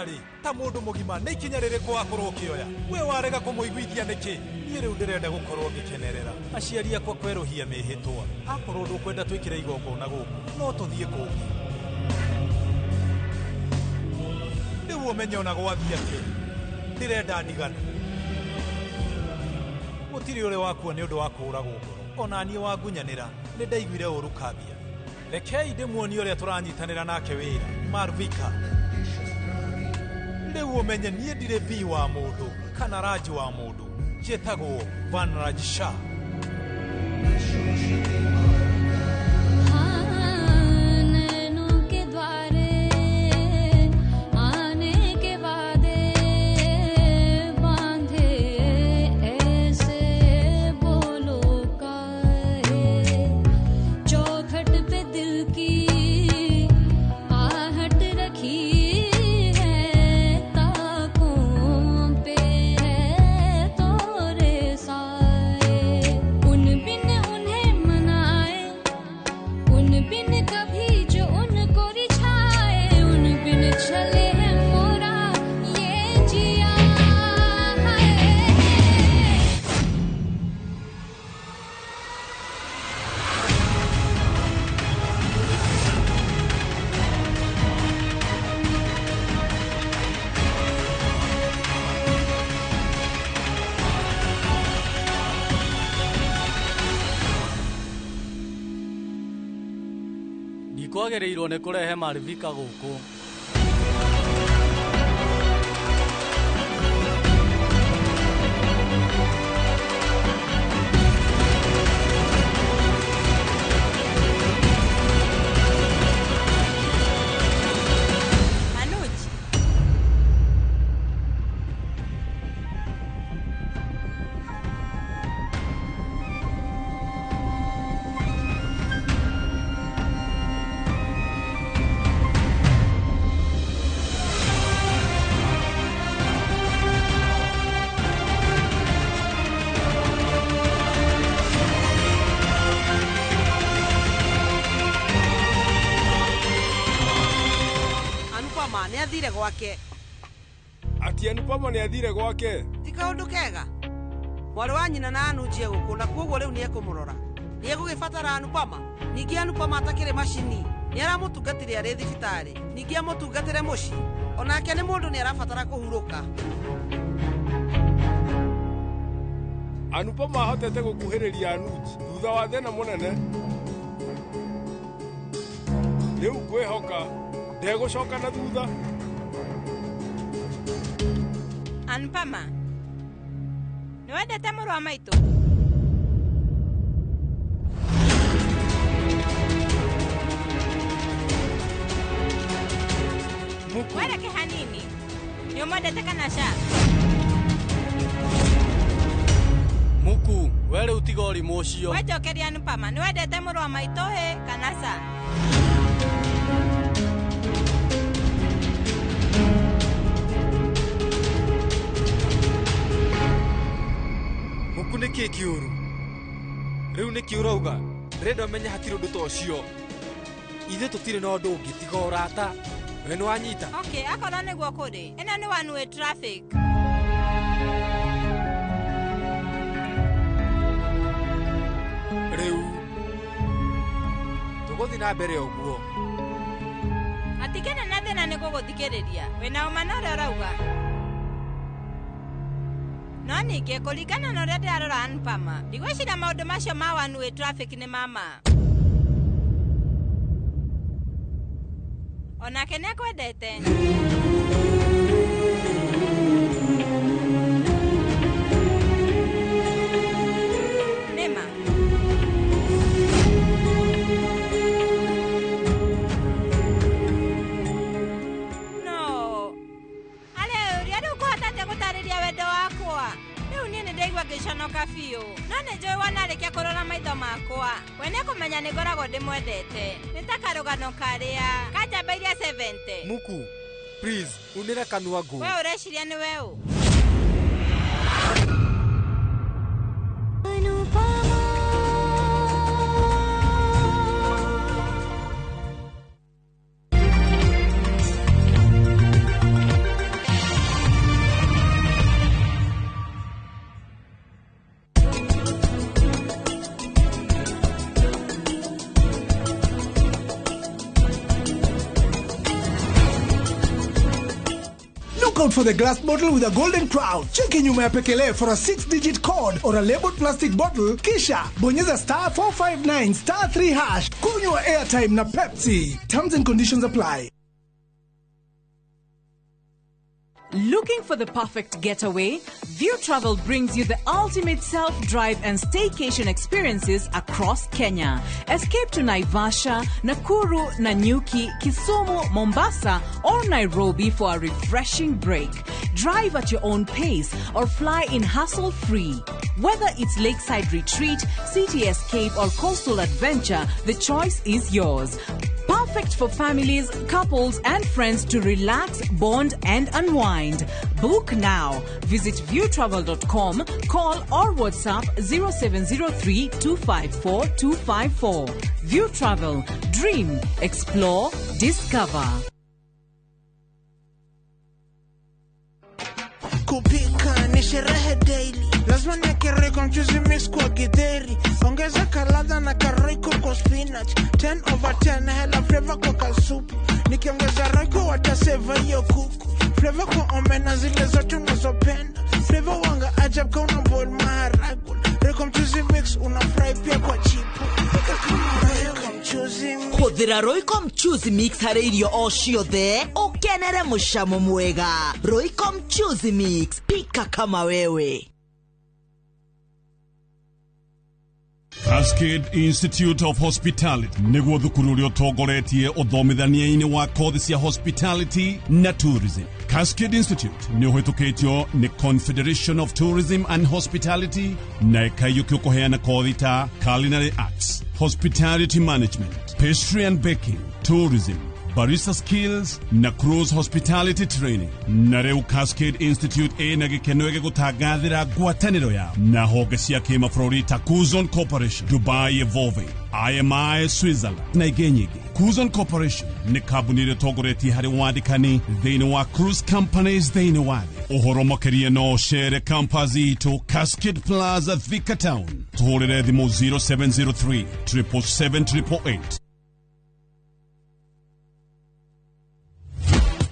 Ũngĩmwenda-rĩ, ta mũndũ mũgima nĩ ikinya rĩrĩkũ wakorwo ũkĩoya? We warega kũmũiguithia nĩkĩ? Niĩ rĩu ndĩrenda gũkorwo ngĩkenerera aciari akwa kwerũhia mĩhĩtwa. Akorwo ndũkwenda twĩkĩre igongona gũkũ, no tũthiĩ kũngĩ. Rĩu ũmenye ona gwathiĩ atĩa, ndĩrenda ndigano. Gũtirĩ ũrĩ wakua nĩ ũndũ wa kũũragwo ngoro. Ona niĩ wangunyanĩra nĩ ndaiguire ũru kambia. Rekei ndĩmuonie ũrĩa tũranyitanĩra nake wĩra Marvika. Rĩu ũmenye niĩ ndirĩ V wa mũndũ kana Raj wa mũndũ, njĩtagwo Vanraj Shah. नैनों के द्वारे आने के वादे बांधे ऐसे बोलो काहे चौखट पे दिल की आहट रखी है ताकों पे है तोरे साए उन बिन उन्हें मनाए उन बिन कभी जो उनको रिझाए उन बिन चले है मोरा ये जिया है। Ndikwagĩrĩirwo nĩ kũrehe Marivika gũkũ. Anuj. Anupama nĩ athire gwake. Ati Anupama nĩ athire gwake? Ti kaũndũ kega. Mwarĩ wa nyina na Anuji egũkũ na kuoguo rĩu nĩ ekũmũrora. Nĩ egũgĩbatara Anupama. Ningĩ Anupama atakĩrĩ macini. Nĩ aramũtungatire arĩ thibitarĩ. Ningĩ amũtungatĩre mũciĩ. Onake nĩ mũndũ nĩ arabatara kũhurũka. Anupama ahotete gũkuhĩrĩria Anuj thutha wa thĩna mũnene. Rĩu ngwĩhoka ndegũcoka na thutha. Anupama, nĩ wendete mũrũ wa maitũ? Wereke hanini. Nĩ ũmwendete kana ca? Muku, we rĩu tiga ũrimũ ũcio. Wenjokeria Anupama, nĩ wendete mũrũ wa maitũ ĩ kana ca? Muku nĩ kĩĩ kĩũru? Rĩu nĩkĩ ũrauga? Ndĩrenda ũmenye hatirĩ ũndũ ta ũcio. Ithuĩ tũtirĩ na ũndũ ũngĩ tiga ũrata. We nĩ wanyita? Okay, akorwo nĩguo kũrĩ. Ĩno nĩ one way traffic. Rĩu tũgũthiĩ na mbere ũguo. Hatikĩrĩ na thĩna nĩ gũgũthikĩrĩria. Wĩna ũma na ũrĩa ũrauga. No ningĩ kũringana na ũrĩa ndĩrarora Anupama, ndigwĩciria maũndũ macio ma one way traffic nĩ mama. Onake nĩ akwendete. Nĩma. No. Ale, ũrĩa rĩu kũhota atĩa gũtarĩria wendo wakwa? Rĩu niĩ nĩ ndaigua ngĩconoka biũ. No nĩ njũĩ wanarĩkia kũrora maitho makwa. We nĩekũmenya nĩ ngoragwo ndĩmwendete. Nĩ ta karũgano karĩa ka njamba iria 70. Muku, please, unĩra kanua ngũ. We ũreciria nĩ we ũ? out for the glass bottle with a golden crown. Cheki nyuma ya pekele for a 6-digit code or a labeled plastic bottle, kisha bonyeza star 459 star 3 hash. Kunywa airtime na Pepsi. Terms and conditions apply. Looking for the perfect getaway? View Travel brings you the ultimate self-drive and staycation experiences across Kenya. Escape to Naivasha, Nakuru, Nanyuki, Kisumu, Mombasa, or Nairobi for a refreshing break. Drive at your own pace or fly in hassle-free. Whether it's lakeside retreat, city escape, or coastal adventure, the choice is yours. Perfect for families, couples, and friends to relax, bond, and unwind. Book now. Visit viewtravel.com, call or WhatsApp 0703 254 254. View Travel. Dream, explore, discover. Kupika ni sherehe daily, lazima niweke Royco mchuzi mix kwa githeri, ongeza kaladha na karoyco kwa spinach, 10 over 10 hela flavor kwa kasupu, nikiongeza Royco wataseva hiyo kuku, flavor kwa omena zile zote unazopenda, flavor wanga ajab kama una boil maharagwe, Royco mchuzi mix una fry pia kwa chipu, pika kama Royco mchuzi mix. Hũthĩra Royco mchuzi mix harĩ irio o ciothe ũkenere mũcamo mwega. Royco mchuzi mix, pika kama wewe. Cascade Institute of Hospitality nĩguo thukuru ũrĩa ũtongoretie ũthomithania-inĩ wa kothi cia hospitality na tourism. Cascade Institute nĩ ũhĩtũkĩtio nĩ Confederation of Tourism and Hospitality na ĩkaiyũkio kũheana kothi ta culinary arts, hospitality management, pastry and baking, tourism, barista skills na cruise hospitality training. Na rĩu Cascade Institute ĩna gĩkeno gĩgũtangathĩra ngwatanĩro yao na honge cia kĩmabũrũri ta Kuzon Corporation, Dubai Evolving, IMI Switzerland na ingĩ nyingĩ. Kuzon Corporation nĩ kambuni ĩrĩa ĩtongoretie harĩ wandĩkani thĩinĩ wa cruise companies thĩinĩ wa thĩ. Ũhoro makĩria no ũcere campus itũ Cascade Plaza, Thika Town. Tũhũrĩre thimũ 0703 777 888.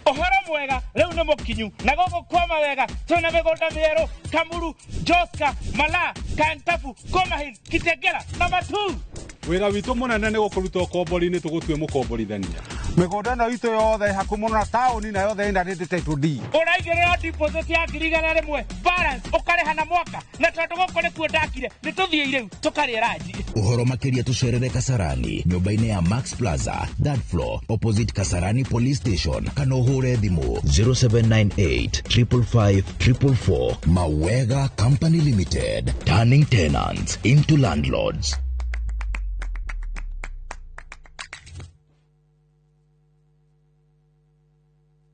Ũhoro mwega rĩu nĩ mũkinyu na gũkũ kwa mawega twĩna mĩgũnda mĩerũ Kamuru, Joska, Malaa, Kantafu, Komahil, Kitegera na Matuu. Wĩra witũ mũnene nĩ gũkũruta ũkombori-inĩ tũgũtue mũkomborithania. Mĩgũnda ĩno itũ yothe ĩ hakuhĩ mũno na taũni na yothe ĩna title deed. Ũraigĩrĩra deposit ya 100,000 balance ũkarĩha na mwaka, na tondũ gũkũ nĩkuo ndakire nĩ tũthiĩ rĩu tũkarĩe ranji. Ũhoro makĩria tũcerere Kasarani nyũmba-inĩ ya Max Plaza third floor opposite Kasarani Police Station kana ũhũre thimũ 0798 555 444. Mawega Company Limited, turning tenants into landlords.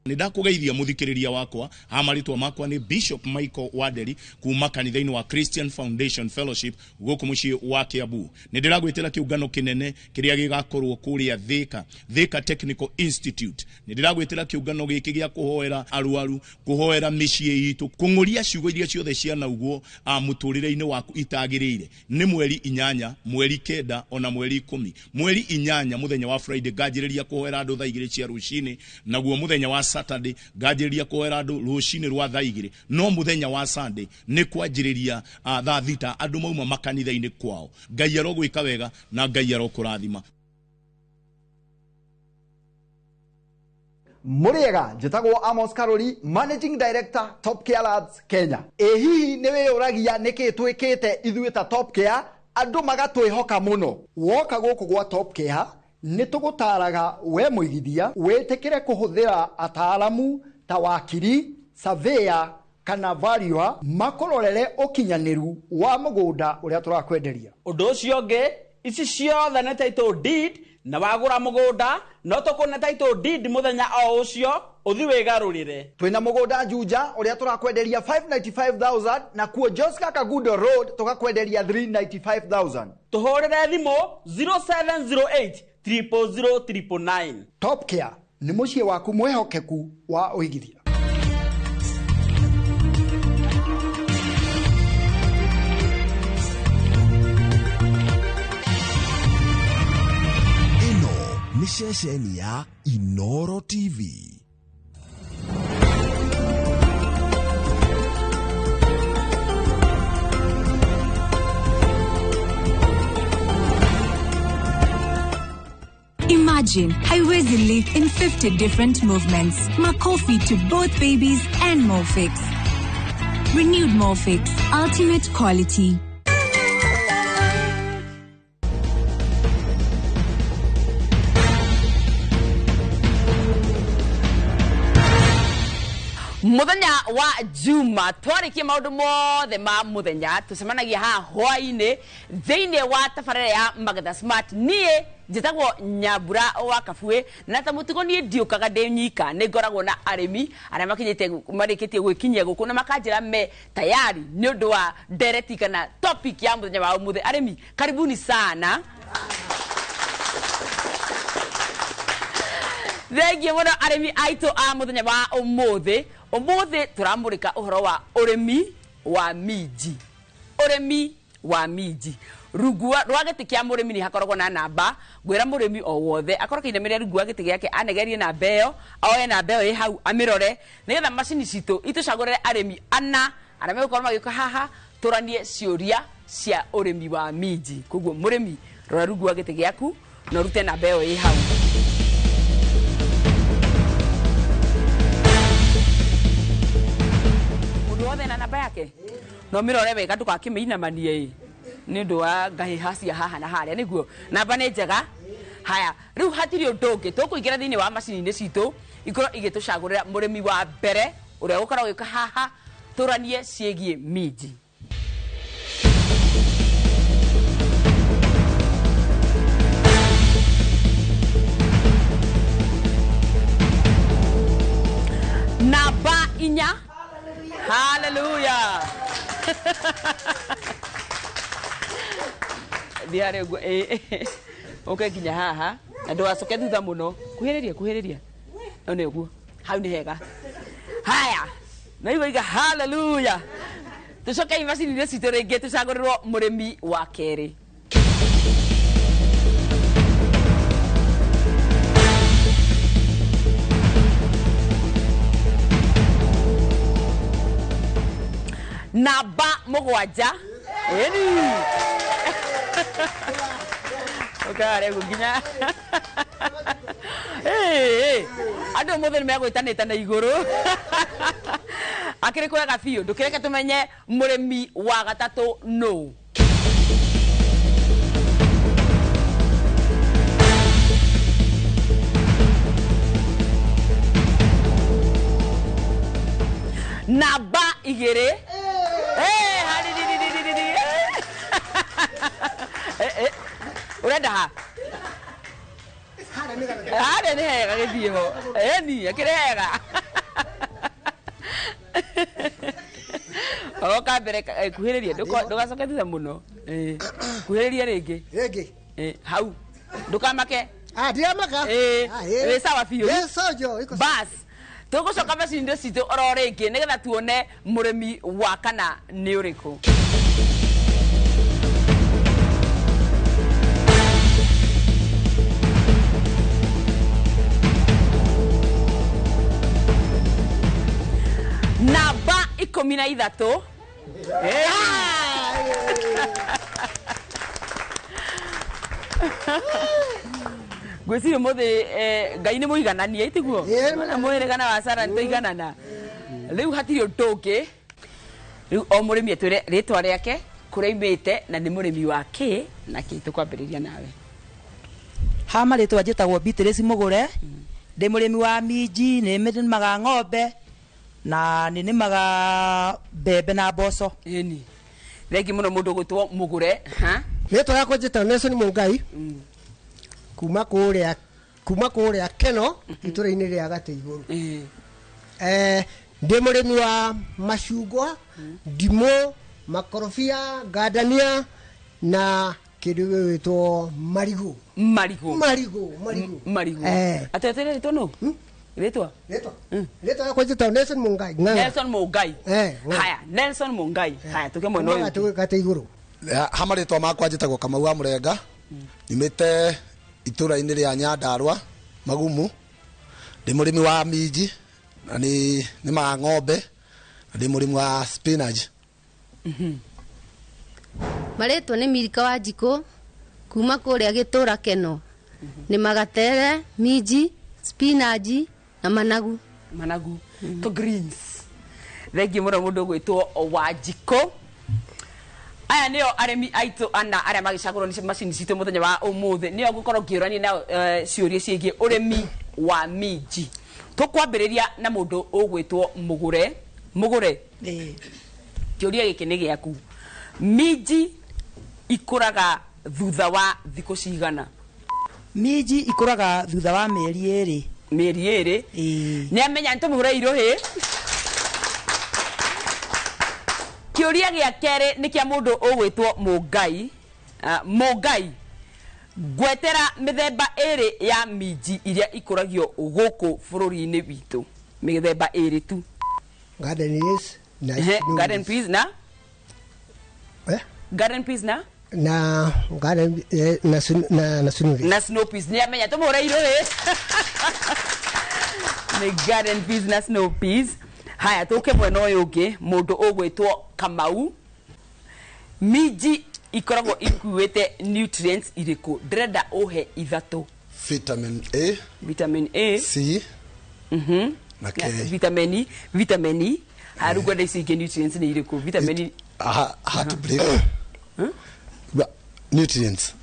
Nĩ ndakũgeithia mũthikĩrĩria wakwa ha marĩtwa makwa nĩ Bishop Michael Wanderi kuma kanitha-inĩ wa Christian Foundation Fellowship gũkũ mũciĩ wa Kiambu. Nĩ ndĩragwĩtĩra kĩũngano kĩnene kĩrĩa gĩgakorwo kũrĩa Thika, Thika Technical Institute. Nĩ ndĩragwĩtĩra kĩũngano gĩkĩ gĩa kũhoera arwaru, kũhoera mĩciĩ itũ, kũng'ũria ciugo iria ciothe cianaugwo mũtũrĩre-inĩ waku itagĩrĩire. Nĩ mweri 8, mweri 9 ona mweri 10. Mweri 8 mũthenya wa Friday nganjĩrĩria kũhoera andũ thaa 2 cia rũcinĩ, naguo mũthenya wa Saturday nganjĩrĩria kũhoera andũ rũcinĩ rwa thaa 2, no mũthenya wa Sunday nĩ kwanjĩrĩria thaa 6 andũ mauma makanitha-inĩ kwao. Ngai arogwĩka wega na Ngai arokũrathima. Mũrĩega, njĩtagwo Amos Karori, Managing Director Top Care Labs Kenya. Ĩ hihi nĩ wĩyũragia nĩkĩ twĩkĩte ithuĩ ta Top Care andũ magatwĩhoka mũno? Woka gũkũ gwa Top Care nĩ tũgũtaraga we mũigithia wĩtĩkĩre kũhũthĩra ataalamu ta wakiri, surveyor kana valuer makũrorere ũkinyanĩru wa mũgũnda ũrĩa tũrakwenderia. Ũndũ ũcio ũngĩ, ici ciothe nĩ title deed, na wagũra mũgũnda no tũkũne title deed mũthenya o ũcio ũthi wĩgarũrĩre. Twĩna mũgũnda Juja ũrĩa tũrakwenderia 595,000 na kuo Joska Kagudo Road tũgakwenderia 395,000. Tũhũrĩre thimũ 0708 000 999. Top Care nĩ mũciĩ waku mwĩhokeku wa ũigithia. Ĩno nĩ ceceni ya Inoro TV. Imagine haiwezi live in 50 different movements. Makofi to both babies and Molfix. Renewed Molfix, ultimate quality. Muthenya wa juma twarikie maundu mothe ma muthenya, tucemanagia haha hwaini thiini wa tabarĩra ya Magetha Smart. Niĩ njĩtagwo Nyambura wa Kabue, na ta mũtugo niĩ ndiũkaga ndĩ nyika, nĩ ngoragwo na arĩmi arĩa makinyĩte marĩkĩtie gwĩkinyia gũkũ na makanjĩra me tayari nĩ ũndũ wa ndereti kana topic ya mũthenya wa ũmũthĩ. Arĩmi, karibuni sana. Thengiũ mũno arĩmi aitũ a mũthenya wa ũmũthĩ. Ũmũthĩ tũramũrĩka ũhoro wa ũrĩmi wa minji. Ũrĩmi wa minji. Rungu rwa gĩtĩ kĩa mũrĩmi nĩ hakoragwo na namba. Ngwĩra mũrĩmi o wothe akorwo kĩinamĩrĩra rungu wa gĩtĩ gĩake, anegerie namba ĩyo, oe namba ĩyo ĩ hau amĩrore, nĩgetha macini citũ itũcagũrĩre arĩmi ana arĩa megũkorwo magĩũka haha tũranie ciũria cia ũrĩmi wa minji. Koguo mũrĩmi, rora rungu wa gĩtĩ gĩaku na ũrute namba ĩyo ĩ hau. Wothe na namba yake no mirore wega ndugakĩmĩinamanie ĩ nĩ ũndũ wa ngahĩha cia haha na harĩa, nĩguo namba nĩ njega. Haya, rĩu hatirĩ ũndũ ũngĩ, tũkũingĩra thĩinĩ wa macini-inĩ citũ ikorwo igĩtũcagũrĩra mũrĩmi wa mbere ũrĩa ũgũkorwo agĩũka haha tũranie ciĩgiĩ minji. Namba 4. Hallelujah. Thiarĩ ũguo, ũke nginya haha na ndũgacoke thutha mũno, kuhĩrĩria kuhĩrĩria, no nĩ ũguo, hau nĩ hega. Haya, na igua iga hallelujah. Tũcoke macini-inĩ citũ rĩngĩ tũcagũrĩrwo mũrĩmi wa kerĩ. Namba 7. Eni. Ũkare nginya. Andũ ũmũthĩ nĩ megwĩtanĩte na igũrũ. Akĩrĩ kwega biũ, ndũkĩreke tũmenye mũrĩmi wa gatatũ nũ. Namba 2. Ũrenda ha? Harĩa nĩ hega, gĩthiĩ ho. Ĩni, akĩrĩ hega. Oka mbere, kuhĩrĩria, ndũgacoke thutha mũno. Kuhĩrĩria rĩngĩ. Rĩngĩ. Hau. Ndũkamake. Ndiramaka. Wĩ sawa biũ. Wĩ sojo. Bas. Tũgũcoka macini-inĩ citũ oro rĩngĩ nĩgetha tuone mũrĩmi wa kana nĩ ũrĩkũ. Namba 13. Ngwĩciria ũmũthĩ Ngai nĩ mũigananie, tiguo? Na mũhĩrĩga na wa Sarah nĩ tũiganana. Rĩu hatirĩ ũndũ ũngĩ. Rĩu o mũrĩmi atwĩre rĩtwa rĩake, kũrĩa aumĩte na nĩ mũrĩmi wa kĩ na kĩ. Tũkwambĩrĩria nawe. Ha marĩtwa njĩtagwo Beatrice Mũgũre, ndĩ mũrĩmi wa minji, nĩ nĩmaga ng'ombe na nĩ nĩmaga mbembe na mboco. Ĩni. Thengi mũno mũndũ ũgwĩtwo Mũgũre. Rĩtwa rĩakwa njĩtagwo Nelson Mũngai, kuma kũrĩa Keno, itũra-inĩ rĩa Gatĩ Igũrũ. Ndĩ mũrĩmi wa macungwa, ndimũ, makorobia, ngandania na kĩndũ gĩgwĩtwo marigũ. Marigũ. Marigũ, marigũ. Marigũ. Atĩ atĩ rĩtwa nũ? Rĩtwa? Rĩtwa. Rĩtwa rĩakwa njĩtagwo Nelson Mũngai. Nelson Mũngai. Haya, Nelson Mũngai. Haya, tũke mwena ũyũ. Gatĩ Igũrũ. Ha marĩtwa makwa njĩtagwo Kamau wa Mũrenga, nyumĩte itũra-inĩ rĩa Nyandarua, Magumu. Ndĩ mũrĩmi wa minji na nĩ nĩmaga ng'ombe na ndĩ mũrĩmi wa spinach. Marĩtwa nĩ Milika wa Njikũ kuma kũrĩa Gĩtũra Keno. Nĩmaga terere, minji, spinach na managu. Managu to greens. Thengiũ mũno mũndũ ũgwĩtwo Wanjikũ. Aya nĩo arĩmi aitũ ana arĩa magĩcagũrwo nĩ macini citũ mũthenya wa ũmũthĩ. Nĩo ngũkorwo ngĩũrania nao ciũria ciĩgiĩ ũrĩmi wa minji. Tũkwambĩrĩria na mũndũ ũgwĩtwo Mũgũre. Mũgũre, kĩũria gĩkĩ nĩ gĩaku. Minji ikũraga thutha wa thikũ cigana? Minji ikũraga thutha wa mĩeri 2. Mĩeri 2. Nĩ amenya, nĩ tũmũhũre irũhĩ. Kĩũria gĩa kerĩ nĩ kĩa mũndũ ũgwĩtwo Mũngai. Mũngai, ngwetera mĩthemba 2 ya minji iria ikũragio gũkũ bũrũri-inĩ witũ. Mĩthemba 2 tu. Garden peas na garden peas na? Garden peas na? Na garden na na snow peas. Na snow peas. Nĩ amenya, tũmũhũre irũhĩ. Nĩ garden peas na snow peas. Haya, tũke mwena ũyũ ũngĩ, mũndũ ũgwĩtwo Kamau. Minji ikoragwo ikuĩte nutrients irĩkũ? Ndĩrenda ũhe 3. Vitamin A, Vitamin A, C na K. Vitamin E, vitamin E. Haya, rĩu ngwenda ici ingĩ nutrients nĩ irĩkũ? Vitamin E. Heart break. Nutrients.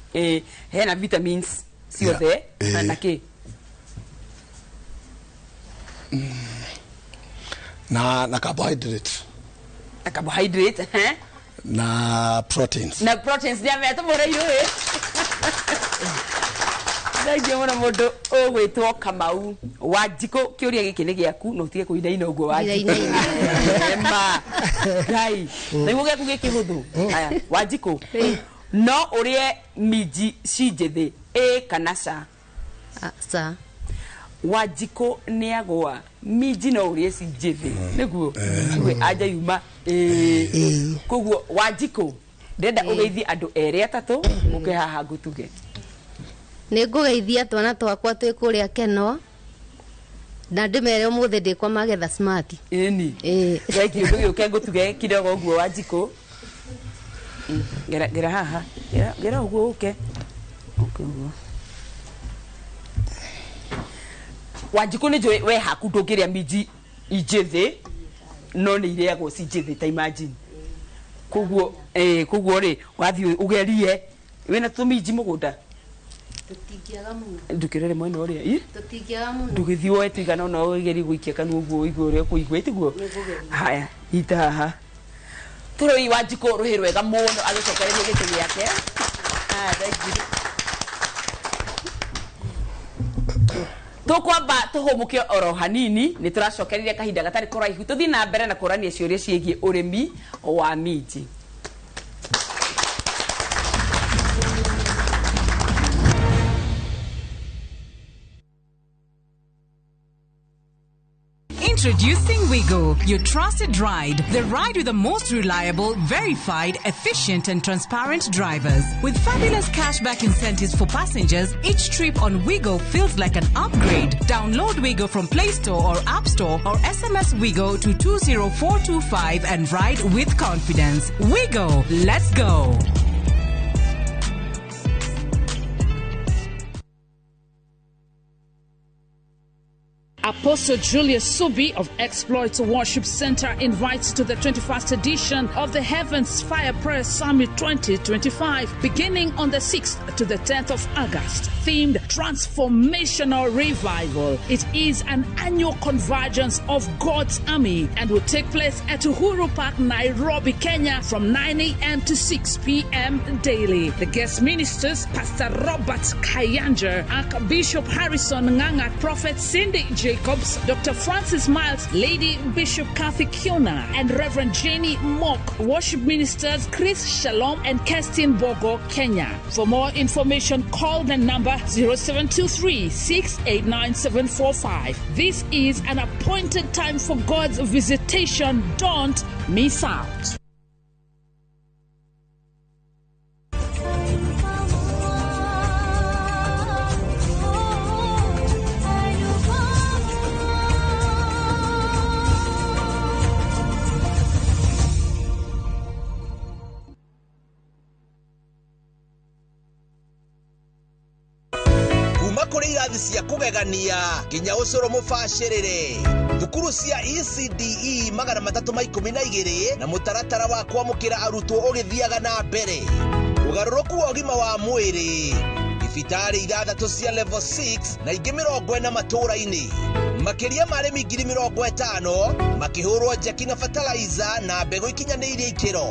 Hena vitamins ciothe na kĩ? Na carbohydrate. Na carbohydrate, eh? Na proteins. Na proteins. Nĩ amenya, tũmũhũre irũhĩ. Thengiũ mũno mũndũ ũgwĩtwo Kamau. Wanjikũ, kĩũria gĩkĩ nĩ gĩaku, na ũtige kũinaina ũguo Wanjikũ. Ema Ngai, nĩguo gĩaku gĩkĩhũthũ. Haya, Wanjikũ, no ũrĩe minji ci njĩthĩ, ĩ kana ca? Ca. Wanjikũ nĩ agũa. Minji no ũrĩe ci njĩthĩ, nĩguo we anja yuma ĩ. Koguo Wanjikũ, ndĩrenda ũgeithie andũ 2 3 mũke haha ngũtuge. Nĩ ngũgeithia twana twakwa twĩ kũrĩa Keno, na ndĩmere ũmũthĩ ndĩ kwa Magetha Smart. Ĩni. Thengiũ, ndũgĩũke ngũtuge kidogo ũguo Wanjikũ. Gera gera haha, gera gera ũguo ũke. Ũke ũguo. Wanjikũ, nĩ njũĩ we haku ndũngĩrĩa minji njĩthĩ, no nĩ irĩagwo ci njĩthĩ, ta imagine. Koguo koguo rĩ, wathiĩ ũgerie. Wĩna tũminji mũgũnda? Tũtingĩaga mũno. Ndũkĩrore mwena ũrĩa. Ĩ? Tũtingĩaga mũno. Ndũgĩthiĩ woe tũigana ũna ũgerie gũikia kanua ũguo ũigue ũrĩa ũkũigua, ĩtiguo? Nĩngũgeria. Haya, nyita haha. Tũrũi Wanjikũ rũhĩ rwega mũno agĩcokereria gĩtĩ gĩake. Haya, thank you. Tũkwamba tũhũmũke oro hanini, nĩ tũracokereria kahinda gatarĩ kũraihu tũthiĩ na mbere na kũrania ciũria ciĩgiĩ ũrĩmi wa minji. Introducing Wigo, your trusted ride. The ride with the most reliable, verified, efficient and transparent drivers. With fabulous cashback incentives for passengers, each trip on Wigo feels like an upgrade. Download Wigo from Play Store or App Store or SMS Wigo to 20425 and ride with confidence. Wigo, let's go. Apostle Julius Subi of Exploits Worship Center invites to the 21st edition of the Heavens Fire Prayer Summit 2025, beginning on the 6th to the 10th of August, themed Transformational Revival. It is an annual convergence of God's army and will take place at Uhuru Park, Nairobi, Kenya, from 9 a.m. to 6 p.m. daily. The guest ministers, Pastor Robert Kayanja, Archbishop Harrison Nganga, Prophet Cindy Jacobs, Dr. Francis Miles, Lady Bishop Kathy Kiona, and Reverend Jenny Mock. Worship ministers Chris Shalom and Kerstin Bogo, Kenya. For more information, call the number 0723 689 745. This is an appointed time for God's visitation. Don't miss out. kũrĩ irathi cia kũgegania nginya ũcũrũ mũbacĩrĩre. Thukuru cia ECDE 312 na mũtaratara wa kwamũkĩra arutwo ũgĩthiaga na mbere. Ũgarũrũku wa ũgima wa mwĩrĩ, thibitarĩ 6 cia level 6 na ingĩ 40 matũũra-inĩ. Makĩria ma arĩmi 50,000 makĩhũrwo njeki na fertilizer na mbegũ ikinyanĩirie ikĩro.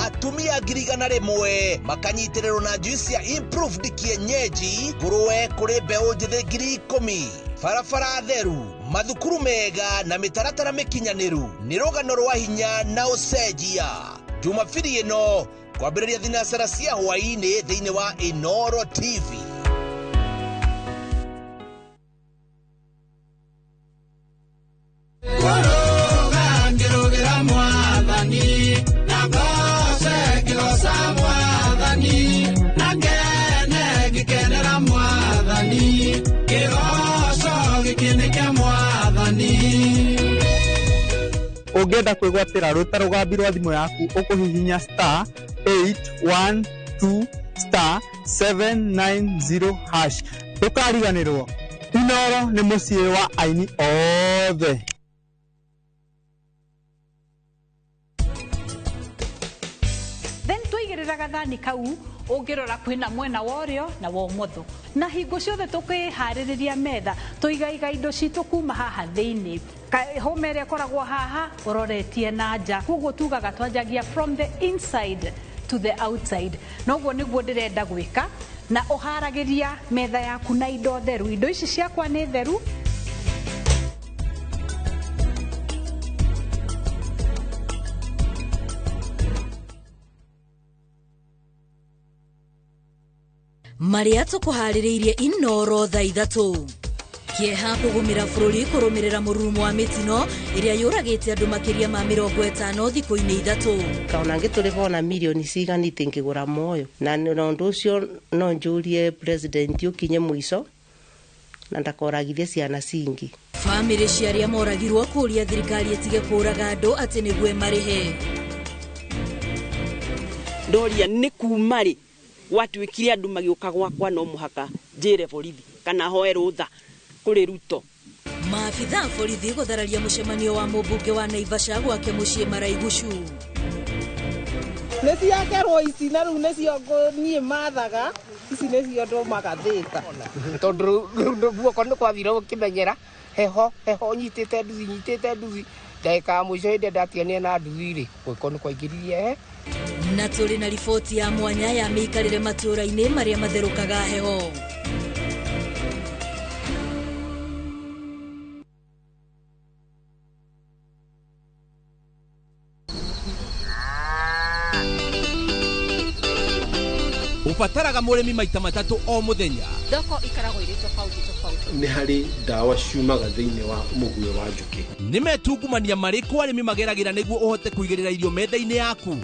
Atumia 100,000 makanyitĩrĩrwo na njui cia improved kienyeji, ngũrũwe kũrĩ mbeũ njĩthĩ 10,000. Barabara theru, mathukuru mega na mĩtaratara mĩkinyanĩru nĩ rũgano rwa hinya na ũcenjia. Jumapili ĩno kwambĩrĩria thinacara cia hwaĩ-inĩ thĩinĩ wa Inooro TV. Ũngĩenda kwĩgwatĩra rũta rũgambi rwa thimũ yaku ũkũhihinya star 812 star 790 hash. Ndũkariganĩrwo, Inooro nĩ mũciĩ wa aini othe. Then twaigĩrĩra gathani kau ũngĩrora kwĩna mwena wa ũrĩo na wa ũmotho, na hingo ciothe tũkĩharĩrĩria metha tũigaiga indo citũ kuma haha thĩinĩ. Homa ĩrĩa ĩkoragwo haha ũroretie na nja, koguo tugaga twanjagia from the inside to the outside. Noguo nĩguo ndĩrenda gwĩka, na ũharagĩria metha yaku na indo theru. Indo ici ciakwa nĩ theru. Marĩa tũkũharĩrĩirie Inooro thaa 3. Kĩeha kũgũmĩra bũrũri kũrũmĩrĩra mũrurumo wa mĩtino ĩrĩa yũragĩte andũ makĩria ma 50 thikũ-inĩ 3. Kaona ngĩtũrĩha ona mirioni ciganĩte ngĩgũra moyo, na ũndũ ũcio no njũrie president ũkinye mũico na ndakoragithie ciana cingĩ. Bamĩrĩ cia arĩa moragirwo kũũria thirikari ĩtige kũũraga andũ atĩ nĩguo ĩmarĩhe. Ndoria nĩ kuma rĩ gwatuĩkire andũ magĩũka gwakwa no mũhaka njĩre borithi kana hoe rũtha kũrĩ Ruto. Maabitha borithi gũthararia mũcemanio wa mũmbunge wa Naivasha gwake mũciĩ Maraigucu. Nĩ ciakerwo ici na rĩu nĩcio niĩ mathaga, ici nĩcio ndũmaga thĩta. Tondũ rĩu guoko nĩ kwathire gũkĩmenyera heho heho nyitĩte nduthi ndagĩka ya mũico hĩndĩ ĩrĩa ndatiganire na nduthi rĩ, guoko nĩ kwaingĩririe he. Na tũrĩ na riboti ya mwanya ya mĩikarĩre matũũra-inĩ marĩa matherũkaga heho. Ũbataraga mũrĩmi maita 3 o mũthenya. Thoko ikaragwo irĩ tofauti tofauti. Nĩ harĩ ndawa ciumaga thĩinĩ wa mũguĩ wa njũkĩ. Nĩ metungumania marĩkũ arĩmi mageragĩra nĩguo ũhote kũigĩrĩra irio metha-inĩ yaku?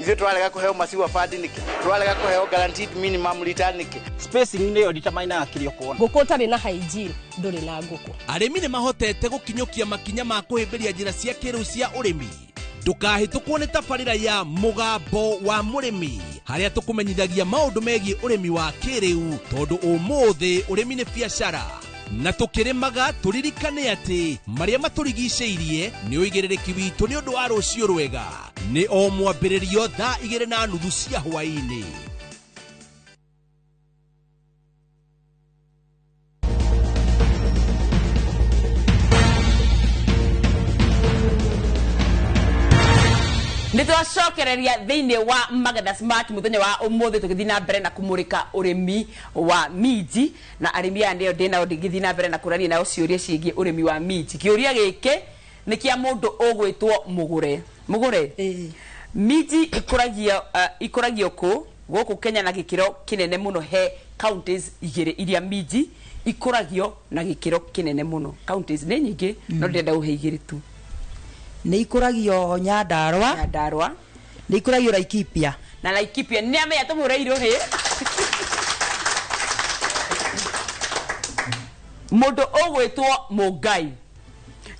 Ithuĩ tũrarega kũheo maciwa fund nĩkĩ? Tũrarega kũheo guaranteed minimum return nĩkĩ? Spacing nĩyo determinaga kĩrĩa ũkuona. Ngũkũ ũtarĩ na hygiene ndũrĩ na ngũkũ. Arĩmi nĩ mahotete gũkinyũkia makinya ma kũhĩmbĩria njĩra cia kĩrĩu cia ũrĩmi. Ndũkahĩtũkwo nĩ tabarĩra ya Mũgambo wa Mũrĩmi harĩa tũkũmenyithagia maũndũ megiĩ ũrĩmi wa kĩrĩu, tondũ ũmũthĩ ũrĩmi nĩ biacara. Na tũkĩrĩmaga tũririkane atĩ marĩa matũrigicĩirie nĩ ũigĩrĩrĩki witũ nĩ ũndũ wa rũciũ rwega. Nĩ o mwambĩrĩrio thaa 2:30 cia hwaĩ-inĩ. Nĩ twacokereria thĩinĩ wa Magetha Smart mũthenya wa ũmũthĩ tũgĩthiĩ na mbere na kũmũrĩka ũrĩmi wa minji, na arĩmi aya nĩo ndĩ nao ndingĩthiĩ na mbere na kũrania nao ciũria ciĩgiĩ ũrĩmi wa minji. Kĩũria gĩkĩ nĩ kĩa mũndũ ũgwĩtwo Mũgũre. Mũgũre, minji ikũragio kũ gũkũ Kenya na gĩkĩro kĩnene mũno? He counties 2 iria minji ikũragio na gĩkĩro kĩnene mũno. Counties nĩ nyingĩ no ndĩrenda ũhe 2 tu. Nĩ ikũragio Nyandarua. Nyandarua. Nĩ ikũragio Laikipia. Na Laikipia nĩ amenya tũmũre irũhĩ. Mũndũ ũgwĩtwo Mũngai,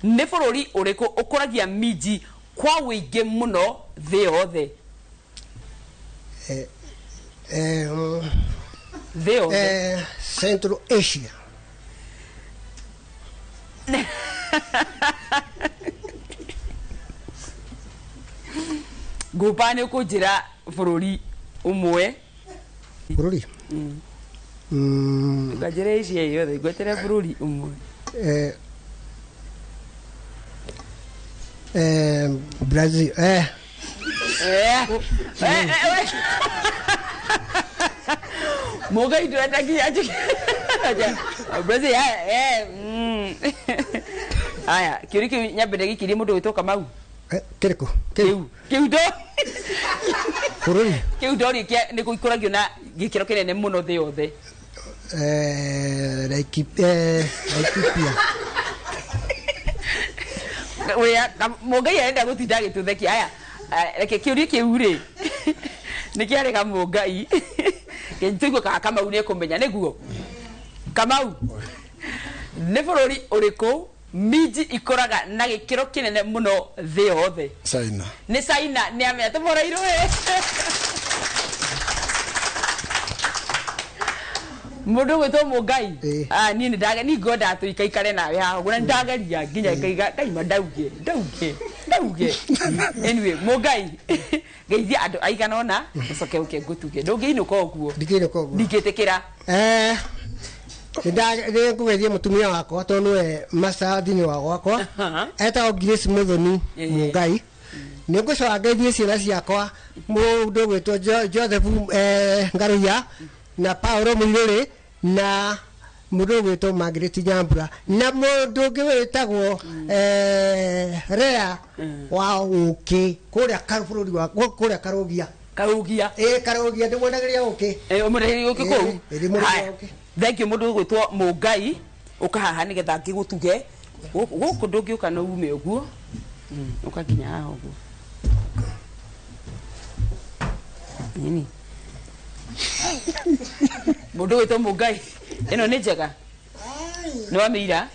nĩ bũrũri ũrĩkũ ũkũragia minji kwa wĩingĩ mũno thĩ yothe? Thĩ yothe. Central Asia. Ngũmba nĩ ũkũnjĩra bũrũri ũmwe. Bũrũri. Nganjĩra Asia yothe ngwetere bũrũri ũmwe. Brazil. Mũgai ndũrenda nginya njuge. Brazil Aya, kĩũria kĩu nyambe ndĩgĩikĩrie mũndũ wĩtwo Kamau. Kĩrĩkũ? Kĩu ndo. Bũrũri. Kĩu ndoria nĩ gũikũragio na gĩkĩro kĩnene mũno thĩ yothe. Laikipia. Wea, Mũngai arenda gũtinda agĩtũthekia. Aya, reke kĩũria kĩu rĩ nĩ kĩarega Mũngai. Tũigue kana Kamau nĩ ekũmenya nĩguo. Kamau, nĩ bũrũri ũrĩkũ minji ikũraga na gĩkĩro kĩnene mũno thĩ yothe? China. Nĩ China, nĩ amenya tũmũreirwo ĩ. Mũndũ ũgwĩtwo Mũngai, niĩ nĩ ndage niĩ ngwendaga tũikaikare nawe haha ũguo na nĩ ndageria nginya ngaiga ngaima ndauge. Anyway, Mũngai, geithia andũ aigana ũna ũcoke ũke ngũtuge. Ndũngĩinũka ũguo. Ndingĩinũka ũguo. Ndingĩtĩkĩra. Nĩ ngũgeithia mũtumia wakwa tondũ nĩwe master thĩinĩ wa gwakwa. Etagwo Grace Muthoni Mũngai. Nĩ ngũcoka ngeithie ciana ciakwa mũndũ ũgwĩtwo Joseph Ngaruiya na Paulo Mũirũrĩ na mũndũ ũgwĩtwo Margaret Nyambura na mũndũ ũngĩ wĩtagwo Rea wa ũkĩ kũrĩa bũrũri wa kũrĩa Karũgia. Karũgia. Karũgia ndĩmwendagĩria ũkĩ. Ũmwendagĩria ũkĩ kũu? Ndĩmwendagĩria ũkĩ. Thank you mũndũ ũgwĩtwo Mũngai ũka haha nĩgetha ngĩgũtuge. Gũkũ ndũngĩũka no ume ũguo. Ũka nginya haha ũguo. Nini? Mũndũ ũgwĩtwo Mũngai ĩno nĩ njega. Nĩ wamĩira?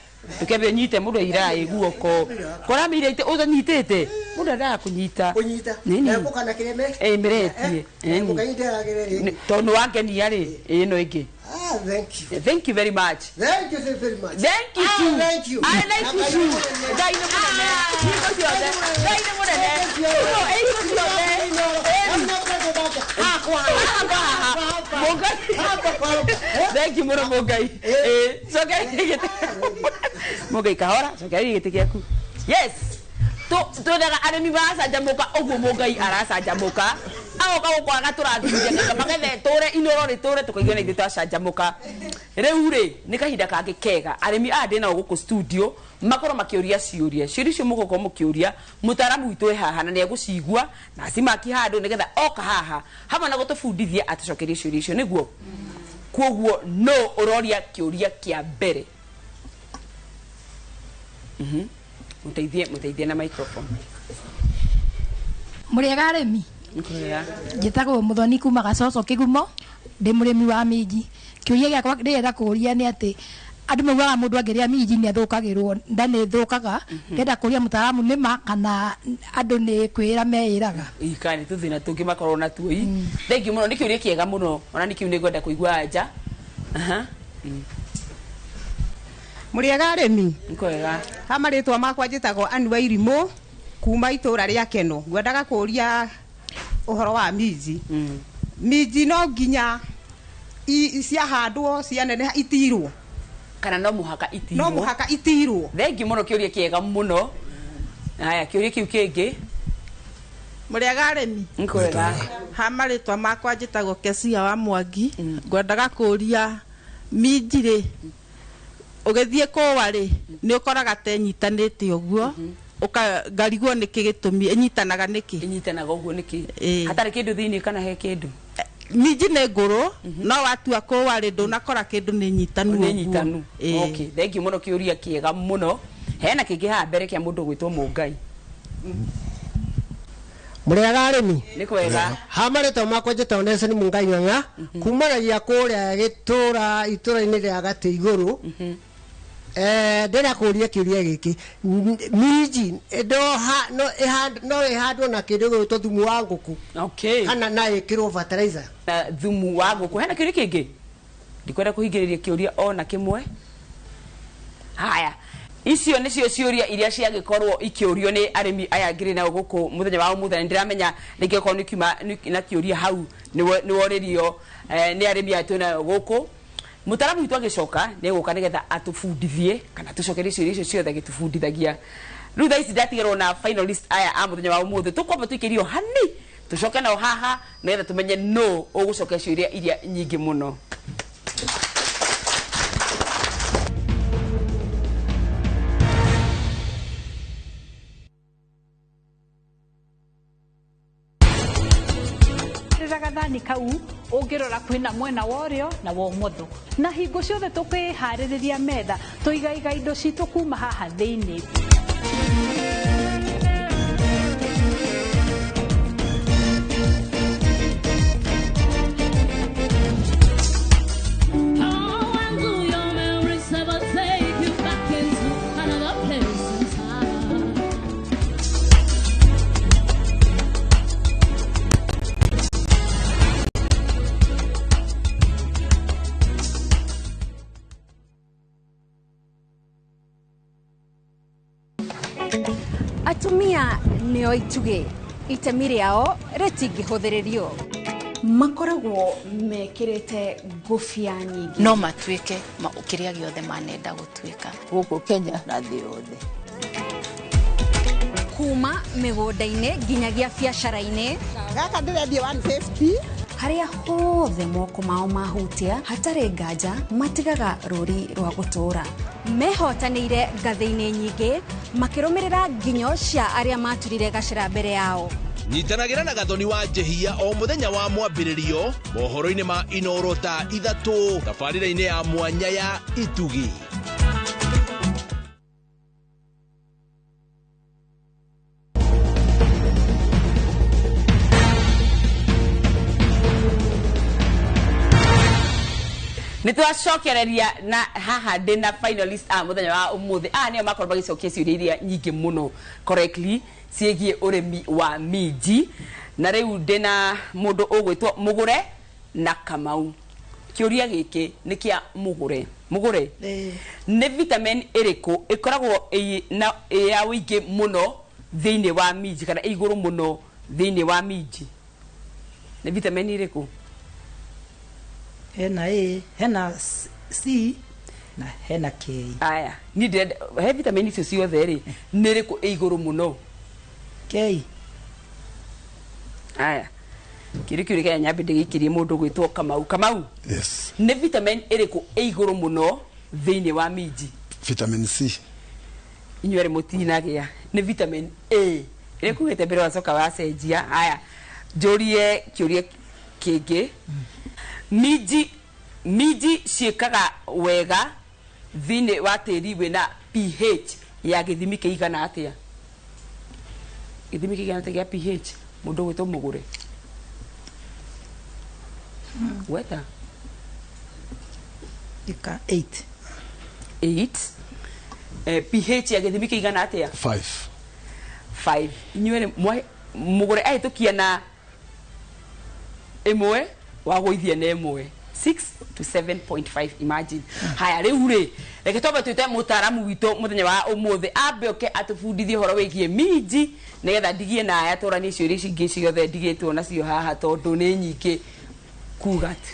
Ndũkĩambe ũnyite mũndũ aira ĩ guoko. Kora mĩira ũtanyitĩte. Mũndũ endaga kũnyita. Kũnyita. Nini? Ngũkana kĩreme. Mĩretie. Mũngai nderagĩrĩria. Tondũ nĩ wangenia rĩ, ĩno ĩngĩ. Thank you. Thank you very much. Thank you so very much. Thank you too. Thank you. I like you too. Ngai nĩ mũnene. Hingo ciothe. Ngai nĩ mũnene. Hingo ciothe. Mũngai. Thank you mũno Mũngai. Cokeria gĩtĩ. Mũngai kahora, cokeria gĩtĩ gĩaku. Yes. Twendaga arĩmi maracanjamũka ũguo Mũngai aracanjamũka. Agoka gũkũ agatũrathimithia magetha tũre inoro rĩtũre tũkaigua na ithuĩ twacanjamũka. Rĩu rĩ nĩ kahinda kangĩ kega arĩmi aya ndĩ nao gũkũ studio makorwo makĩũria ciũria. Ciũria icio mũgũkorwo mũkĩũria mũtaaramu witũ e haha na nĩegũcigua na acimaki handũ nĩgetha oka haha hamwe na gũtũbundithia atũcokerie ciũria icio nĩguo. Kwoguo no ũroria kĩũria kĩa mbere. Mũteithie na microphone. Mũrĩega arĩmi? Njĩtagwo Mũthoni kuma Gacoco Kĩgumo, ndĩ mũrĩmi wa minji. Kĩũria gĩakwa ndĩrenda kũũria nĩ atĩ andũ maugaga mũndũ angĩrĩa minji nĩ athũkagĩrwo, nda nĩ ĩthũkaga. Ndĩrenda kũũria mũtaaramu nĩ ma kana andũ nĩ kwĩra meĩraga. Ika nĩ tũthĩna tũngĩ makorwo natuo i. Thank you mũno, nĩ kĩũria kĩega mũno ona nĩ kĩu nĩ ngwenda kũigua anja. Mũrĩega arĩmi? Nĩkwega. Ha marĩtwa makwa njĩtagwo Ann Wairimũ kuma itũra rĩa Keno. Ngwendaga kũũria ũhoro wa minji. Minji no nginya ciahandwo cianeneha itirwo. Kana no mũhaka itirwo? No mũhaka itirwo. Thank you mũno, kĩũria kĩega mũno. Haya, kĩũria kĩu kĩngĩ. Mũrĩega arĩmi? Nĩkwega. Ha marĩtwa makwa njĩtagwo Kesia wa Mwangi. Ngwendaga kũũria minji rĩ, ũgĩthiĩ kũwa rĩ, nĩ ũkoraga ta ĩnyitanĩte ũguo, ngarigwo nĩkĩ gĩtũmi ĩnyitanaga nĩkĩ? Ĩnyitanaga ũguo nĩkĩ? Hatarĩ kĩndũ thĩinĩ kana he kĩndũ? Minji nĩ ngũrũ, no watua kũwa rĩ, ndũnakora kĩndũ nĩ nyitanu Nĩ ũguo. nyitanu. Okay, thank you mũno, kĩũria kĩega mũno. Hena kĩngĩ haha mbere kĩa mũndũ ũgwĩtwo Mũngai. Mũrĩega arĩmi? Nĩ kwega. Ha marĩtwa makwa njĩtagwo Nelson Mũngai Ng'ang'a, kumanagia kũrĩa gĩtũra itũra-inĩ rĩa Gatĩ Igũrũ. Ndĩrenda kũũria kĩũria gĩkĩ. Minji no ĩhandwo na kĩndũ gĩgwĩtwo thumu wa ngũkũ. Okay. Kana na ĩkĩrwo fertilizer. Na thumu wa ngũkũ. Hena kĩũria kĩngĩ? Ndikwenda kũhingĩrĩria kĩũria ona kĩmwe. Haya. Icio nĩcio ciũria iria ciagĩkorwo ikĩũrio nĩ arĩmi aya ngĩrĩ nao gũkũ mũthenya wa ũmũthĩ. Nĩ ndĩramenya rĩngĩ okorwo nĩ kiuma na kĩũria hau nĩworĩrio nĩ arĩmi aya twĩnayo gũkũ. Mũtaramu witũ agĩcoka nĩ egũka nĩgetha atũbundithie kana tũcokerie ciũria icio ciothe agĩtũbundithagia. Rĩu thaa ici ndatigĩrwo na finalist aya a mũthenya wa ũmũthĩ. Tũkwamba tũikĩrio hani, tũcoke nao haha nĩgetha tũmenye nũ ũgũcokia ciũria iria nyingĩ mũno. Gathani kau ũngĩrora kwĩna mwena wa ũrĩo na wa ũmotho, na hingo ciothe tũkĩharĩrĩria metha tũigaiga indo citũ kuma haha thĩinĩ. Oh, and do your memories ever take you back into another place in time? Atumia nĩo itugĩ, itemi rĩao rĩtingĩhũthĩrĩrio. Makoragwo mekĩrĩte ngũbia nyingĩ. No matuĩke kĩrĩa gĩothe manenda gũtuĩka. Gũkũ Kenya na thĩ yothe. Kuma mĩgũnda-inĩ nginyagia biacara-inĩ. Gaka ndĩrendia 150. Harĩa hothe moko mao mahutia, hatarĩ nganja matigaga rũri rwa gũtũũra. Mehotanĩire ngathĩ-inĩ nyingĩ makĩrũmĩrĩra nginyo cia arĩa maturire gacĩra mbere yao. Nyitanagĩra na Gathoni wa Njehia o mũthenya wa mwambĩrĩrio mohoro-inĩ ma Inoro thaa 3 tabarĩra-inĩ ya mwanya ya Itugi. Nĩ twacokereria na haha ndĩ na finalist a mũthenya wa ũmũthĩ. Aya nĩo makorwo magĩcokia ciũria iria nyingĩ mũno correctly ciĩgiĩ ũrĩmi wa minji. Na rĩu ndĩ na mũndũ ũgwĩtwo Mũgũre na Kamau. Kĩũria gĩkĩ nĩ kĩa Mũgũre. Mũgũre, nĩ vitamin ĩrĩkũ ĩkoragwo ĩ na ĩ ya ũingĩ mũno thĩinĩ wa minji kana ĩ igũrũ mũno thĩinĩ wa minji? Nĩ vitamin ĩrĩkũ? Hena A, hena C na hena K. Aya, niĩ ndĩrenda he vitamin icio ciothe rĩ, nĩ ĩrĩkũ ĩ igũrũ mũno? K. Aya, kĩũria kĩu reke nyambe ndĩgĩikĩrie mũndũ gwĩtwo Kamau. Kamau, Yes. nĩ vitamin ĩrĩkũ ĩ igũrũ mũno thĩinĩ wa minji? Vitamin C. Inyuĩ erĩ mũtinagĩa, nĩ vitamin A. Ĩrĩa kugĩte mbere wacoka wacenjia. Aya, njũrie kĩũria kĩngĩ. Minji ciĩkaga wega thĩinĩ wa tĩri wĩna pH ya gĩthimi kĩigana atĩa? Gĩthimi kĩigana atĩa gĩa pH? Mũndũ ũgwĩtwo Mũgũre, gweta. Ika 8. 8. pH ya gĩthimi kĩigana atĩa? 5. 5. Inyuĩ erĩ Mũgũre ahĩtũkia na ĩmwe, wagũithia na ĩmwe, 6 to 7.5, imagine. Haya, rĩu rĩ, reke twambe twĩte mũtaaramu witũ mũthenya wa ũmũthĩ ambe oke atũbundithie ũhoro wĩgiĩ minji nĩgetha ndigie na aya tũranie ciũria ici ingĩ ciothe ndigĩtwo nacio haha tondũ nĩ nyingĩ kuga tu.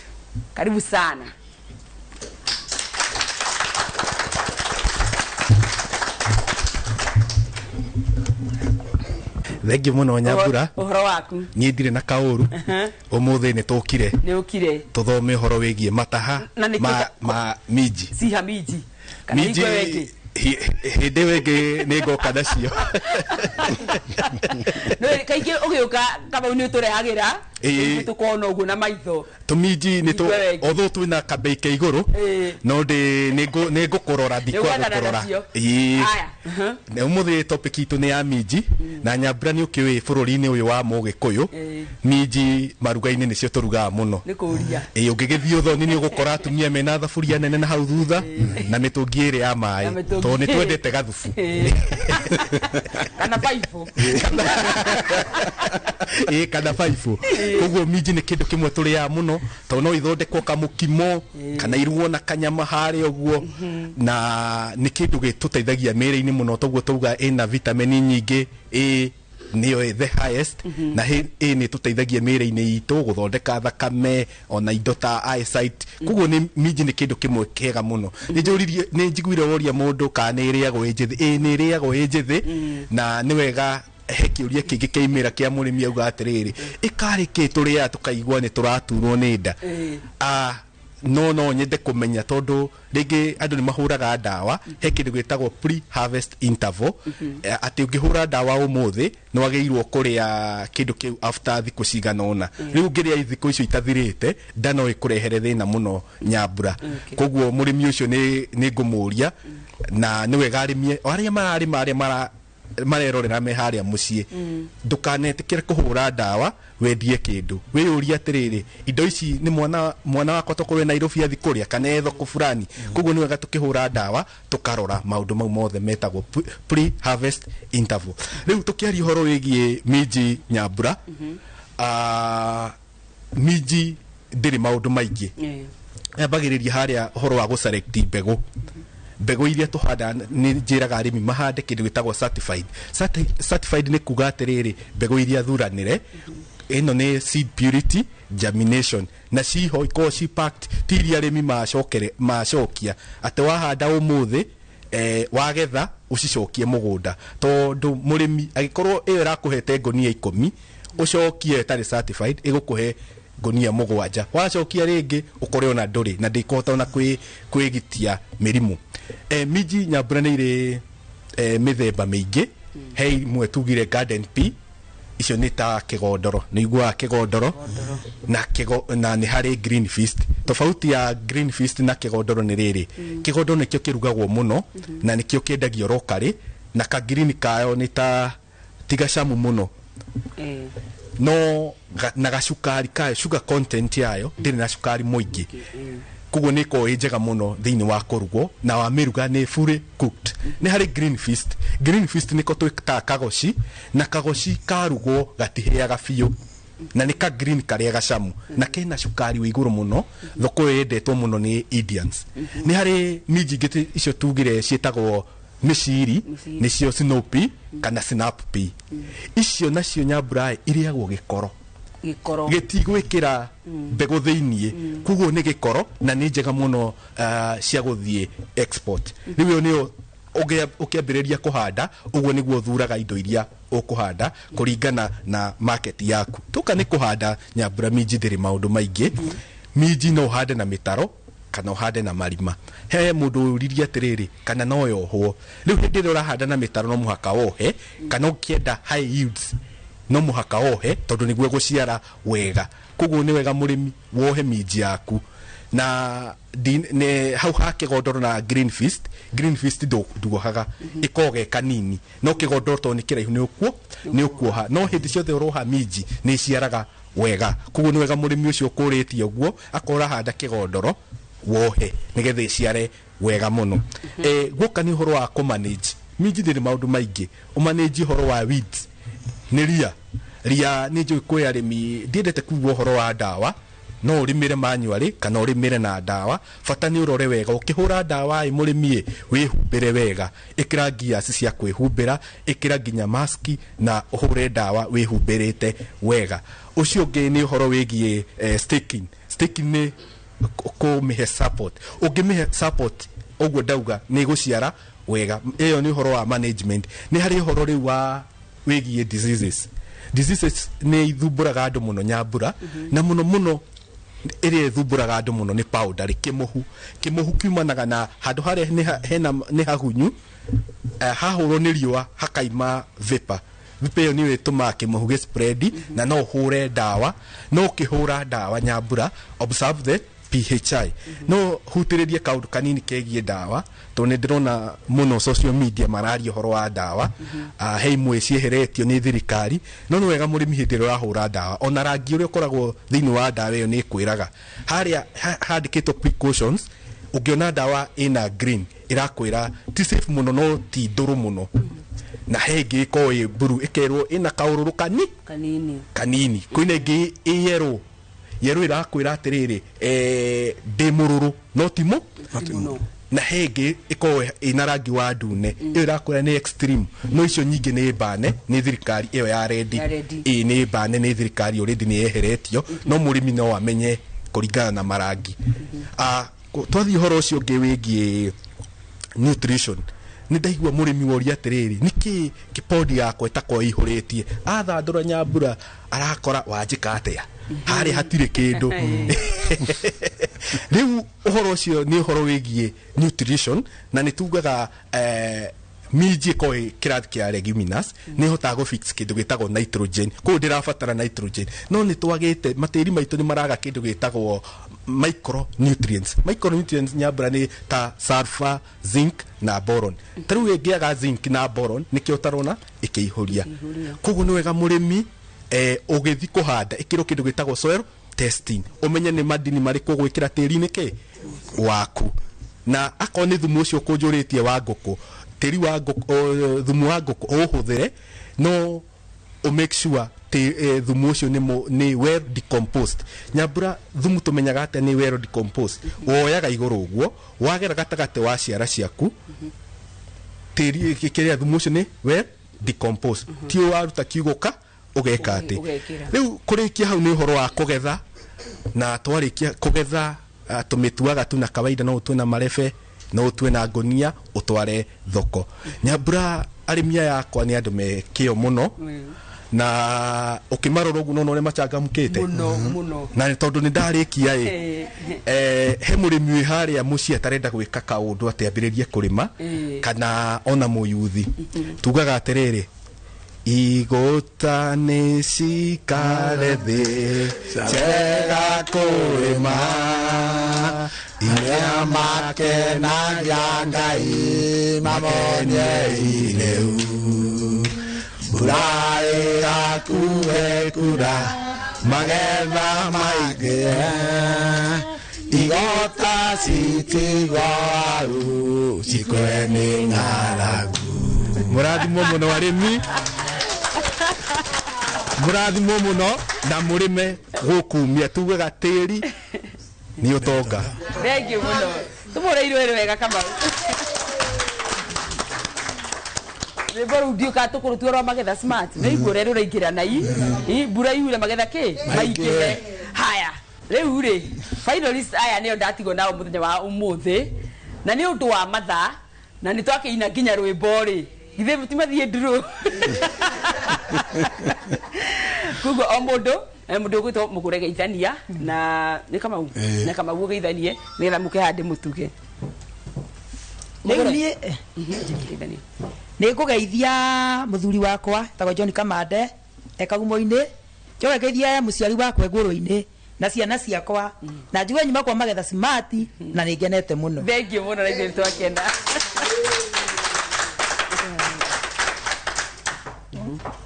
Karibu sana. Thengiũ mũno, Nyambura. Ũhoro waku? Niĩ ndirĩ na kaũru. Ũmũthĩ nĩ tũkire Nĩ ũkire tũthome ũhoro wĩgiĩ mataha Na nĩ ma minji. Ciha minji kana Minji. hingo ĩyo ĩngĩ? Hĩndĩ ĩyo ĩngĩ nĩ ngoka nacio. Nĩ kaingĩ ũgĩũka, Kamau, nĩ ũtũrehagĩra. Ĩĩ. Tũkona ũguo na maitho. Tũminji nĩ tũ Hingo ĩyo ĩngĩ. Although twĩna kambei ke igũrũ, no ndĩ nĩ ngũkũrora, ndikwaga Nĩũgwethana gũkũrora. nacio. Ĩĩ. Aya. Na ũmũthĩ topic itũ nĩ ya minji. Na Nyambura, nĩ ũkĩũĩ bũrũri-inĩ ũyũ wa Mũgĩkũyũ, minji maruga-inĩ nĩcio tũrugaga mũno. Nĩ kũria. Ĩĩ, ũngĩgĩthiĩ ũthoni nĩ ũgũkora atumia mena thaburia nene na hau thutha na mĩtũngi ĩrĩ ya Na maĩ, mĩtũngi. tondũ nĩ twendete gathubu. Kana baibũ. Ĩĩ, kana baibũ. Koguo minji nĩ kĩndũ kĩmwe tũrĩaga mũno, tondũ no ithondekwo kamũkimo kana irugwo na kanyama harĩa ũguo, na nĩ kĩndũ gĩtũteithagia mĩĩrĩ-inĩ mũno. Toguo tauga ĩna vitamin nyingĩ, A nĩyo ĩ the highest, na A nĩ ĩtũteithagia mĩĩrĩ-inĩ itũ gũthondeka thakame ona indo ta eyesight. Koguo nĩ minji nĩ kĩndũ kĩmwe kĩega mũno. Nĩ njũririe, nĩ njiguire woria mũndũ kana nĩ ĩrĩagwo ĩ njĩthĩ. Ĩ, nĩ ĩrĩagwo ĩ njĩthĩ, na nĩ wega he kĩũria kĩngĩ kĩaimĩra kĩa mũrĩmi auga atĩrĩrĩ, ĩkarĩ kĩ tũrĩaga tũkaigua nĩ tũraturwo nĩ nda? Ah, no nyende kũmenya, tondũ rĩngĩ andũ nĩ mahũraga ndawa. He kĩndũ gĩtagwo pre harvest interval, atĩ ũngĩhũra ndawa ũmũthĩ, nĩ wagĩrĩirwo kũrĩa kĩndũ kĩu after thikũ cigana ũna. Rĩu ũngĩrĩa thikũ icio itathirĩte, nda no ĩkũrehere thĩna mũno, Nyambura. Koguo mũrĩmi ũcio nĩ ngũmũria, na nĩ wega arĩmi o arĩa mararĩma, arĩa marerorera me harĩa mũciĩ, ndũkanetĩkĩre kũhũra ndawa wendie kĩndũ. Wĩyũrie atĩrĩrĩ, indo ici nĩ mwana wakwa tokorwo e Nairobi athi kũrĩa kana e thoko fulani. Koguo nĩ wega tũkĩhũra ndawa tũkarora maũndũ mau mothe metagwo pre harvest interval. Rĩu tũkĩaria ũhoro wĩgiĩ minji, Nyambura, minji ndĩrĩ maũndũ maingĩ. Yambagĩrĩria harĩa ũhoro wa gũselect mbegũ. Mbegũ iria tũhandaga, nĩ njĩraga arĩmi mahande kĩndũ gĩtagwo certified. Certified nĩ kuga atĩrĩrĩ, mbegũ iria thuranĩre, ĩno nĩ seed purity, germination, na ciho ikorwo ci packed, ti iria arĩmi macokere macokia atĩ wahanda ũmũthĩ, wagetha ũcicokie mũgũnda, tondũ mũrĩmi agĩkorwo ĩyo ĩrakũhete ngonia 10, ũcokie ĩtarĩ certified, ĩgũkũhe ngonia 7. Wacokia rĩngĩ, ũkore ona ndũrĩ na ndĩkũhota ona kwĩgitia mĩrimũ. Minji, Nyambura, nĩ irĩ mĩthemba mĩingĩ. He imwe tugire garden pea, icio nĩ ta kĩgondoro, nĩ iguaga kĩgondoro na kĩgo, na nĩ harĩ green feast. Tofauti ya green feast na kĩgondoro nĩ rĩrĩ: kĩgondoro nĩkĩo kĩrugagwo mũno na nĩkĩo kĩendagio locally, na ka green kayo nĩ ta ti gacamu mũno, no na gacukari kayo, sugar content yayo ndĩrĩ na cukari mũingĩ, koguo nĩ ĩkoragwo ĩ njega mũno thĩinĩ wa kũrugwo, na wamĩruga nĩ fully cooked. Nĩ harĩ green feast. Green feast nĩko twĩtaga kagoci, na kagoci karugwo gatihĩaga biũ, na nĩ ka green karĩa gacamu na kena cukari wĩ igũrũ mũno. Thoko ĩyo yendetwo mũno nĩ Indians. Nĩ harĩ minji ingĩ icio tugire ciĩtagwo mĩciri, nĩcio snow pea kana snap pea. Icio nacio, Nyambura, irĩagwo gĩkoro. Gĩkoro. Gĩtigwĩkĩra mbegũ thĩiniĩ, koguo nĩ gĩkoro, na nĩ njega mũno cia gũthiĩ export. Rĩu ĩyo nĩyo ũkĩambĩrĩria kũhanda, ũguo nĩguo ũthuraga indo iria ũkũhanda kũringana na market yaku. Tũka nĩ kũhanda, Nyambura, minji ndĩrĩ maũndũ maingĩ. Minji no ũhande na mĩtaro kana ũhande na marima. He mũndũ ũririe atĩrĩrĩ, kana no yohwo. Rĩu hĩndĩ ĩrĩa ũrahanda na mĩtaro, no mũhaka wohe, kana ũkĩenda high yields no mũhaka wohe, tondũ nĩguo gũciara wega. Koguo nĩ wega mũrĩmi wohe minji yaku na nĩ hau ha kĩgondoro na green feast. Green feast nduohaga, ĩkoragwo ge kanini, no kĩgondoro tondũ nĩ kĩraihu, nĩ ũkuoha. No hĩndĩ ciothe ũroha minji nĩ iciaraga wega. Koguo nĩ wega mũrĩmi ũcio ũkũrĩtie ũguo akorwo arahanda kĩgondoro, wohe nĩgetha ĩciare wega mũno. Guoka nĩ ũhoro wa kũmanage minji, ndĩrĩ maũndũ maingĩ. Ũmanage ũhoro wa weeds nĩ ria. Ria nĩ njũĩ kwĩ arĩmi ndiendete kuga ũhoro wa ndawa. No ũrĩmĩre manually kana ũrĩmĩre na ndawa, bata nĩ ũrore wega. Ũkĩhũra ndawa ĩ mũrĩmi ĩ, wĩhumbĩre wega, ĩkĩra gears cia kwĩhumbĩra, ĩkĩra nginya maski, na ũhũre ndawa wĩhumbĩrĩte wega. Ũcio ũngĩ nĩ ũhoro wĩgiĩ staking. Staking nĩ kũmĩhe support. Ũngĩmĩhe support ũguo ndauga, nĩ ĩgũciara wega. Ĩyo nĩ ũhoro wa management. Nĩ harĩ ũhoro rĩu wa wĩgiĩ diseases. Diseases nĩ ithumbũraga andũ mũno, Nyambura, na mũno mũno ĩrĩa ĩthumbũraga andũ mũno nĩ powdery, kĩmũhu. Kĩmũhu kiumanaga na handũ harĩa hena nĩ hagunyu, hahũrwo nĩ riũa hakaima vapor. Vapor ĩyo nĩyo ĩtũmaga kĩmũhu gĩ spread, na no ũhũre ndawa. No ũkĩhũra ndawa, Nyambura, observe the PHI. No hutĩrĩrie kaũndũ kanini kegiĩ ndawa, tondũ nĩ ndĩrona mũno social media mararia ũhoro wa ndawa. He imwe cieheretio nĩ thirikari, no nĩ wega mũrĩmi hĩndĩ ĩrĩa ũrahũra ndawa, ona rangi ũrĩa ũkoragwo thĩinĩ wa ndawa ĩyo nĩ ĩkwĩraga harĩa handĩkĩtwo precautions. Ũngĩona ndawa ĩna green, ĩrakwĩra ti safe mũno, no ti ndũrũ mũno. Na he ĩngĩ ĩkoragwo ĩ mburu, ĩkerwo ĩna kaũrũrũ kani kanini. Kanini. Kwĩna ĩngĩ ĩ yerũ yerũ, ĩrakwĩra atĩrĩrĩ, ndĩ mũrũrũ no ti mũ. Na he ĩngĩ ĩkoragwo ĩna rangi wa ndune, ĩyo ĩrakwĩra nĩ extreme. No icio nyingĩ nĩ mbane nĩ thirikari, ĩyo ya rendi. Ya rendi. Ĩ nĩ mbane nĩ thirikari already, nĩ yeheretio, no mũrĩmi no amenye kũringana na marangi. Twathiĩ ũhoro ũcio ũngĩ wĩgiĩ nutrition, nĩ ndaigua mũrĩmi woria atĩrĩrĩ, nĩkĩ kĩpondi yakwa ĩtakorwo ĩihũrĩtie? Athandũra, Nyambura, arakora wanjĩka atĩa harĩa hatirĩ kĩndũ. Rĩu ũhoro ũcio nĩ ũhoro wĩgiĩ nutrition, na nĩ tugaga minji ĩkorwo ĩ kĩrathi kĩa leguminous, nĩ ĩhotaga gũ fix kĩndũ gĩtagwo nitrogen, koguo ndĩrabatara nitrogen. No nĩ twagĩte, matĩri maitũ nĩ maraga kĩndũ gĩtagwo micronutrients. Micronutrients, Nyambura, nĩ ta sulfur, zinc na boron. Ta rĩu ĩngĩaga zinc na boron, nĩkĩo ũtarona ĩkĩihũria. Koguo nĩ wega mũrĩmi, ũgĩthi kũhanda, ĩkĩrwo kĩndũ gĩtagwo soil testing, ũmenye nĩ madini marĩkũ ũgwĩkĩra tĩri-inĩ kĩ waku. Na akorwo nĩ thumu ũcio ũkũnjũrĩtie wa ngũkũ, tĩri wa ngũkũ, thumu wa ngũkũ ũhũthĩre, no ũ make sure thumu ũcio nĩ well decomposed. Nyambura, thumu tũmenyaga atĩa nĩ well decomposed? Woyaga igũrũ ũguo, wagera gatagatĩ wa ciara ciaku, tĩri kĩrĩa thumu ũcio nĩ well decomposed, ti waruta kiugo ka ũgeka atĩ. Ũgekĩra. Rĩu kũrĩkia hau nĩ ũhoro wa kũgetha, na twarĩkia kũgetha, tũmĩtuaga tu na kawaida, no ũtue na marebe, no ũtue na ngũnia, ũtware thoko. Nyambura, arĩmi aya akwa nĩ andũ me kĩo mũno, na ũkĩmarora ũguo nona ũrĩa machangamkĩte. Mũno mũno. Na tondũ nĩ ndarĩkia ĩ, he mũrĩmi wĩ harĩa mũciĩ atarenda gwĩka kaũndũ atĩ ambĩrĩrie kũrĩma, kana ona mũyuthi, tugaga atĩrĩrĩ, igũta nĩ cikare thĩ njega kũrĩma, iria makenagia Ngai mamonie irĩu, mbura ĩgakuhe kura, magetha maingĩhe, igota citigwo waru cikũre nĩ ng'aragu. Mũrathimwo mũno arĩmi, mũrathimwo mũno, na mũrĩme gũkumia, tugaga tĩri nĩ ũtonga. Thank you mũno, tũmũrĩirwo ĩrĩ wega. Kamau, rwĩmbo rũu ndiũkaga tũkũrũtua rwa magetha smart, nĩ igua ũrĩa rũraingĩra na i mbura yure, magetha kĩ maingĩhe. Haya, rĩu rĩ, finalist aya nĩo ndatigwo nao mũthenya wa ũmũthĩ, na nĩ ũndũ wa mathaa na nĩ twakĩina nginya rwĩmbo rĩ, githĩ timathiĩ ndurũ? Koguo o mũndũ, mũndũ ũgwĩtwo mũgũre geithania na nĩ Kamau. Na Kamau ũgeithanie nĩgetha mũke haha ndĩmũtuge. Rĩu niĩ Geithania. Nĩ ngũgeithia mũthuri wakwa tagwo John Kamande ekagumo-inĩ, njoke ngeithie mũciari wakwa ngũrũ-inĩ na ciana ciakwa, na njigue nyuma kwa magetha smart, na nĩ ngenete mũno. Thank you mũno, na ithuĩ twakena.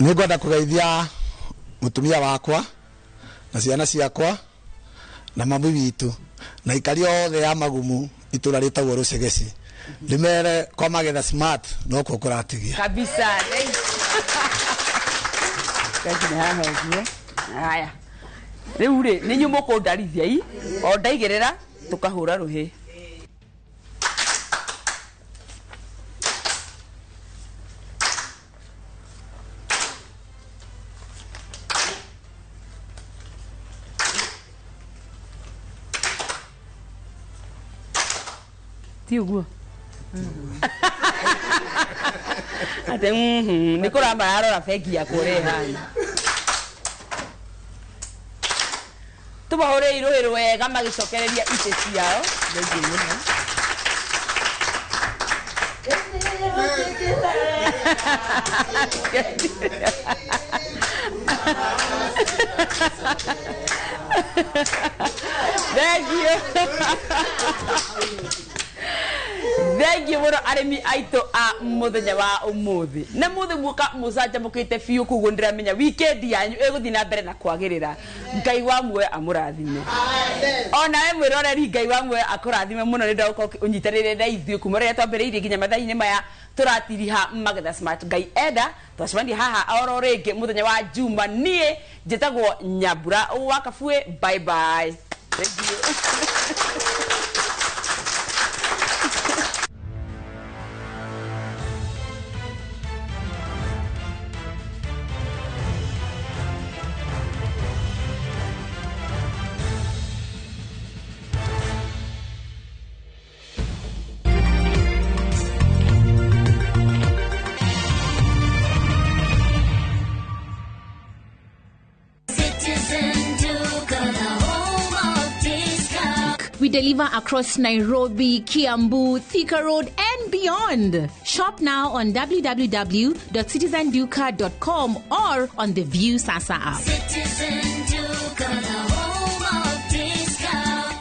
Nĩ ngwenda kũgeithia mũtumia wakwa na ciana ciakwa na mami witũ na ikari othe ya Magumu, itũra rĩtagwo Rũcegeci, ndĩmere kwa magetha smart nokuo kũratigia. Kabisa. Thank you. Haha ũguo. Haya, rĩu rĩ, nĩ inyuĩ mũkũndarithia i o ndaigĩrĩra tũkahũra rũhĩ. Ti ũguo atĩ nĩ kũramararora bengi yakwa ũrĩa ĩhana. Tũmahũrĩre irũhĩ wega magĩcokereria itĩ ciao. Thank you mũno. Thank you. Thank you mũno arĩmi aitũ a mũthenya wa ũmũthĩ, na mũthĩ muoka mũcanjamũkĩte biũ, koguo ndĩramenya weekend yanyu ĩgũthiĩ na mbere na kwagĩrĩra. Ngai wa muoyo amũrathime. Onawe mwĩroreri, Ngai wa muoyo akũrathime mũno nĩ ndagũkorwo ũnyitanĩire na ithuĩ kuma rĩrĩa twambĩrĩirie nginya mathaa-inĩ maya. Tũratiriha Magetha Smart. Ngai enda twacemania haha oro rĩngĩ mũthenya wa Juma. Niĩ njĩtagwo Nyambura wa Kabue. Bye bye. Thank you. We deliver across Nairobi, Kiambu, Thika Road, and beyond. Shop now on www.citizenduka.com or on the View Sasa app. Citizen Duka, the home of discount.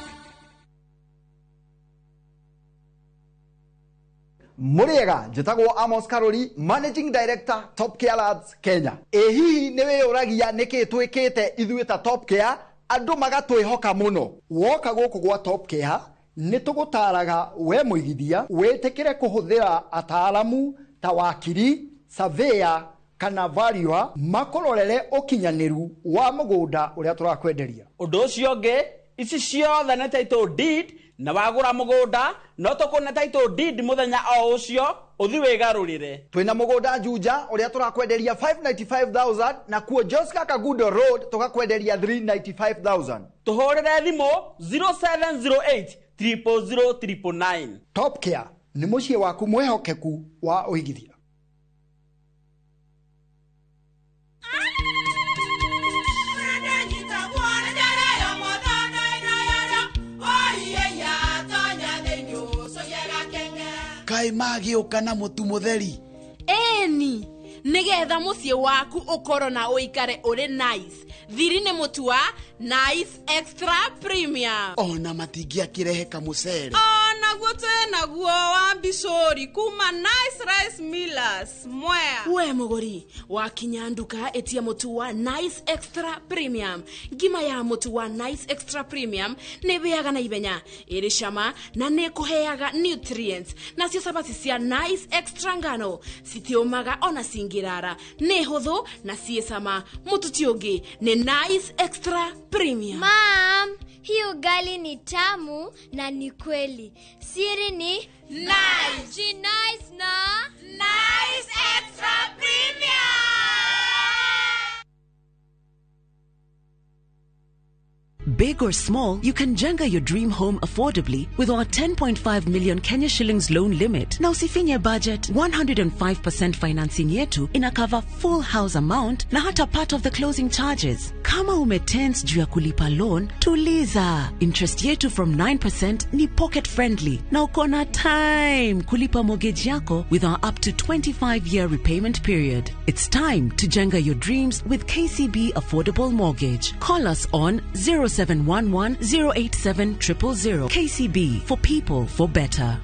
Mũrĩega, njĩtagwo Amos Karori, Managing Director, Top Care Labs Kenya. Ĩ hihi nĩ wĩyũragia nĩkĩ twĩkĩte ithuĩ ta Top Care andũ magatwĩhoka mũno? Woka gũkũ gwa Top Care nĩ tũgũtaraga we mũigithia wĩtĩkĩre kũhũthĩra ataaramu ta wakiri, surveyor kana valuer makũrorere ũkinyanĩru wa mũgũnda ũrĩa tũrakwenderia. Ũndũ ũcio ũngĩ, ici ciothe nĩ title deed, na wagũra mũgũnda no tũkũne title deed mũthenya o ũcio ũthi wĩgarũrĩre. Twĩna mũgũnda Juja ũrĩa tũrakwenderia 595,000 na kuo Joska Kagudo Road tũgakwenderia 395,000. Tũhũrĩre thimũ 0708 000 999. Top Care nĩ mũciĩ waku mwĩhokeku wa ũigithia. Kaĩ magĩũka na mũtu mũtheri? Ĩni, nĩgetha mũciĩ waku ũkorwo na ũikare ũrĩ nice. Thiri nĩ mũtu wa Nice Extra Premium. Ona matingĩakĩrehe kamũcere. Onaguo twĩnaguo wa mbicũri kuma Nice Rice Millers Mwea. We mũgũri wakinya nduka ĩtia mũtu wa Nice Extra Premium. Ngima ya mũtu wa Nice Extra Premium nĩ ĩhĩaga na ihenya, ĩrĩ cama na nĩ ĩkũheaga nutrients. Nacio cabaci cia Nice Extra ngano citiũmaga ona cingĩrara, nĩ hũthũ na ciĩ cama. Mũtu ti ũngĩ nĩ Nice Extra Premium. Mom, hii ugali ni tamu na ni kweli. Siri ni Nice. Ji nice na Nice Extra Premium. Big or small, you can jenga your dream home affordably with our 10.5 million Kenya shillings loan limit. Na usifinye budget, 105% financing yetu ina cover full house amount na hata part of the closing charges. Kama umetense juu ya kulipa loan, tuliza. Interest yetu from 9% ni pocket friendly na uko na time kulipa mortgage yako with our up to 25-year repayment period. It's time to jenga your dreams with KCB Affordable Mortgage. Call us on 0711 087 000. KCB, for people, for better.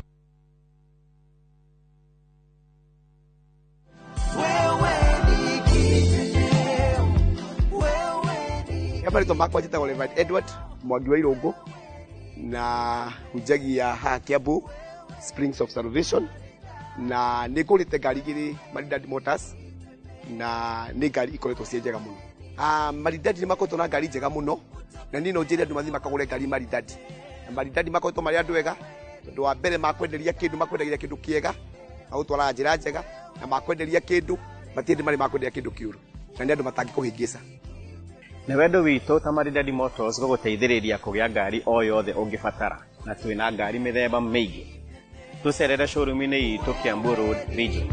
Marĩtwa makwa njĩtagwo Reverend Edward Mwangi wa Irũngũ na hunjagia haha Kiambu Springs of Salvation, na nĩ ngũrĩte ngari igĩrĩ Maridadi Motors na nĩ ngari ikoretwo ciĩ njega mũno. Maridadi nĩ makoretwo na ngari njega mũno na niĩ no njĩre andũ mathiĩ makagũre ngari Maridadi. Na Maridadi makoretwo marĩ andũ ega tondũ wa mbere makwenderia kĩndũ makwendagia kĩndũ kĩega, magũtwaraga njĩra njega, na makwenderia kĩndũ matirĩ marĩ makwenderia kĩndũ kĩũru, na nĩ andũ matangĩkũhĩngĩca. Nĩ wendo witũ ta Maridadi Motors gũgũteithĩrĩria kũgĩa ngari o yothe ũngĩbatara, na twĩna ngari mĩthemba mĩingĩ. Tũcerere showroom-inĩ itũ Kiambu Road Region.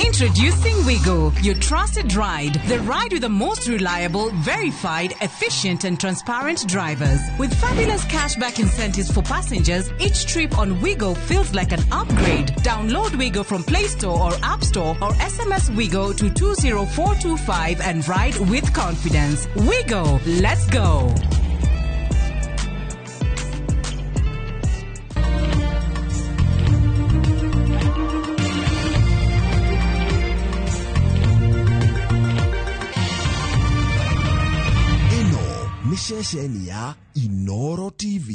Introducing Wigo, your trusted ride. The ride with the most reliable, verified, efficient and transparent drivers. With fabulous cashback incentives for passengers, each trip on Wigo feels like an upgrade. Download Wigo from Play Store or App Store or SMS Wigo to 20425 and ride with confidence. Wigo, let's go. Ceceni ya Inoro TV.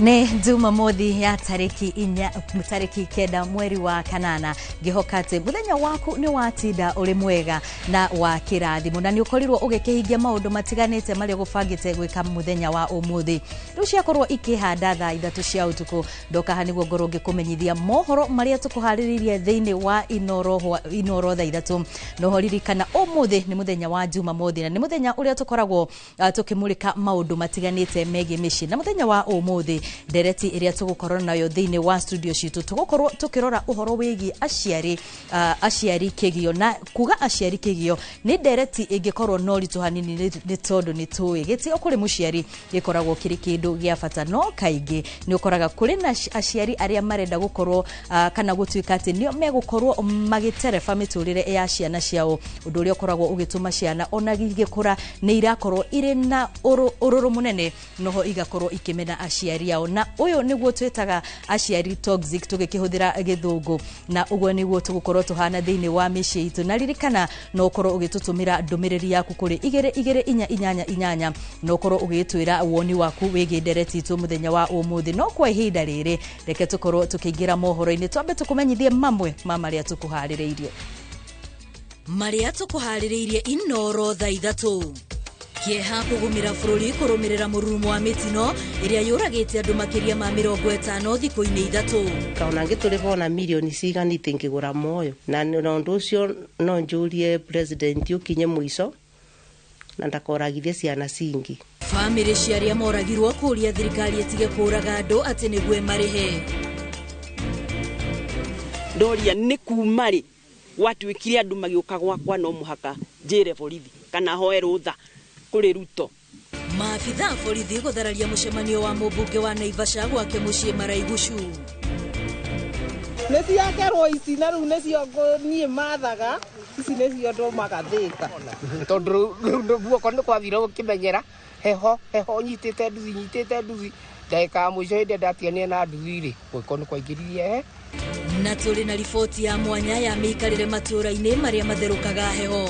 Nĩ Jumamothi ya tarĩki 4 tarĩki 9 mweri wa 8 ngĩhoka atĩ mũthenya waku nĩ watinda ũrĩ mwega na wa kĩrathimo na nĩ ũkorirwo ũgĩkĩhingia maũndũ matiganĩte marĩa ũgũbangĩte gwĩka mũthenya wa ũmũthĩ. Rĩu ciakorwo ikĩhanda thaa 3 cia ũtukũ ndoka haha nĩguo ngorwo ngĩkũmenyithia mohoro marĩa tũkũharĩrĩirie thĩinĩ wa Inoro thaa 3. Noho ririkana ũmũthĩ nĩ mũthenya wa Jumamothi na nĩ mũthenya ũrĩa tũkoragwo tũkĩmũrĩka maũndũ matiganĩte megiĩ mĩciĩ, na mũthenya wa ũmũthĩ ndereti ĩrĩa tũgũkorwo nayo thĩinĩ wa studio citũ tũgũkorwo tũkĩrora ũhoro wĩgiĩ aciari, aciari kĩgio. Na kuga aciari kĩgio nĩ ndereti ĩngĩkorwo no ritũ hanini nĩ tondũ nĩ tũĩ gĩtĩo kũrĩ mũciari gĩkoragwo kĩrĩ kĩndũ gĩa bata, no kaingĩ nĩ ũkoraga kũrĩ na aciari arĩa marenda gũkorwo kana gũtuĩka atĩ nĩo megũkorwo magĩtereba mĩtũrĩre ya ciana ciao, ũndũ ũrĩa ũkoragwo ũgĩtũma ciana ona igĩkũra nĩ irakorwo irĩ na ũrũrũ mũnene, noho igakorwo ikĩmena aciari ao. Na ũyũ nĩguo twĩtaga aciari toxic tũgĩkĩhũthĩra gĩthũngũ, na ũguo nĩguo tũgũkorwo tũhana thĩinĩ wa mĩciĩ itũ. Na ririkana no ũkorwo ũgĩtũtũmĩra ndũmĩrĩri yaku kũrĩ 2 2 4 8 8 no ũkorwo ũgĩtwĩra woni waku wĩgiĩ ndereti itũ mũthenya wa ũmũthĩ. No kwa ihinda rĩrĩ reke tũkorwo tũkĩingĩra mohoro-inĩ, twambe tũkũmenyithie mamwe ma marĩa tũkũharĩrĩirie. Marĩa tũkũharĩrĩirie Inoro thaa 3. Kĩeha kũgũmĩra bũrũri kũrũmĩrĩra mũrurumo wa mĩtino ĩrĩa yũragĩte andũ makĩria ma 50 thikũ-inĩ 3. Kaona ngĩtũrĩha ona mirioni ciganĩte ngĩgũra moyo na ũndũ ũcio no njũrie president ũkinye mũico na ndakoragithie ciana cingi. Bamĩrĩ cia arĩa moragirwo kũũria thirikari ĩtige kũũraga andũ atĩ nĩguo marĩhe. Ndoria nĩ kuma rĩ gwatuĩkire andũ magĩũka gwakwa no mũhaka njĩre borithi kana hoe rũtha kũrĩ Ruto. Maabitha borithi gũthararia mũcemanio wa mũmbunge wa Naivasha gwake mũciĩ Maraigucu. Nĩ ciakerwo ici na rĩu nĩcio niĩ mathaga ici nĩcio ndũmaga Thĩka. Tondũ rĩu guoko nĩ kwathire gũkĩmenyera heho heho nyitĩte nduthi ndagĩka ya mũico hĩndĩ ndatiganire na nduthi rĩ guoko nĩ kwaingĩririe he. Na tũrĩ na riboti ya mwanya ya mĩikarĩre matũũra-inĩ marĩa matherũkaga heho.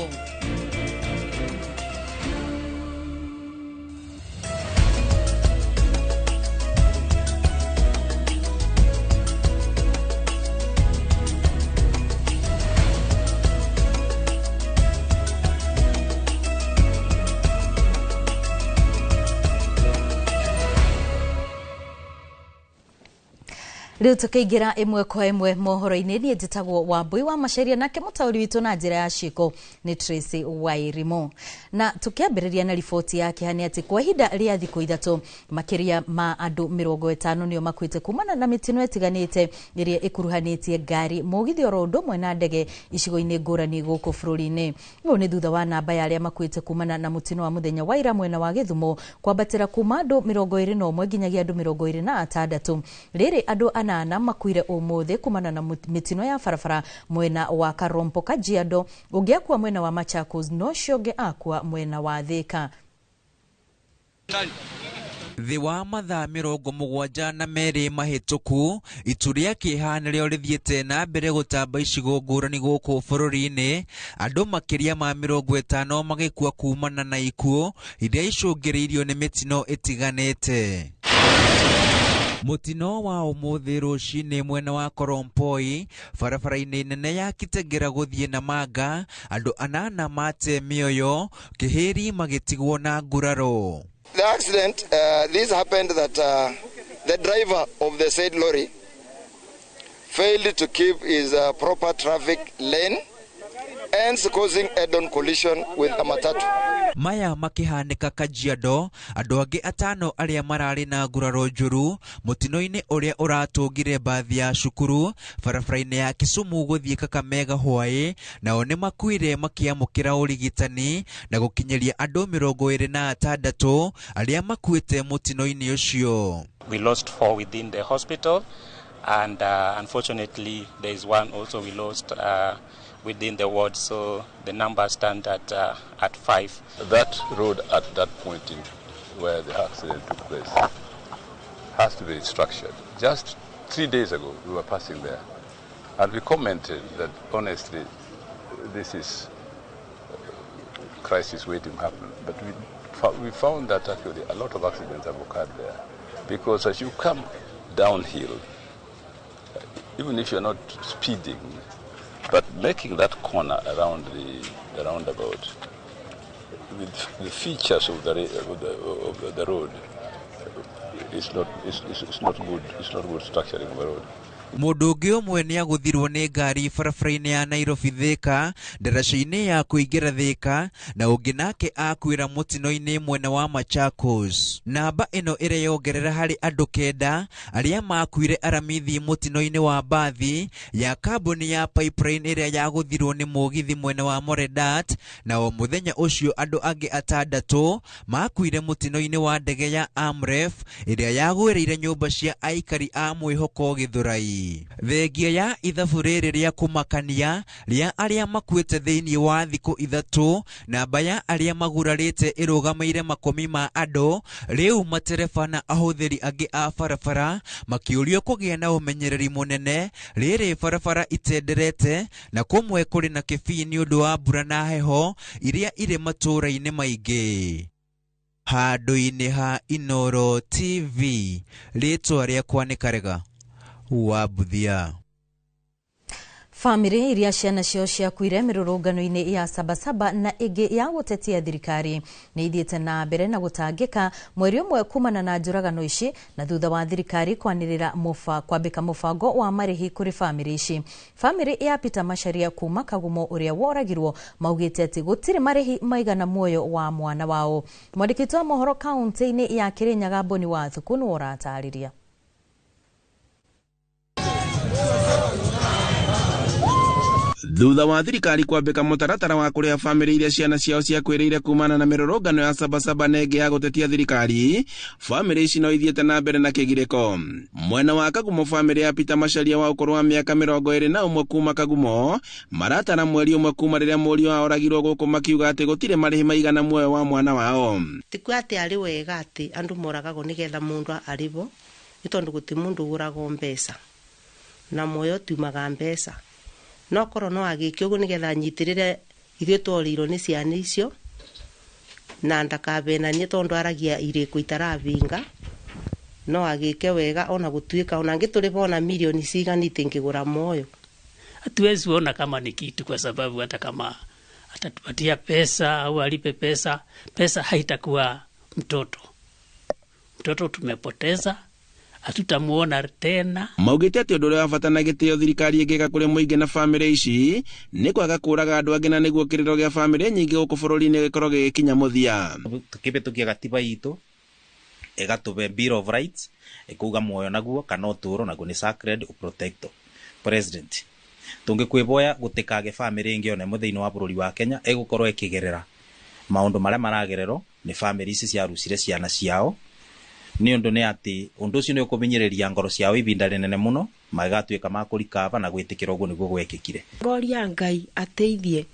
Rĩu tũkĩingĩra ĩmwe kwa ĩmwe mohoro-inĩ, niĩ njĩtagwo Wambui wa Macharia nake mũtaũri witũ na njĩra ya ciĩko nĩ Tracy Wairimu. Na tũkĩambĩrĩria na riboti ya kĩeha nĩ atĩ kwa ihinda rĩa thikũ 3 makĩria ma andũ 50 nĩo makuĩte kumana na mĩtino ĩtiganĩte ĩrĩa ĩkuruhanĩtie ngari, mũgithi oro ũndũ ũmwe na ndege icigo-inĩ ngũrani gũkũ bũrũri-inĩ. Ũũ nĩ thutha wa namba ya arĩa makuĩte kumana na mũtino wa mũthenya wa ira mwena wa Gĩthumo kwambatĩra kuma andũ 21 nginyagia andũ 26. Rĩrĩ andũ 8 makuire ũmũthĩ kumana na mĩtino ya barabara mwena wa Karompo Kajiado, ũngĩ akua mwena wa Machakos no ũcio ũngĩ akua mwena wa Thika. Thĩ wa mathaa 72 mahĩtũku, itu rĩa kĩeha nĩrĩo rĩthiĩte na mbere gũtamba icigo ngũrani gũkũ bũrũri-inĩ, andũ makĩria ma 50 magĩkua kumana na ikuũ iria icũngĩrĩirio nĩ mĩtino ĩtiganĩte. Mũtino wa ũmũthĩ rũcinĩ mwena wa Korompoi barabara-inĩ nene ya Kitegera gũthiĩ Namanga, andũ 8 mate mĩoyo, kĩhĩri magĩtigwo na nguraro. The accident, this happened that the driver of the said lorry failed to keep his proper traffic lane hence causing head-on collision with a matatu. Maya makĩhanĩka Kajiado, andũ angĩ 5 arĩa mararĩ na nguraro njũru mũtino-inĩ ũrĩa ũratũngire mbathi ya cukuru barabara-inĩ ya Kisumu gũthiĩ Kakamega hwaĩ, nao nĩ makuire makĩamũkĩra ũrigitani na gũkinyĩria andũ 26 arĩa makuĩte mũtino-inĩ ũcio. We lost 4 within the hospital, and unfortunately there is one also we lost within the ward, so the number stand at 5. That road at that point in where the accident took place has to be restructured. Just 3 days ago we were passing there and we commented that honestly this is a crisis waiting to happen, but we found that actually a lot of accidents have occurred there, because as you come downhill, even if you're not speeding, but making that corner around the roundabout with the features of the road is not good. It's not good structuring of the road. Mũndũ ũngĩ ũmwe nĩagũthirwo nĩ ngari barabara-inĩ ya Nairobi Thika ndaraca-inĩ ya kũingĩra Thika, na ũngĩ nake akuĩra mũtino-inĩ mwena wa Machakos. Namba ĩno ĩreyongerera harĩ andũ 9 arĩa makuire Aramithi mũtino-inĩ wa mbathi ya kambuni ya Pipeline ĩrĩa yagũthirwo nĩ mũgithi mwena wa Moredat, na o mũthenya ũcio andũ angĩ 6 makuire mũtino-inĩ wa ndege ya Amref ĩrĩa yagwĩrĩire nyũmba cia aikari a mwĩhoko Gĩthũrai. Thengia ya ithabu rĩrĩ rĩa kũmakania rĩa arĩa makuĩte thĩinĩ wa thikũ 3, namba ya arĩa magurarĩte ĩrũgamĩire makũmi ma andũ. Rĩu matereba na ahũthĩri angĩ a barabara makĩũrio kũgĩa na ũmenyereri mũnene rĩrĩ barabara itenderete na kũmwe kũrĩ na kĩbii nĩ ũndũ wa mbura na heho iria irĩ matũũra-inĩ maingĩ. Handũ-inĩ ha Inooro TV, rĩtwa rĩakwa nĩ Karega wa Buthia. Famĩlĩ iria ciana ciao ciakuire mĩrũrũngano-inĩ ya Sabasaba na ĩngĩ ya gũtetia thirikari nĩ ithiĩte na mbere na gũtangĩka mweri ũmwe kumana na njũragano ici, na thutha wa thirikari kwanĩrĩra kwambĩka mũbango wa marĩhi kũrĩ famĩlĩ ici. Famĩlĩ ya Peter Macharia kuma Kagumo ũrĩa woragirwo maugĩte atĩ gũtirĩ marĩhi maigana muoyo wa mwana wao. Mwandĩki wa mohoro kaunti-inĩ ya Kirinyaga Boni Wathuku nĩwe ũratarĩria. Thutha wa thirikari kwambĩka mũtaratara wa kũrĩha famĩlĩ iria ciana ciao ciakuĩrĩire kumana na mĩrũrũngano ya Sabasaba na ĩngĩ ya gũtetia thirikari, famĩlĩ ici no ithiĩte na mbere na kĩgirĩko. Mwena wa Kagumo, famĩlĩ ya Peter Macharia wa ũkũrũ wa mĩaka 21 kuma Kagumo maratara mweri ũmwe kuma rĩrĩa mũriũ wao oragirwo gũkũ makiuga atĩ gũtirĩ marĩhi maigana muoyo wa mwana wao. Tikua atĩ arĩ wega atĩ andũ moragagwo nĩgetha mũndũ arĩhwo, nĩ tondũ gũtirĩ mũndũ ũgũragwo mbeca na muoyo tumaga mbeca. No korwo no agĩke ũguo nĩgetha anyitĩrĩre ithuĩ tworĩirwo nĩ ciana icio na ndakabenanie tondũ aragia irĩko itarabinga, no agĩke wega ona gũtuĩka ona angĩtũrĩha ona milioni cigana itingĩgũra moyo. Hatuwezi ona kama ni kitu, kwa sababu hata kama atatupatia pesa au alipe pesa, pesa haitakuwa mtoto. Mtoto tumepoteza, hatutamuona tena. Maugĩte atĩ ũndũ ũrĩa wa bata na gĩtĩo thirikari ĩngĩka kũrĩ mũingĩ na famĩlĩ ici nĩ kwaga kũũraga andũ angĩ, na nĩguo kĩrĩro gĩa famĩlĩ nyingĩ gũkũ bũrũri-inĩ gĩkorwo gĩgĩkinya mũthia. Tukĩhĩtũkia gatiba itũ ĩgatũhe Bill of Rights ĩkuga muoyo naguo kana ũtũũro naguo nĩ sacred protector president. Tũngĩkwĩboya gũtikage famĩlĩ ĩngĩ ona ĩmwe thĩinĩ wa bũrũri wa Kenya ĩgũkorwo ĩkĩgerera maũndũ marĩa maragererwo nĩ famĩlĩ ici ciarucire ciana ciao, nĩ ũndũ nĩ atĩ ũndũ ũcio nĩ ũkũmenyerĩria ngoro ciao ibinda rĩnene mũno magatuĩka ma kũrikaba na gwĩtĩkĩra ũguo nĩguo gwekĩkire. Ngoria Ngai ateithie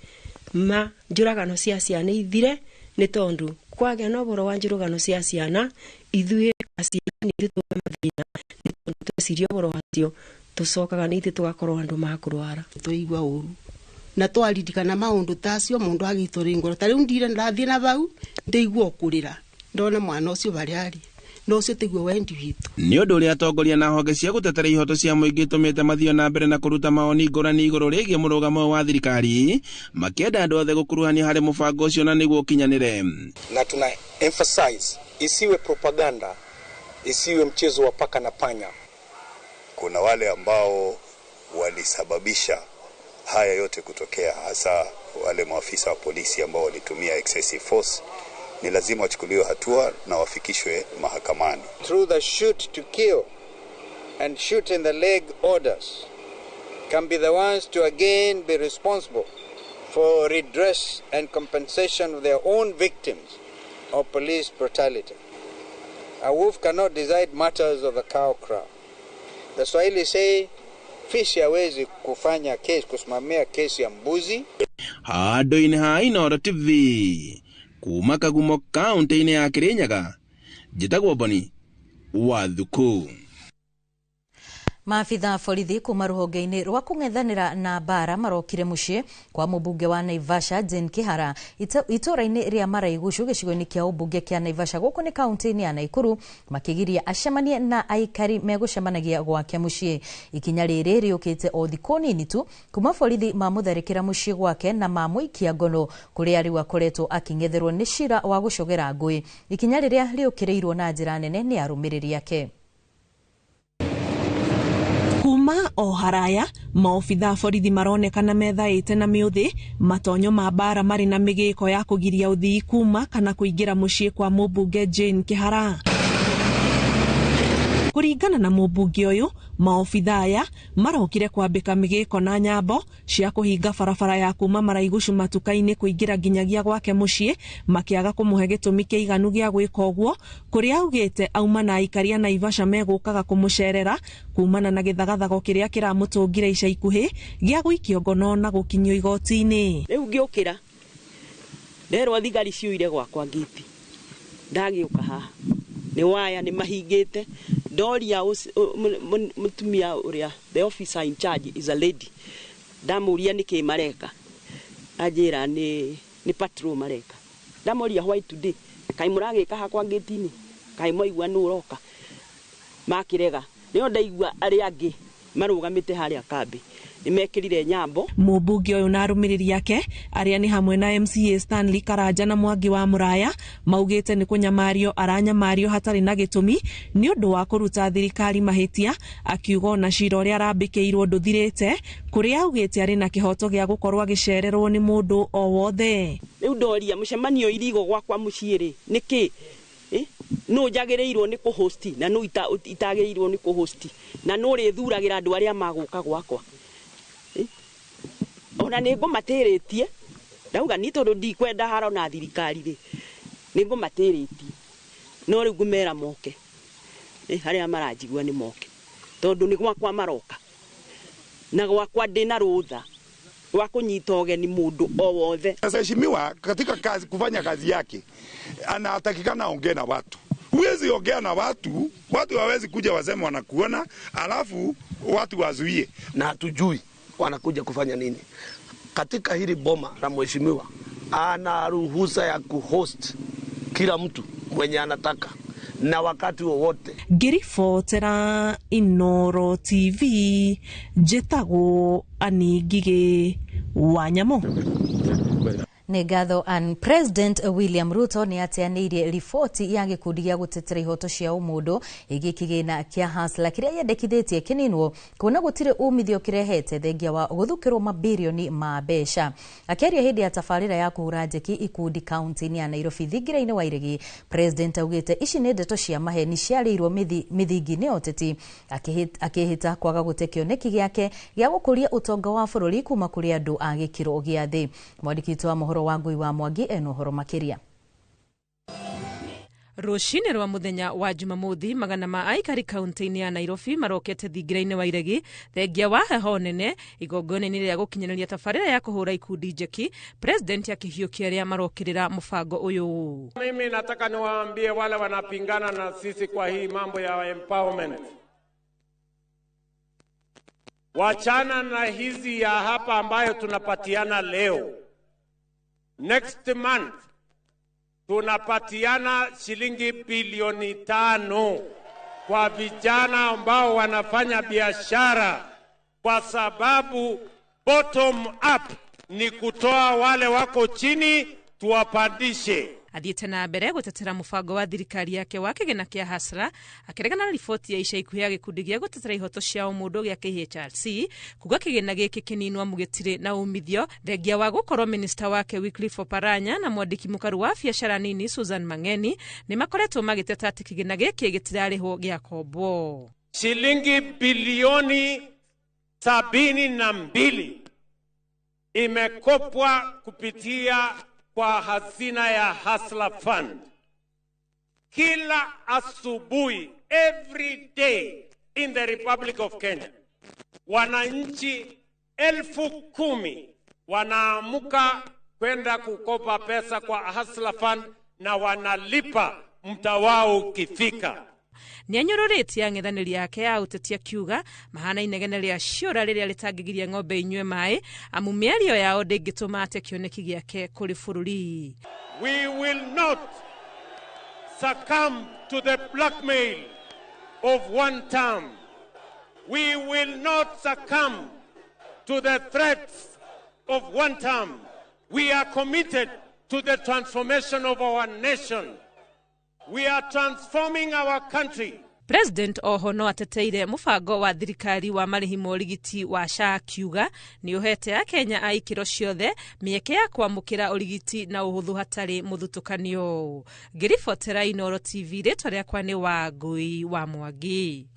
ma njũragano cia ciana ithire, nĩ tondũ kwagĩa na ũhoro wa njũragano cia ciana ithuĩ aciari nĩ ithuĩ twĩ mathĩna, nĩ tondũ tweciria ũhoro wacio tũcokaga nĩ ithuĩ tũgakorwo andũ ma kũrwara. Tũigua ũru na twaririkana maũndũ ta acio mũndũ agĩtũrĩ ngoro. Ta rĩu ndire ndathiĩ na bau ndĩigua kũrĩra ndona mwana ũcio barĩa arĩ, no ũcio tiguo wendi witũ. Nĩ ũndũ ũrĩa atongoria na honge cia gũtetera ihoto cia mũingĩ itũmĩte mathiĩ na mbere na kũruta mawoni ngũrani igũrũ rĩgiĩ mũrũgamo wa thirikari, makĩenda andũ othe gũkuruhanio harĩ mũbango ũcio na nĩguo ũkinyanĩre. Na tuna emphasize isiwe propaganda, isiwe mchezo wa paka na panya. Kuna wale ambao walisababisha haya yote kutokea, hasa wale maafisa wa polisi ambao walitumia excessive force ni lazima wachukuliwe hatua na wafikishwe mahakamani. Through the shoot to kill and shoot in the leg orders can be the ones to again be responsible for redress and compensation of their own victims of police brutality. A wolf cannot decide matters of the cow crow. The Swahili say, fish hawezi kufanya case, kusimamia kesi ya mbuzi. Handũ-inĩ ha Inooro TV kuma Kagumo kaunti-inĩ ya Kirinyaga, njĩtagwo Boni wa Thuku. Maabitha a borithi kuma rũhonge-inĩ rwa kũng'ethanĩra na mbara marokire mũciĩ kwa mũmbunge wa Naivasha Jane Kihara itũũra-inĩ rĩa Maraigucu gĩcigo-inĩ kĩa ũmbunge kĩa Naivasha gũkũ nĩ kaunti-inĩ ya Nakuru makĩgiria acemanie na aikari megũcemanagia gwake mũciĩ. Ikinya rĩrĩ rĩũkĩte o thikũ nini tu kuma borithi mamũtharĩkĩra mũciĩ gwake na mamũikia ngono kũrĩa rĩu akoretwo akĩng'etherwo nĩ cira wa gũcogera ngũĩ. Ikinya rĩrĩa rĩũkĩrĩirwo na njĩra nene nĩ arũmĩrĩri ake. Kuma o haraya maobitha borithi maronekana methaĩte na mĩũthĩ matonyo ma mbara marĩ na mĩgĩko ya kũgiria ũthii kuma kana kũingĩra mũciĩ kwa mũmbunge Jane Kihara. Kũringana na mũmbunge ũyũ, maobitha aya marokire kwambĩka mĩgĩko na nyambo cia kũhinga barabara ya kuma Maraigucu matuka-inĩ kũingĩra nginyagia gwake mũciĩ makĩaga kũmũhe gĩtũmi kĩiganu gĩa gwĩka ũguo kũrĩa augĩte auma na aikari a Naivasha megũkaga kũmũcerera kumana na gĩthagathago kĩrĩa kĩramũtũngire ica ikuhĩ gĩa gũikio ngono na gũkinyio igoti-inĩ. Rĩu ngĩũkĩra nderwo thigari ciũire gwakwa ngĩti ndagĩũka haha nĩ waya nĩ mahingĩte. Ndoria mutumia uria, the officer in charge is a lady, ndamuria niki mareka, anjira ni patrol mareka. Ndamuria why today, kai muragika hakwa ngĩti-inĩ, kai mwaigua nũ ũroka, makirega nĩo ndaigua arĩa angĩ marũgamĩte harĩa kambi nĩmekĩrire nyambo. Mũmbunge ũyũ na arũmĩrĩri ake arĩa nĩ hamwe na MCA Stanley Karanja na Mwangi wa Mũraya maugĩte nĩ kũnyamario aranyamario hatarĩ na gĩtũmi nĩ ũndũ wa kũruta thirikari mahĩtia, akiuga ona cira ũrĩa arambĩkĩirwo ndũthirĩte kũrĩa augĩte arĩ na kĩhoto gĩa gũkorwo agĩcererwo nĩ mũndũ o wothe. Rĩu ndoria mũcemanio irigo gwakwa mũciĩ rĩ nĩkĩ nũ njagĩrĩirwo nĩ kũhosti na nũ itagĩrĩirwo nĩ kũhosti na nũ ũrĩthuragĩra andũ arĩa magũka gwakwa. Ona nĩ ngũmatĩrĩtie ndauga ni tondũ ndikwenda haro na thirikari rĩ nĩ ngũmatĩrĩtie no rĩu ngũmera moke harĩa maranjigua nĩ moke tondũ nĩ gwakwa maroka na gwakwa ndĩna rũtha rwa kũnyita ũgeni mũndũ o wothe. Mheshimiwa katika kazi, kufanya kazi yake anatakikana aongee na watu. Huwezi ongea na watu, watu hawezi kuja waseme wanakuona, alafu watu wazuie. Na hatujui wanakuja kufanya nini. Katika hili boma la mheshimiwa ana ruhusa ya kuhost kila mtu mwenye anataka na wakati wowote. Ngĩribotera Inooro TV njĩtagwo Annie Ngigĩ wa Nyamũ. Nĩ ngatho. An President William Ruto nĩ ateanĩirie riboti ya gĩkundi gĩa gũtetera ihoto cia ũmũndũ ĩgiĩ kĩgĩna kĩa Hustler kĩrĩa yendekithĩtie kĩninwo kuona gũtirĩ umithio kĩrehete thengia wa gũthukĩrwo mabirioni ma mbeca. Akĩaria hĩndĩ ya tabarĩra ya kũhũra njeki ikundi kaunti-inĩ ya Nairobi thingira-inĩ wa Iregi, President augĩte ici nĩ ndeto cia maheni ciarĩirwo mĩthingi-inĩ ya ũteti, akĩhĩta kwaga gũte kĩoneki gĩake gĩa gũkũria ũtonga wa bũrũri kuma kũrĩ andũ a gĩkĩro gĩa thĩ. Mwandĩki witũ wa mohoro Wangui wa Mwangi ena ũhoro makĩria. Rũcinĩ rwa mũthenya wa Jumamothi magana ma aikari kaunti-inĩ ya Nairobi marokete thingira-inĩ wa Iregi thengia wa heho nene igongona-inĩ rĩa gũkinyanĩria tabarĩra ya kũhũra ikundi njeki, President akĩhiũkia arĩa marokĩrĩra mũbango ũyũ. Mimi nataka niwaambie wale wanapingana na sisi kwa hii mambo ya empowerment, wachana na hizi ya hapa ambayo tunapatiana leo. Next month tunapatiana shilingi bilioni 5 kwa vijana ambao wanafanya biashara, kwa sababu bottom up ni kutoa wale wako chini tuwapandishe. Athiĩte na mbere gũtetera mũbango wa thirikari yake wa kĩgĩna kĩa Hasra, akĩregana na riboti ya ica ikuhĩ ya gĩkundi gĩa gũtetera ihoto cia ũmũndũ gĩa KHRC kuga kĩgĩna gĩkĩ kĩninwa mũgĩtirĩ na umithio, thengia wa gũkorwo minista wake Wycliffe Oparanya na mwandĩki mũkaru wa biacara nini Susan Mang'eni nĩ makoretwo magĩteta atĩ kĩgĩna gĩkĩ gĩtirarĩhwo gĩakombwo. Shilingi bilioni 72 imekopwa kupitia kwa hazina ya Hustler Fund. Kila asubuhi, every day in the Republic of Kenya, wananchi 10,000 wanaamuka kwenda kukopa pesa kwa Hustler Fund na wanalipa mtawao ukifika. Nĩanyũrũrĩtie ang'ethanĩri yake ya ũteti akiuga mahana inegene rĩa ciũra rĩrĩa rĩtangĩgiria ng'ombe inyue maĩ, amu mĩario yao ndĩngĩtũma ate kĩoneki gĩake kũrĩ bũrũri. We will not succumb to the blackmail of one term. We will not succumb to the threats of one term. We are committed to the transformation of our nation. We are transforming our country. President oho no ateteire mũbango wa thirikari wa marĩhi ma ũrigiti wa SHA akiuga nĩ ũhete Akenya a ikĩro ciothe mĩeke ya kwamũkĩra ũrigiti na ũhũthũ hatarĩ mũthutũkanio. Ngĩribotera Inooro TV, rĩtwa rĩakwa nĩ Wangũi wa Mwangi.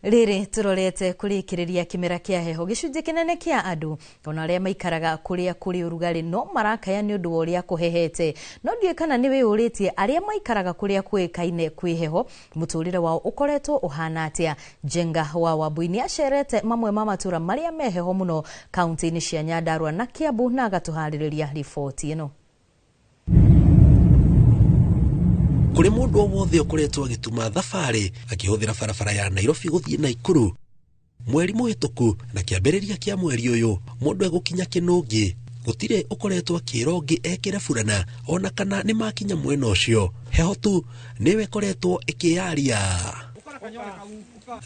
Rĩrĩ tũrorete kũrĩkĩrĩria kĩmera kĩa heho, gĩcunjĩ kĩnene kĩa andũ ona arĩa maikaraga kũrĩa kũrĩ ũrugarĩ no marakaya nĩ ũndũ wa ũrĩa kũhehete. No ndiũĩ kana nĩ wĩyũrĩtie arĩa maikaraga kũrĩa kũĩkaine kwĩ heho mũtũrĩre wao ũkoretwo ũhana atĩa. Njenga wa Wambui nĩ acerete mamwe ma matũra marĩa me heho mũno kaunti-inĩ cia Nyandarua na Kiambu na agatũharĩrĩria riboti ĩno. Kũrĩ mũndũ o wothe ũkoretwo agĩtuma thabarĩ akĩhũthĩra barabara ya Nairobi gũthiĩ Naikuru mweri mũhĩtũku na kĩambĩrĩria kĩa mweri ũyũ, mũndũ egũkinya Kĩnũngĩ gũtirĩ ũkoretwo akĩra ũngĩ ekĩre burana ona kana nĩ makinya mwena ũcio. Heho tu nĩyo ĩkoretwo ĩkĩyaria.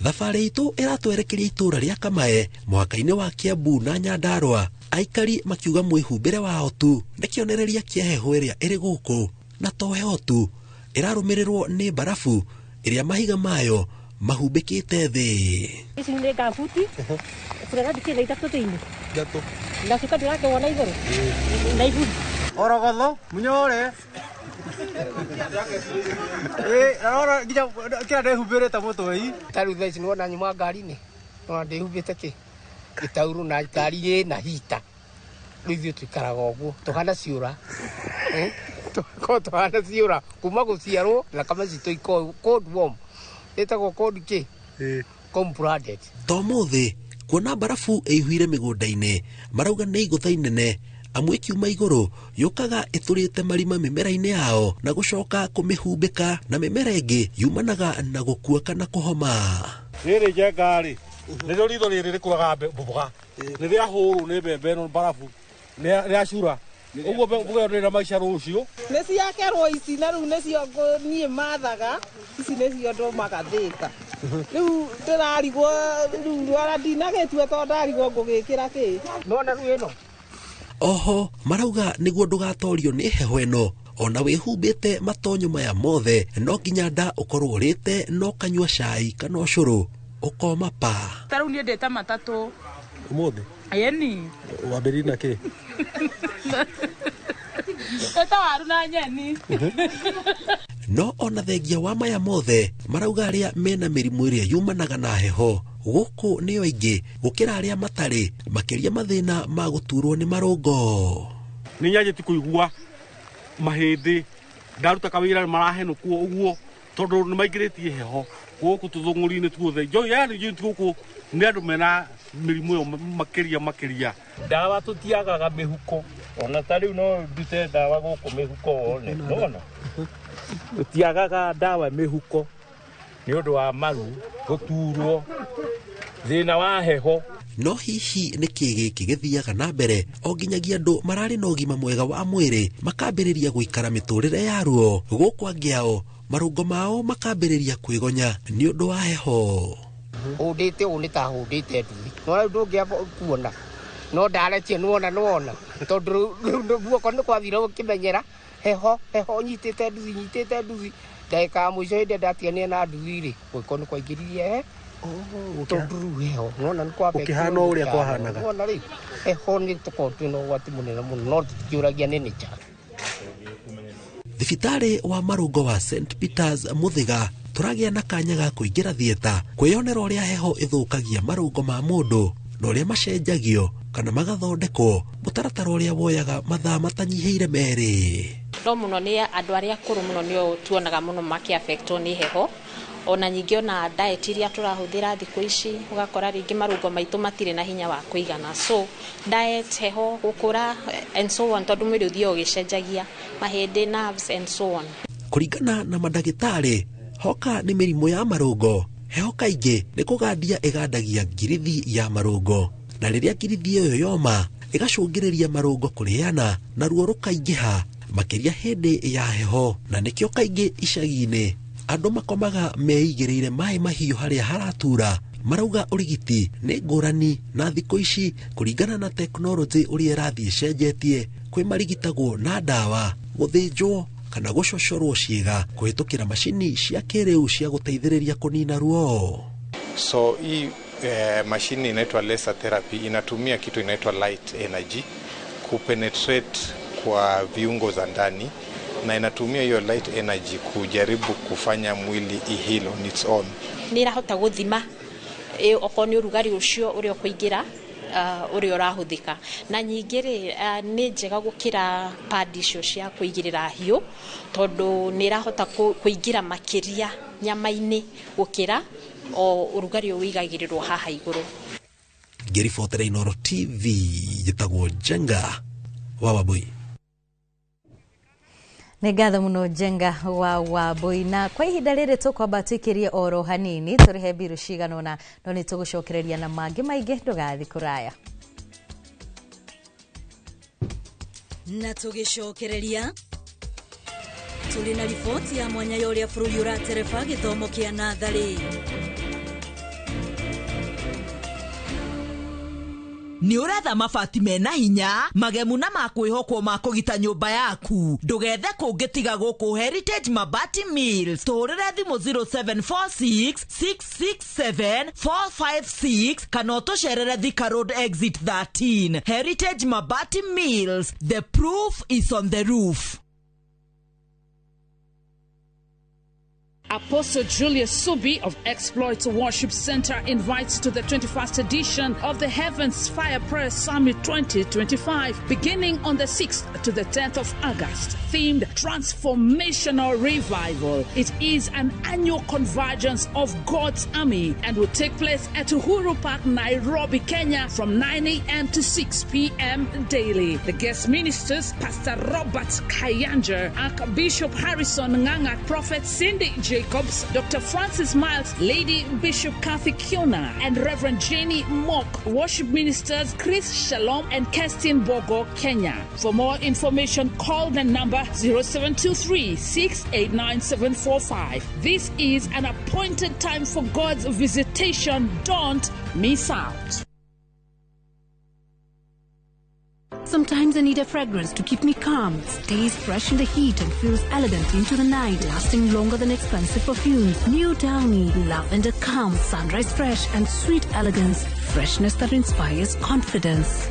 Thabarĩ itũ ĩratwerekeria itũra rĩa Kamae mũhaka-inĩ wa Kiambu na Nyandarua, aikari makiuga mwĩhumbĩre wao tu nĩ kĩonereria kĩa heho ĩrĩa ĩrĩ gũkũ, na to heho tu ĩrarũmĩrĩrwo nĩ mbarabu ĩrĩa mahiga mayo mahumbĩkĩte thĩ. Ici nĩ ngambuti burana ndikĩrĩ ithatũ thĩinĩ ndacuka ndĩrakĩwona igũrũ na iburi orogotho munyore narora nginya kĩrĩa ndĩhumbĩrĩte mũtwe. Ta rĩu thaa ici nĩwona nyuma ngari-inĩ nona ndĩhumbĩte kĩ gĩtaurũ na ngari ĩna hita. Rĩu ithuĩ tũikaraga ũguo tũhana ciũra tũhana ciũra kuma gũciarwo thakame citũ cold warm ĩtagwo cold kĩ cold-blooded. To mũthĩ kuona mbarabu ĩihũire mĩgũnda-inĩ marauga nĩ igũtha inene, amu ĩkiuma igũrũ yũkaga ĩtũrĩte marima mĩmera-inĩ yao na gũcoka kũmĩhumbĩka na mĩmera ĩngĩ yumanaga na gũkua kana kũhoma. Rĩrĩ njenga rĩ nĩrĩo ritho rĩrĩ rĩkũraga mboga nĩ rĩahũrwo nĩ mbembe ĩno mbarabu nĩ rĩacura ũguo mboga ĩyo ndĩrĩ na maica rũciũ. Nĩ ciakerwo ici na rĩu nĩcio niĩ mathaga ici nĩcio ndũmaga Thĩka. Rĩu ndĩrarigwo rĩu ona ndinagĩtua tondũ ndarigwo ngũgĩkĩra kĩ. Nĩwona rĩu ĩno. Oho marauga nĩguo ndũgatorio nĩ heho ĩno ona wĩhumbĩte matonyo maya mothe no nginya nda ũkorwo ũrĩte no kanyua cai kana ũcũrũ ũkoma pa. Ta rĩu niĩ ndĩte matatũ ũmũthĩ. Ĩni. Wambĩrĩirie na kĩ? Ndĩte waru na nyeni. No ona thengia wa maya mothe marauga arĩa mena mĩrimũ ĩrĩa yumanaga na heho gũkũ nĩo aingĩ gũkĩra arĩa matarĩ, makĩria mathĩna ma gũturwo nĩ marũngo. Nĩ nyanjĩtie kũigua mahĩndĩ ndaruta kawĩra marahenũkwo ũguo tondũ nĩ maingĩrĩtie heho gũkũ tũthũng'ũri-inĩ tuothe. Njohi yani njohi gũkũ nĩ andũ mena mĩrimũ ĩyo makĩria makĩria. Ndawa tũtiagaga mĩhuko ona ta rĩu no ndute ndawa gũkũ mĩhuko wone nona tũtiagaga ndawa mĩhuko nĩ ũndũ wa maru gũturwo thĩna wa heho. No hihi nĩ kĩĩ gĩkĩ gĩthiaga na mbere o nginyagia andũ mararĩ na ũgima mwega wa mwĩrĩ makambĩrĩria gũikara mĩtũrĩre ya ruo, gũkũ angĩ ao marũngo mao makambĩrĩria kwĩgonya nĩ ũndũ wa heho. Hũndĩte ũũ nĩ ta hũndĩte nduthi no rĩu ndũngĩamba kuona no ndaretie nĩwona nĩwona tondũ rĩu guoko nĩ kwathire gũkĩmenyera Heho heho nyitĩte nduthi, nyitĩte nduthi, ndagĩka ya mũico hĩndĩ ĩrĩa ndatiganire na nduthi rĩ, gwĩko nĩ kwaingĩririe he tondũ rĩu heho nona nĩ kwamba. Ũkĩhana o ũrĩa kwahanaga. Nona rĩu heho nĩ tũkorwo twĩna ũgwati mũnene mũno, no tũtikĩũragia nĩ nĩkya. Thibitarĩ wa marũngo wa St Peters Mũthĩga, tũragĩa na kanya ga kũingĩra thieta kwĩyonera ũrĩa heho ĩthũkagia marũngo ma mũndũ na ũrĩa macenjagio kana magathondekwo, mũtaratara ũrĩa woyaga mathaa matanyihĩire 2. No mũno nĩ andũ arĩa akũrũ mũno nĩo tuonaga mũno makĩaffectwo nĩ heho. Ona ningĩ ona diet iria tũrahũthĩra thikũ ici, ũgakora rĩngĩ marũngo maitũ matirĩ na hinya wa kũigana. So diet, heho, gũkũra and so on, tondũ mwĩrĩ ũthiaga ũgĩcenjagia, mahĩndĩ, nerves and so on. Kũringana na mandagĩtarĩ, hoka nĩ mĩrimũ ya marũngo. Heho kaingĩ nĩ kũgandia ĩgandagia ngirithi ya marũngo, na rĩrĩa ngirithi ĩyo yoma ĩgacũngĩrĩria marũngo kũrĩana na ruo rũkaingĩha makĩria hĩndĩ ya heho. Na nĩkĩo kaingĩ icagi-inĩ andũ makomaga meigĩrĩire maĩ mahiũ harĩa haratura. Marauga ũrigiti nĩ ngũrani na thikũ ici kũringana na tekinoronjĩ ũrĩa ĩrathiĩ ĩcenjetie, kwĩ marigitagwo na ndawa, gũthĩnjwo kana gũcocorwo ciĩga kũhĩtũkĩra macini cia kĩrĩu cia gũteithĩrĩria kũnina ruo. So hii mashini inaitwa laser therapy, inatumia kitu inaitwa light energy kupenetrate kwa viungo za ndani, na inatumia hiyo light energy kujaribu kufanya mwili iheal on its own. Nĩ ĩrahota gũthima okorwo nĩ ũrugarĩ ũcio ũrĩa ũkũingĩra, ũrĩa ũrahũthĩka. Na ningĩ rĩ, nĩ njega gũkĩra pad icio cia kũigĩrĩra hiũ, tondũ nĩ ĩrahota kũingĩra makĩria nyama-inĩ gũkĩra o ũrugarĩ ũyũ wĩigagĩrĩrwo haha igũrũ. Ngĩribotera Inooro TV, njĩtagwo Njenga wa Wambui. Nĩ ngatho mũno Njenga wa Wambui. Na kwa ihinda rĩrĩ tũkwamba tũikĩrie oro hanini tũrĩhe mbiru cigana ũna, no nĩ tũgũcokereria na mangĩ maingĩ, ndũgathiĩ kũraya. Na tũgĩcokereria tũrĩ na riboti ya mwanya ya ũrĩa bũrũri ũratereba gĩthomo kĩa natharĩ. Nĩ ũretha mabati mena hinya, magemu na ma kwĩhokwo ma kũgita nyũmba yaku? Ndũgethe kũngĩ tiga gũkũ Heritage Mabati Mills. Tũhũrĩre thimũ 0746 667 456 kana ũtũcerere Thika Road exit 13. Heritage Mabati Mills, the proof is on the roof. Apostle Julius Subi of Exploits Worship Center invites to the 21st edition of the Heavens Fire Prayer Summit 2025, beginning on the 6th to the 10th of August, themed Transformational Revival. It is an annual convergence of God's army and will take place at Uhuru Park, Nairobi, Kenya, from 9 a.m. to 6 p.m. daily. The guest ministers, Pastor Robert Kayanja, Archbishop Harrison Nganga, Prophet Cindy Jacobs, Dr. Francis Miles, Lady Bishop Kathy Kiona, and Reverend Jenny Mock. Worship ministers Chris Shalom and Kerstin Bogo, Kenya. For more information, call the number 0723 689 745. This is an appointed time for God's visitation. Don't miss out. Sometimes I need a fragrance to keep me calm, stays fresh in the heat and feels elegant into the night, lasting longer than expensive perfumes. New Downy, lavender calm, sunrise fresh and sweet elegance, freshness that inspires confidence.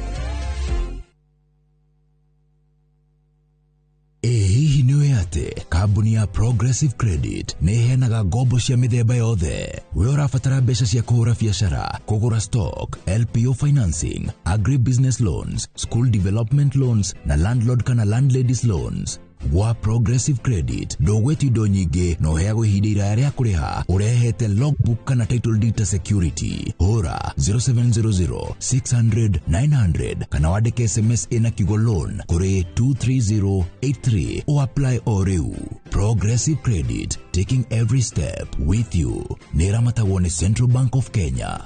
Ĩ hihi nĩ ũĩ atĩ kambuni ya Progressive Credit nĩ ĩheanaga ngombo cia mĩthemba yothe? We ũrabatara mbeca cia kũhũra biacara, kũgũra stock, LPO financing, agribusiness loans, school development loans na landlord kana landladies loans. Gwa Progressive Credit ndũgwĩtio indo nyingĩ na ũheagwo ihinda iraya rĩa kũrĩha ũrehete logbook kana title deed ta security. Hũra 0700 600 900 kana wandĩke SMS ĩna kiugo loan kũrĩ 23083 o apply o rĩu. Progressive Credit, taking every step with you. Nĩ ĩramatagwo nĩ Central Bank of Kenya.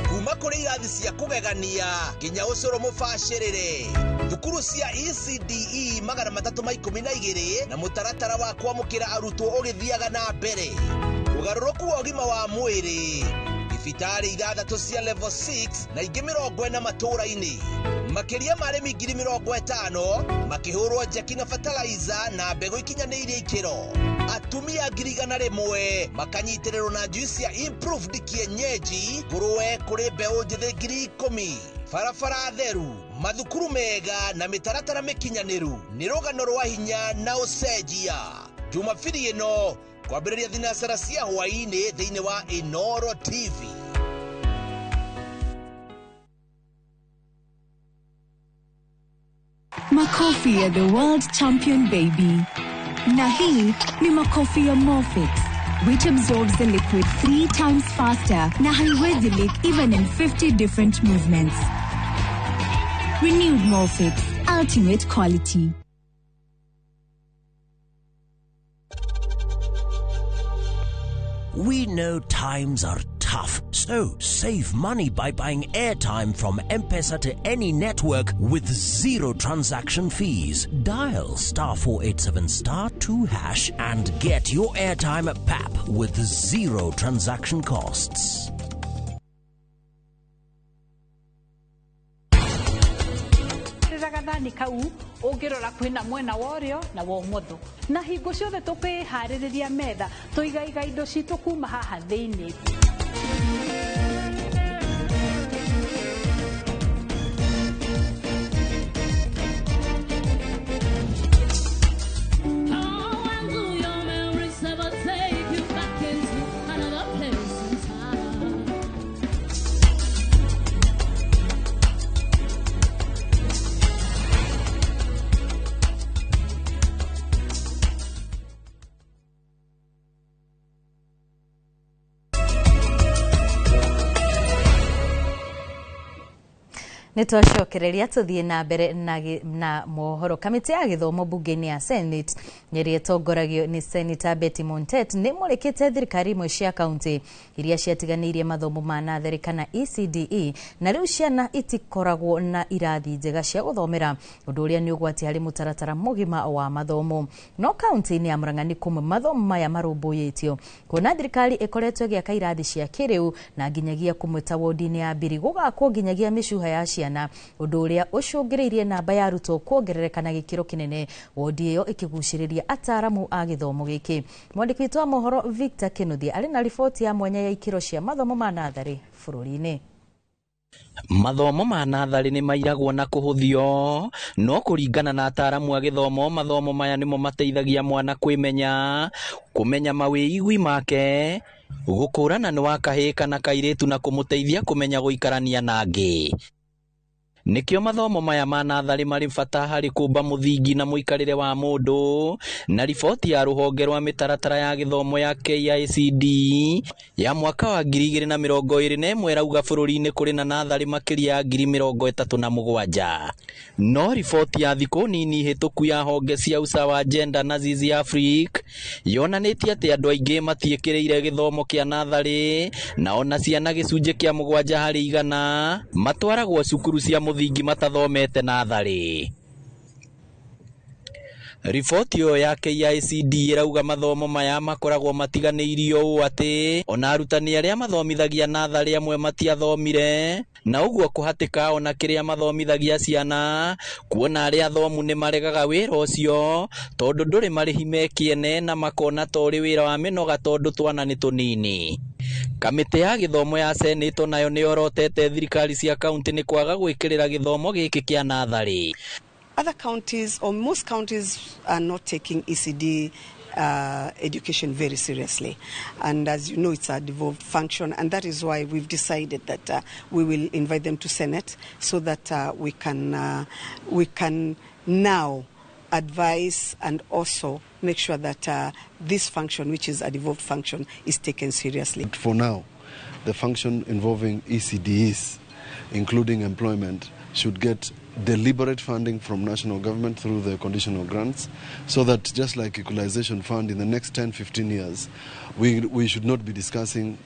Kuma kũrĩ irathi cia kũgegania nginya ũcũrũ mũbacĩrĩre, thukuru cia ECDE 312 na mũtaratara wa kwamũkĩra arutwo ũgĩthiaga na mbere, ũgarũrũku wa ũgima wa mwĩrĩ, thibitarĩ 6 cia level 6 na ingĩ 40 matũũra-inĩ. Makĩria ma arĩmi 50,000 makĩhũrwo njeki na fertilizer na mbegũ ikinyanĩirie ikĩro. Atumia 100,000 makanyitĩrĩrwo na juice ya improved kienyeji ngũrũwe kũrĩ mbeũ njĩthĩ 10,000. Barabara theru, mathukuru mega na mĩtaratara mĩkinyanĩru nĩ rũgano rwa hinya na ũcenjia. Jumapili ĩno kwambĩrĩria thinacara cia hwaĩ-inĩ thĩinĩ wa Inoro TV. Makofi ya the world champion baby. Na hii ni makofi ya Morfix, which absorbs the liquid 3 times faster na haiwezi leak even in 50 different movements. Renewed Morfix, ultimate quality. We know times are tough, so save money by buying airtime from M-Pesa to any network with zero transaction fees. Dial *487*2# and get your airtime at PAP with zero transaction costs. Gathani kau ũngĩrora kwĩna mwena wa ũrĩo na wa ũmotho na hingo ciothe tũkĩharĩrĩria metha tũigaiga indo citũ kuma haha thĩinĩ. Nĩ twacokereria tũthiĩ na mbere na mohoro. Kamĩtĩ ya gĩthomo bunge-inĩ ya Senate ĩrĩa ĩtongoragio nĩ Senator Betty Montet nĩ mũrĩkĩte thirikari imwe cia kaunti iria ciatiganĩirie mathomo ma natharĩ kana ECDE na rĩu ciana itikoragwo na irathi njega cia gũthomera, ũndũ ũrĩa nĩ ũgwati harĩ mũtaratara mũgima wa mathomo. No kaunti-inĩ ya Murang'a nĩ kũmwe mathomo maya marũmbũyĩtio, kuona thirikari ĩkoretwo ĩgĩaka irathi cia kĩrĩu na nginyagia kũmwe ta wodi-inĩ ya Mbiri gũgakwo nginyagia mĩcuha ya ciana, ũndũ ũrĩa ũcũngĩrĩirie namba ya arutwo kuongerereka na gĩkĩro kĩnene, wodi ĩyo ĩkĩgucĩrĩria ataaramu a gĩthomo gĩkĩ. Mwandĩki witũ wa mohoro Victor Kinuthia arĩ na riboti ya mwanya ya ikĩro cia mathomo ma natharĩ bũrũri-inĩ. Mathomo ma natharĩ nĩ mairagwo na kũhũthio, no kũringana na ataaramu a gĩthomo, mathomo maya nĩmo mateithagia mwana kwĩmenya, kũmenya mawĩigwi make, gũkũrana nĩ wa kahĩĩ kana kairĩtu na kũmũteithia kũmenya gũikarania na angĩ. Nĩkĩo mathomo maya ma natharĩ marĩ bata harĩ kũmba mũthingi na mũikarĩre wa mũndũ. Na riboti ya rũhonge rwa mĩtaratara ya gĩthomo ya KICD ya mwaka wa 2021 ĩrauga bũrũri-inĩ kũrĩ na natharĩ makĩria ya 37,000. No riboti ya thikũ nini hĩtũku ya honge cia Usawa Gender na Zizi Africa yonanĩtie atĩ andũ aingĩ matiĩkĩrĩire gĩthomo kĩa natharĩ, na ona ciana gĩcunjĩ kĩa 7 harĩ 100 matwaragwo cukuru cia mũthingi matathomete natharĩ. Riboti ĩyo ya KICD ĩrauga mathomo maya makoragwo matiganĩirio ũũ atĩ ona arutani arĩa mathomithagia natharĩ amwe matiathomire, na ũguo kũhatĩka ona kĩrĩa mathomithagia ciana, kuona arĩa athomu nĩ maregaga wĩra ũcio tondũ ndũrĩ marĩhi me kĩene na makona ta ũrĩ wĩra wa mĩnoga tondũ twana nĩ tũnini. Kamĩtĩ ya gĩthomo ya Senate nayo nĩ yorotete thirikari cia kaunti nĩ kwaga gwĩkĩrĩra gĩthomo gĩkĩ kĩa natharĩ. Other counties, or most counties, are not taking ECD education very seriously. And as you know, it's a devolved function, and that is why we've decided that we will invite them to Senate so that we can now advise and also make sure that this function, which is a devolved function, is taken seriously. For now, the function involving ECDEs, including employment, should get deliberate funding from national government through the conditional grants, so that just like equalization fund, in the next 10-15 years, we should not be discussing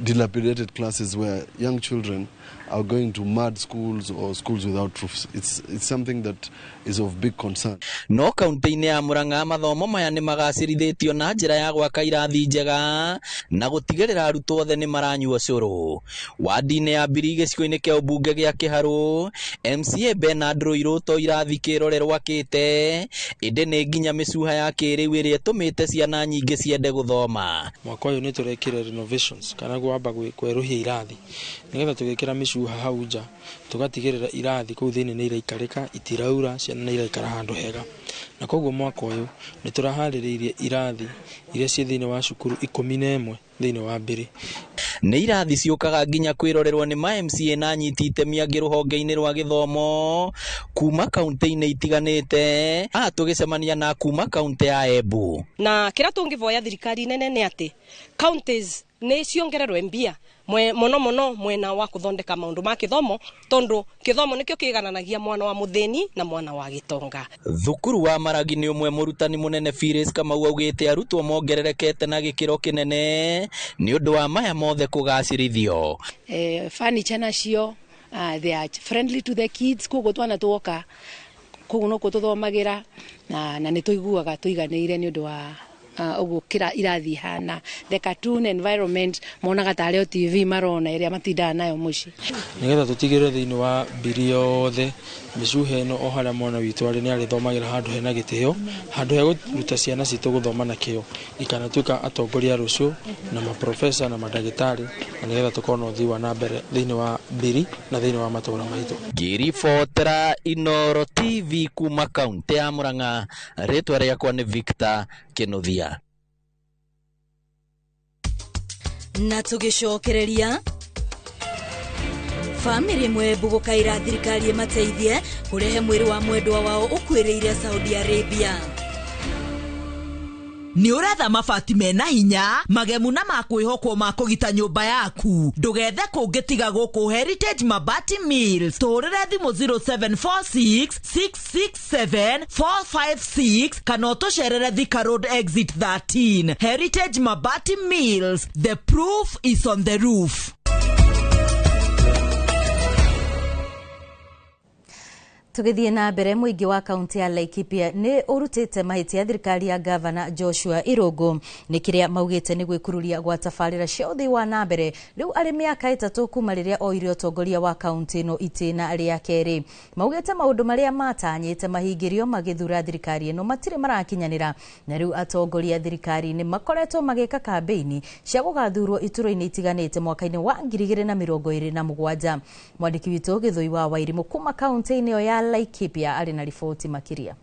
dilapidated classes where young children are going to mud schools or schools without roofs. It's something that is of big concern. No kaunti-inĩ ya Murang'a mathomo maya nĩ magacĩrithĩtio na njĩra ya gwaka irathi njega na gũtigĩrĩra arutwo othe nĩ maranyua cũrũ. Wadi-inĩ ya Mbiri gĩcigo-inĩ kĩa ũmbunge gĩa Kĩharũ, MCA Bernard Ruiru to irathi kĩrorerwo akĩte, ĩndĩ nĩ nginya mĩcuha ya kĩrĩu ĩrĩa ĩtũmĩte ciana nyingĩ ciende gũthoma. Mwaka ũyũ nĩ tũrekire renovations kana kwamba kwerũhia irathi nĩgetha tũgĩkĩra mĩcuha hau nja tũgatigĩrĩra irathi kũu thĩinĩ nĩ iraikarĩka, itiraura, ciana nĩ iraikara handũ hega. Na koguo mwaka ũyũ nĩ tũraharĩrĩirie irathi iria ciĩ thĩinĩ wa cukuru 11 thĩinĩ wa Mbiri. Nĩ irathi ciũkaga nginya kwĩrorerwo nĩ ma MCA na anyiti itemi angĩ rũhonge-inĩ rwa gĩthomo kuma kaunti-inĩ itiganĩte. Haha tũgĩcemania na kuma kaunti ya Embu. Na kĩrĩa tũngĩvoya thirikari nene nĩ atĩ counties nĩ ciongererwe mbia mũno mũno mwena wa kũthondeka maũndũ ma kĩthomo, tondũ kĩthomo nĩkĩo kĩigananagia mwana wa mũthĩni na mwana wa gĩtonga. Thukuru wa Maragi nĩ ũmwe mũrutani mũnene Phyllis Kamau augĩte arutwo mongererekete na gĩkĩro kĩnene nĩ ũndũ wa maya mothe kũgacĩrithio. Furniture nacio they are friendly to the kids, koguo twana tuoka koguo no tũthomagĩra na nĩ tũiguaga tũiganĩire nĩ ũndũ wa ũguo kĩra irathi hana the cartoon environment monaga tarĩ o TV marona ĩrĩa matindaga nayo mũciĩ. Nĩgetha tũtigĩrĩre thĩinĩ wa Mbiri yothe mĩcuha ĩno o harĩa mwana witũ arĩ nĩ arĩthomagĩra handũ hena gĩtĩo, handũ he gũruta ciana citũ gũthoma na kĩo ikanatuĩka atongoria rũciũ na maprofesa na mandagĩtarĩ, na nĩgetha tũkorwo na ũthii wa na mbere thĩinĩ wa Mbiri na thĩinĩ wa matũũra maitũ. Ngĩribotera Inooro TV kuma kaunti ya Murang'a, rĩtwa rĩakwa nĩ Victor Kĩnuthia. Na tũgĩcokereria famĩlĩ ĩmwe gũkaĩra thirikari ĩmateithie kũrehe mwĩrĩ wa mwendwa wao ũkuĩrĩire Saudi Arabia. Nĩ ũretha mabati mena hinya, magemu na ma kwĩhokwo ma kũgita nyũmba yaku. Ndũgethe kũngĩ tiga gũkũ Heritage Mabati Mills. Tũhũrĩre thimũ 0746 667 456 kana ũtũcerere Thika Road Exit 13. Heritage Mabati Mills, the proof is on the roof. Tũgĩthiĩ na mbere, mũingĩ wa kaunti ya Laikipia nĩ ũrutĩte mahĩtia thirikari ya gavana Joshua Irũngũ nĩ kĩrĩa maugĩte nĩ gwĩkururia gwa tabarĩra cia ũthii wa na mbere rĩu arĩ mĩaka 3 kuma rĩrĩa oire ũtongoria wa kaunti ĩno itĩna rĩa kerĩ. Maugĩte maũndũ marĩa matanyĩte mahingĩrio magĩthura thirikari ĩno matirĩ marakinyanĩra, na rĩu atongoria thirikari nĩ makoretwo magĩka kambĩini cia gũgathurwo ituro-inĩ itiganĩte mwaka-inĩ wa 2027. Mwandĩki witũ Gĩthũi wa Wairimũ kuma kaunti-inĩ ĩyo ya Laikipia arĩ na riboti makĩria.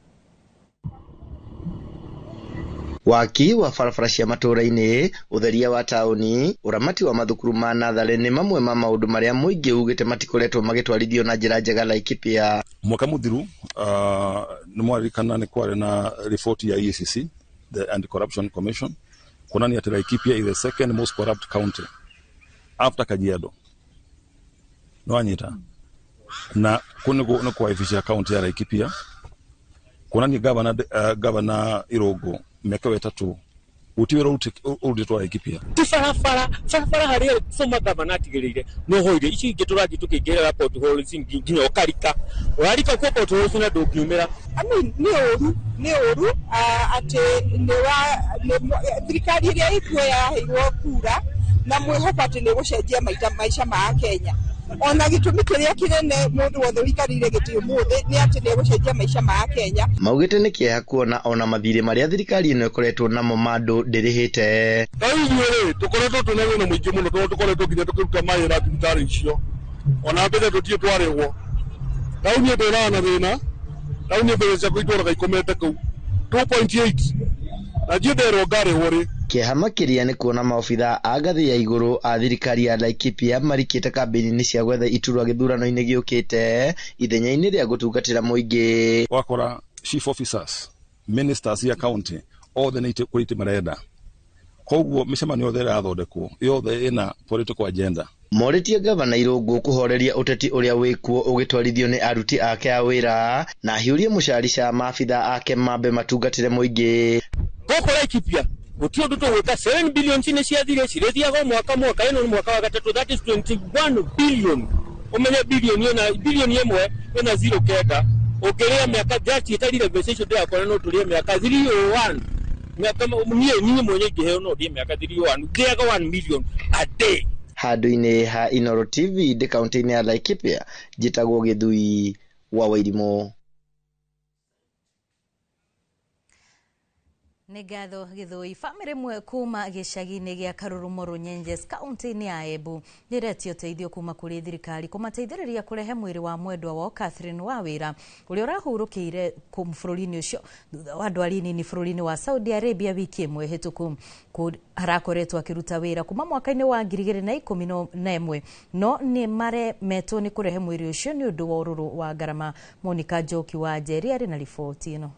Waki wa barabara cia matũũra-inĩ, ũtheria wa taũni, ũramati wa mathukuru ma natharĩ nĩ mamwe ma maũndũ marĩa mũingĩ ugĩte matikoretwo magĩtwarithio na njĩra njega Laikipia. Mwaka mũthiru nĩ mwaririkana nĩ kwarĩ na riboti ya EACC, the Anti-Corruption Commission, kuonania atĩ Laikipia is the second most corrupt county after Kajiado. Nĩwanyita? Na kũ nĩ kwaibisha county ya Laikipia kuonania governor Irũngũ mĩaka 3 gũtirĩ wĩra ũrutĩtwo Laikipia. Ti barabara harĩa former governor atigĩrĩire no hoire ici ingĩ tũrathiĩ tũkĩingĩrĩra potholes nginya ũkarika ũrarika kuo potholes na ndũngiumĩra. I mean, nĩ ũru atĩ nĩ thirikari ĩrĩa ĩkuo yaheirwo kura na mwĩhoko atĩ nĩ gũcenjia maica ma Kenya. Ona gĩtũmi kĩrĩa kĩnene mũndũ wothe ũikarĩire gĩtĩ ũmũthĩ nĩ atĩ nĩ egũcenjia maica ma Kenya. Maugĩte nĩ kĩeha kuona ona mathirĩ marĩa thirikari ĩno ĩkoretwo namo ma andũ ndĩrĩhĩte. Ta rĩu ithuĩ rĩ, tũkoretwo twĩna thĩna mũingĩ mũno tondũ tũkoretwo nginya tũkĩruta mawĩra thibitarĩ icio, ona mbeca tũtirĩ twarĩhwo. Ta rĩu niĩ ndĩraga na thĩna, ta rĩu niĩ mbeca ciakwa itũraga ikomete kũu 2.8 na ndirĩ nderwo ngarĩhwo rĩ. Kĩeha makĩria nĩ kuona maobitha a ngathĩ ya igũrũ a thirikari ya Laikipia marikĩte kambĩini cia gwetha iturwa gĩthurano-inĩ gĩũkĩte ithenya-inĩ rĩa gũtungatĩra mũingĩ. Wakora chief officers, ministers ya county othe nĩ kũrĩ itĩ marenda, koguo mĩcemanio yothe ĩrathondekwo yothe ĩna political agenda. Morĩtie gavana Irũngũ kũhoreria ũteti ũrĩa wĩkuo ũgĩtwarithio nĩ aruti ake a wĩra na ahiũrie mũcarica maabitha ake mambe matungatĩre mũingĩ. Gũkũ Laikipia gũtirĩ ũndũ tũgwĩka 7 billion nĩ ciathire cirĩthiaga mwaka ĩno nĩ mwaka wa gatatũ, that is 21 billion. Umenye bilioni na bilioni 1 ina 09 ukiria miaka just itarire mbeca icio ndirakora no turie miaka 301 miaka nie mwenye ngiheo no ndie miaka 301 ndiaga 1 million a day. Handũ-inĩ ha Inooro TV ndĩ kaunti-inĩ ya Laikipia, njĩtagwo Gĩthui wa Wairimu. Nĩ ngatho Gĩthũi. Bamĩrĩ ĩmwe kuma gĩcagi-inĩ gĩa Karurumo Runyenjes kaunti-inĩ ya Embu nĩĩretio ũteithio kuma kũrĩ thirikari kũmateithĩrĩria kũrehe mwĩrĩ wa mwendwa wao Catherine Wawĩra ũrĩa ũrahurũkĩire bũrũri-inĩ ũcio thutha wa ndwari nini bũrũri-inĩ wa Saudi Arabia wiki ĩmwe hĩtũku. Harakoretwo akĩruta wĩra kuma mwaka-inĩ wa 2011 no nĩ maremetwo nĩ kũrehe mwĩrĩ ũcio nĩ ũndũ wa ũrũrũ wa ngarama. Monica Njoki wa Njeri arĩ na riboti ĩno.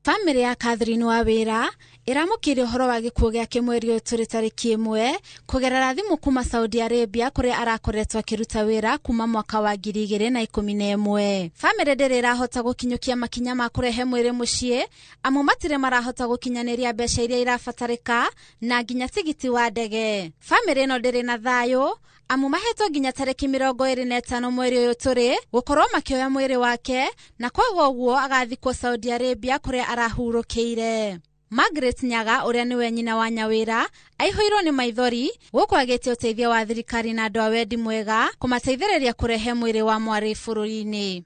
Bamĩrĩ ya Catherine Wawĩra ĩramũkĩire ũhoro wa gĩkuũ gĩake mweri ũyũ tũrĩ tarĩki 1 kũgerera thimũ kuma Saudi Arabia kũrĩa arakoretwo akĩruta wĩra kuma mwaka wa 2011. Bamĩrĩ ndĩrĩ ĩrahota gũkinyũkia makinya ma kũrehe mwĩrĩ mũciĩ amu matirĩ marahota gũkinyanĩria mbeca iria irabatarĩka na nginya tigiti wa ndege. Bamĩrĩ ĩno ndĩrĩ na thayũ amu mahetwo nginya tarĩki 25 mweri ũyũ tũrĩ gũkorwo makĩoya mwĩrĩ wake na kwaga ũguo agathikwo Saudi Arabia kũrĩa arahurũkĩire. Margaret Nyaga ũrĩa nĩwe nyina wa Nyawĩra aihũirwo nĩ maithori gũkũ agĩtie ũteithio wa thirikari na andũ a wendi mwega kũmateithĩrĩria kũrehe mwĩrĩ wa mwarĩ bũrũri-inĩ.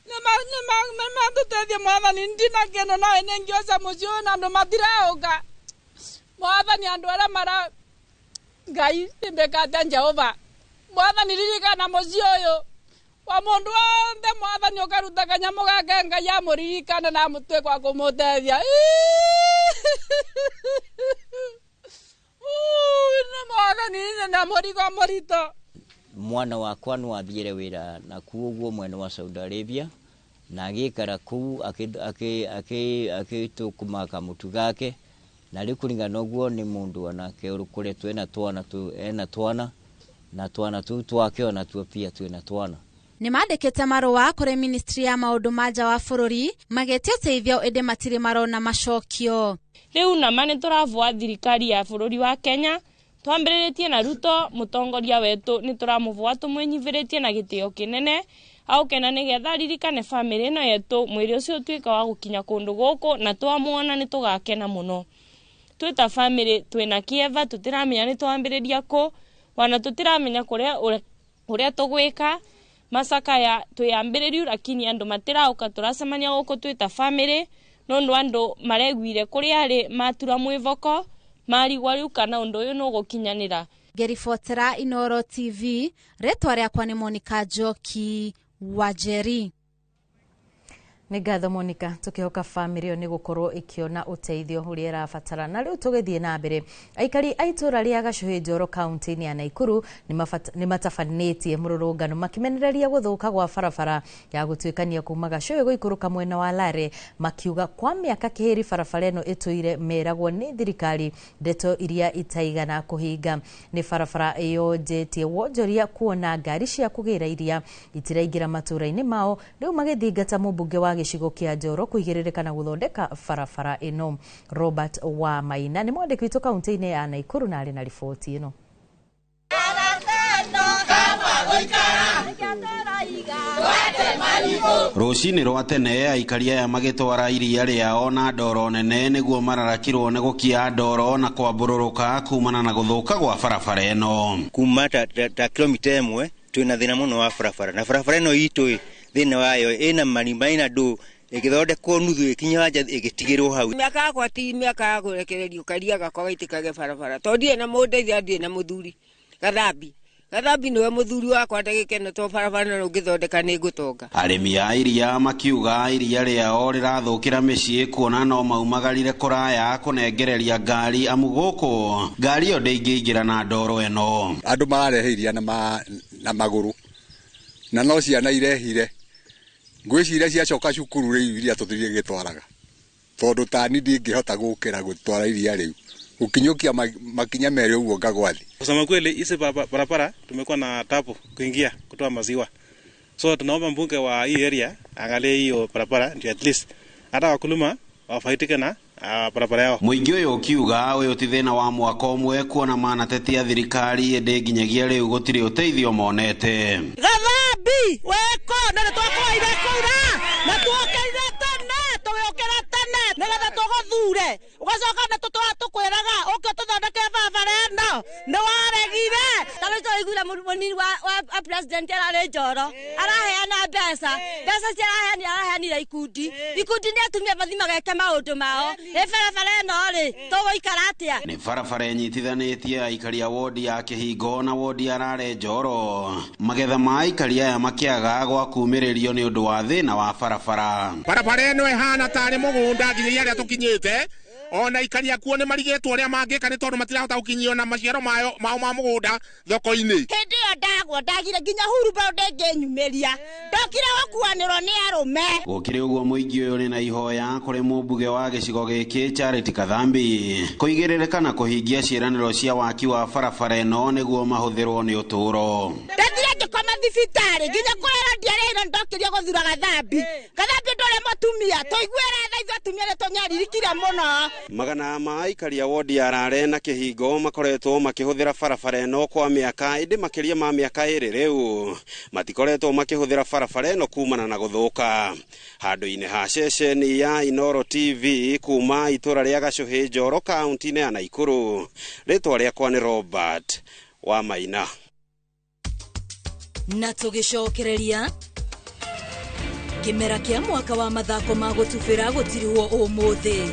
Nĩmatũteithie mwathani ndina kĩndũ no nĩngĩoca mũciĩ ũyũ na andũ matiraũka. Mwathani andũ arĩa mara Ngai ndĩmbĩkate Jehova. Mwathani ririkana mũciĩ ũyũ wa mũndũ wothe mwathani ũkaruta kanyamũ gake Ngai amũririkane na amũtue kwa kũmũteithia. Nĩ mwathani na mũrigo mũritũ. Mwana wakwa no athiire wĩra na kuo ũguo mwena wa Saudi Arabia na agĩikara kũu akĩtũkũma kamũtu gake na rĩu kũringana ũguo nĩ mũndũ onake ũkoretwo ena twana na twana tũu twake onatuo pia twĩna twana. Nĩ mandĩkĩte marũa kũrĩ ministry ya maũndũ ma nja wa bũrũri magĩtia ũteithio ĩndĩ matirĩ marona macokio. Rĩu nama nĩ tũravoa thirikari ya bũrũri wa Kenya twambĩrĩrĩtie na Ruto mũtongoria wetũ nĩ tũramũvoa tũmwĩnyivĩrĩtie na gĩtĩo kĩnene aũke na nĩgetha aririkane bamĩrĩ ĩno yetũ mwĩrĩ ũcio ũtuĩka wa gũkinya kũndũ gũkũ na twamuona nĩ tũgakena mũno. Twĩ ta bamĩrĩ twĩna kĩeva tũtiramenya nĩ twambĩrĩria kũ wana tũtiramenya kũrĩa ũrĩa tũgwĩka macakaya twĩambĩrĩriu lakini andũ matiraũka tũracemania gũkũ twĩ ta bamĩrĩ nũndũ andũ mareguire kũrĩa arĩ matura mwĩvoko marigwa rĩu kana ũndũ ũyũ nũgũkinyanĩra. Ngĩribotera Inooro TV, rĩtwa rĩakwa nĩ Monica Njoki wa Njeri. Nĩ ngatho Monica, tũkĩhoka bamĩrĩ ĩyo nĩ gũkorwo ĩkĩona ũteithio ũrĩa ĩrabatara. Na rĩu tũgĩthiĩ na mbere, aikari a itũũra rĩa Gacuhĩ Njoro kaunti-inĩ ya Naikuru nĩ matabanĩtie mũrũrũngano makĩmenereria gũthũka gwa barabara ya gũtuĩkania kuma Gacuhĩ gũikũrũka mwena wa Lare, makiuga kwa mĩaka kĩhĩri barabara ĩno ĩtũire meragwo nĩ thirikari ndeto iria itaigana kũhinga. Nĩ barabara yonjetie wonjoria kuona ngari cia kũgĩra iria itiraingĩra matũũra-inĩ mao, rĩu magĩthingata mũmbunge wa gĩcigo kĩa Njoro kũigĩrĩrĩka na gũthondeka barabara ĩno. Robert wa Maina nĩ mwandĩki witũ kaunti-inĩ ya Naikuru na arĩ na riboti ĩno. Rũcinĩ rwa tene aikari aya magĩtwara iria rĩao na ndoro nene nĩguo mararakirwo nĩ gũkia ndoro na kwambũrũrũka kumana na gũthũka gwa barabara ĩno. Kuma ta kilomita 1 twĩna thĩna mũno wa barabara na barabara ĩno itũ thĩna wayo ĩna marima ĩna ndũ ĩgĩthondekwo nuthu ĩkinya wanja ĩgĩtigĩrwo hau. Mĩaka yakwa ti mĩaka ya kũrekererio karia gakwa gaitĩkage barabara tondũ ndirĩ na mũndeithia ndirĩ na mũthuri Gathambi. Gathambi niwe mũthuri wakwa ndagĩkeno to barabara no ũngĩthondeka nĩ ngũtonga. Arĩmi a iria makiuga iria rĩao rĩrathũkĩra mĩciĩ kuona no maumagarire kũraya kũnengereria ngari amu gũkũ ngari ĩyo ndĩngĩingĩra na ndoro ĩno. Andũ mararehe iria na magũrũ na no ciana irehire ngwĩciria ciacoka cukuru rĩu iria tũthirie gĩtwaraga tondũ tani ndingĩhota gũkĩra gũtwara iria rĩu ukinyukia makinya merĩ ũguo ngagwathi. Kusema kweli hizi barabara tumekuwa na tabu kuingia kutoa maziwa, so tunaomba mbunge wa hii area angalie hiyo barabara ndio at least hata wakulima wafaidike na Barabara yao. Mũingĩ ũyũ ũkiuga ũyũ ti thĩna wa mwaka ũmwe kuona manatetia thirikari ĩndĩ nginyagia rĩu gũtirĩ ũteithio monete. Gathambi weko na nĩ twakũheire kura na tuokĩrire tene tũgĩũkĩra tene nĩgetha tũgũthure ũgacoka nĩ tũtũra tũkwĩraga ũke ũtũthondeke barabara ĩno nĩ waregire. Ta rĩu tũraiguire mũnini wa president ararĩ Njoro araheana mbeca mbeca cia araheanire ikundi ikundi nĩ atumia mathi mageke maũndũ mao ĩ barabara ĩno rĩ tũgũikara atĩa. Nĩ barabara ĩnyitithanĩtie aikari a wodi ya Kĩhingo na wodi ya Rare Njoro. Magetha ma aikari aya makĩaga gwa kumĩrĩrio nĩ ũndũ wa thĩna wa barabara. Barabara ĩno ĩhana tarĩ mũgũnda nginyagia harĩa tũkinyĩte ona aikari akuo nĩ marigĩtwo ũrĩa mangĩka nĩ tondũ matirahota gũkinyio na maciaro mao ma mũgũnda thoko-inĩ. Hĩndĩ ĩyo ndagwo ndagire nginya hurumbarũ ndĩngĩnyumĩria ndokire gũkuanĩrwo nĩ arũme. Gũkĩrĩ ũguo mũingĩ ũyũ ũrĩ na ihoya kũrĩ mũmbunge wa gĩcigo gĩkĩ Charity Kathambi kũigĩrĩrĩka na kũhingia ciĩranĩro cia waki wa barabara ĩno nĩguo mahũthĩrwo nĩ ũtũũro. Ndathire ngĩkoma thibitarĩ nginya kũrera ndiarĩire ndokĩrio gũthura Gathambi. Gathambi ndũrĩ mũtumia tũiguĩre tha ithuĩ atumia nĩ tũnyaririkire mũno. Magana ma aikari a wodi ya Rare na Kĩhingo makoretwo makĩhũthĩra barabara ĩno kwa mĩaka ĩndĩ makĩria ma mĩaka ĩrĩ rĩu matikoretwo makĩhũthĩra barabara ĩno kumana na gũthũka. Handũ-inĩ ha ceceni ya Inooro TV kuma itũra rĩa Gacũhĩ Njoro kaunti-inĩ ya Naikuru, rĩtwa rĩakwa nĩ Robert wa Maina. Na tũgĩcokereria kĩmera kĩa mwaka wa mathako ma gũtubĩra gũtirihwo ũmũthĩ.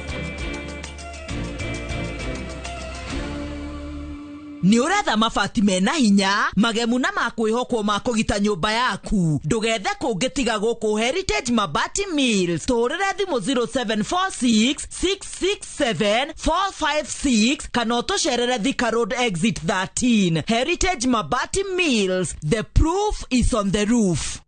Nĩ ũretha mabati mena hinya magemu na ma kwĩhokwo ma kũgita nyũmba yaku ndũgethe kũngĩ tiga gũkũ Heritage Mabati Mills. Tũhũrĩre thimũ 0746 667 456 kana ũtũcerere Thika Road exit 13. Heritage Mabati Mills, the proof is on the roof.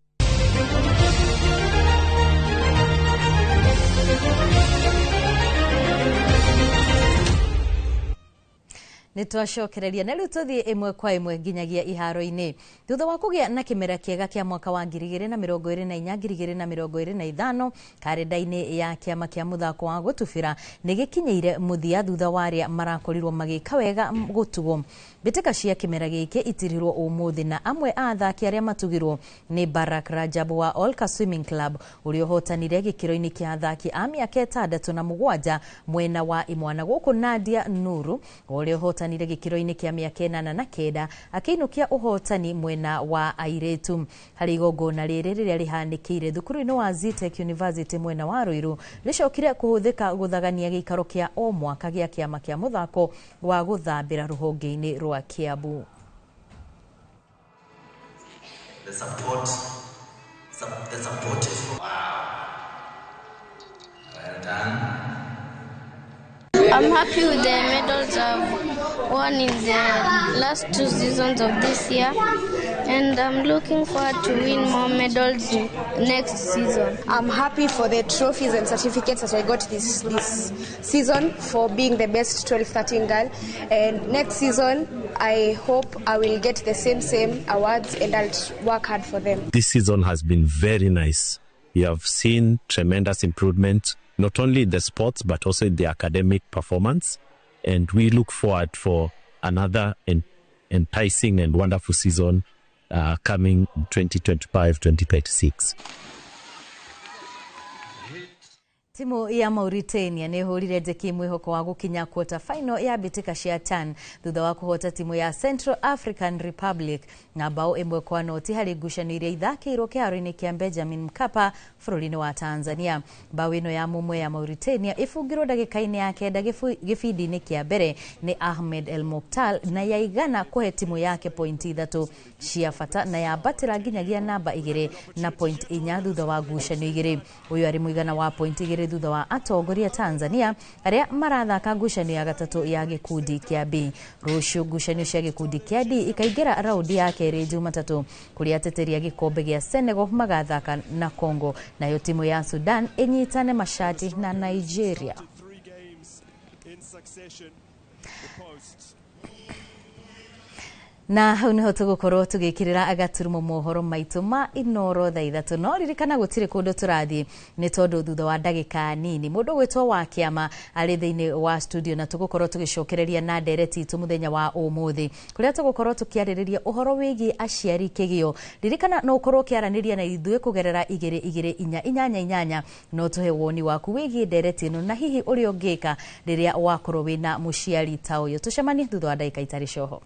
Nĩ twacokereria na rĩu tũthiĩ ĩmwe kwa ĩmwe nginyagia iharo-inĩ. Thutha wa kũgĩa na kĩmera kĩega kĩa mwaka wa 2024 2025 karenda-inĩ ya kĩama kĩa mũthako wa gũtubĩra nĩ gĩkinyĩire mũthia thutha wa arĩa marakorirwo magĩka wega gũtugwo. Mbĩtĩka cia kĩmera gĩkĩ itirirwo ũmũthĩ na amwe a athaki arĩa matugirwo nĩ Barak Rajab wa Olka Swimming Club ũrĩa ũhotanire gĩkĩro-inĩ kĩa athaki a mĩaka 6 na 7 mwena wa imwana, gũkũ Nadia Nuru ũrĩa ũhotanire gĩkĩro-inĩ kĩa mĩaka 8 na 9 akĩinũkia ũhotani mwena wa airĩtu. Harĩ igongona rĩrĩ rĩrĩa rĩhanĩkĩire thukuru-inĩ wa Zetech University mwena wa Ruiru rĩcokire kũhũthĩka gũthagania gĩikaro kĩa o mwaka gĩa kĩama kĩa mũthako wa gũthambĩra rũhonge-inĩ rwa Kiambu. The support is from... Well done. I'm happy with the medals I've won in the last 2 seasons of this year, and I'm looking forward to win more medals next season. I'm happy for the trophies and certificates that I got this season for being the best 12-13 girl, and next season I hope I will get the same awards and I'll work hard for them. This season has been very nice. We have seen tremendous improvement, not only in the sports but also in the academic performance, and we look forward for another enticing and wonderful season coming 2025-2036. Timu ya Mauritania nĩ ĩhũrire njeki mwĩhoko wa gũkinya quarter final ya mbĩtĩka cia CHAN thutha wa kũhota timu ya Central African Republic na bao 1-0 harĩ ngucanio iria ithakĩirwo kĩharo-inĩ kĩa Benjamin Mkapa bũrũri-inĩ wa Tanzania. Bao ĩno ya mũmwe ya Mauritania ĩbungirwo ndagĩka-inĩ ya 9 gĩbindi-inĩ kĩa mbere nĩ Ahmed El Mokhtar na yaigana kũhe timu yake pointi 3 cia bata na yambatĩra nginyagia namba 2 na point 4 thutha wa ngucanio 2. Ũyũ arĩ mũigana wa point 2 thutha wa atongoria Tanzania arĩa marathaka ngucanio ya gatatũ ya gĩkundi kĩa B. Rũciũ ngucanio cia gĩkundi kĩa D ikaingĩra raundi ya kerĩ Jumatatũ kũrĩa ateteri a gĩkombe gĩa Senegal magathaka na Congo, nayo timu ya Sudan ĩnyitane mashati na Nigeria. Na hau niho tugukorwo tugikirira agaturumo mohoro maitu ma Inoro thaa 3. No ririkana gutiri kundu turathie ni tondu thutha wa ndagika nini mundu gwitwo wa kiama ari thiini wa studio, na tugukorwo tugicokereria na ndereti itu muthenya wa umuthi kuria tugukorwo tukiaririria uhoro wigie aciari kigio. Ririkana no ukorwo ukiaraniria na ithuĩ kugerera 2 2 4 8 8 no tuhe woni waku wigie ndereti ino na hihi uria ungika riria wakorwo wina muciari ta uyu. Tucemanie thutha wa ndagika itari coho.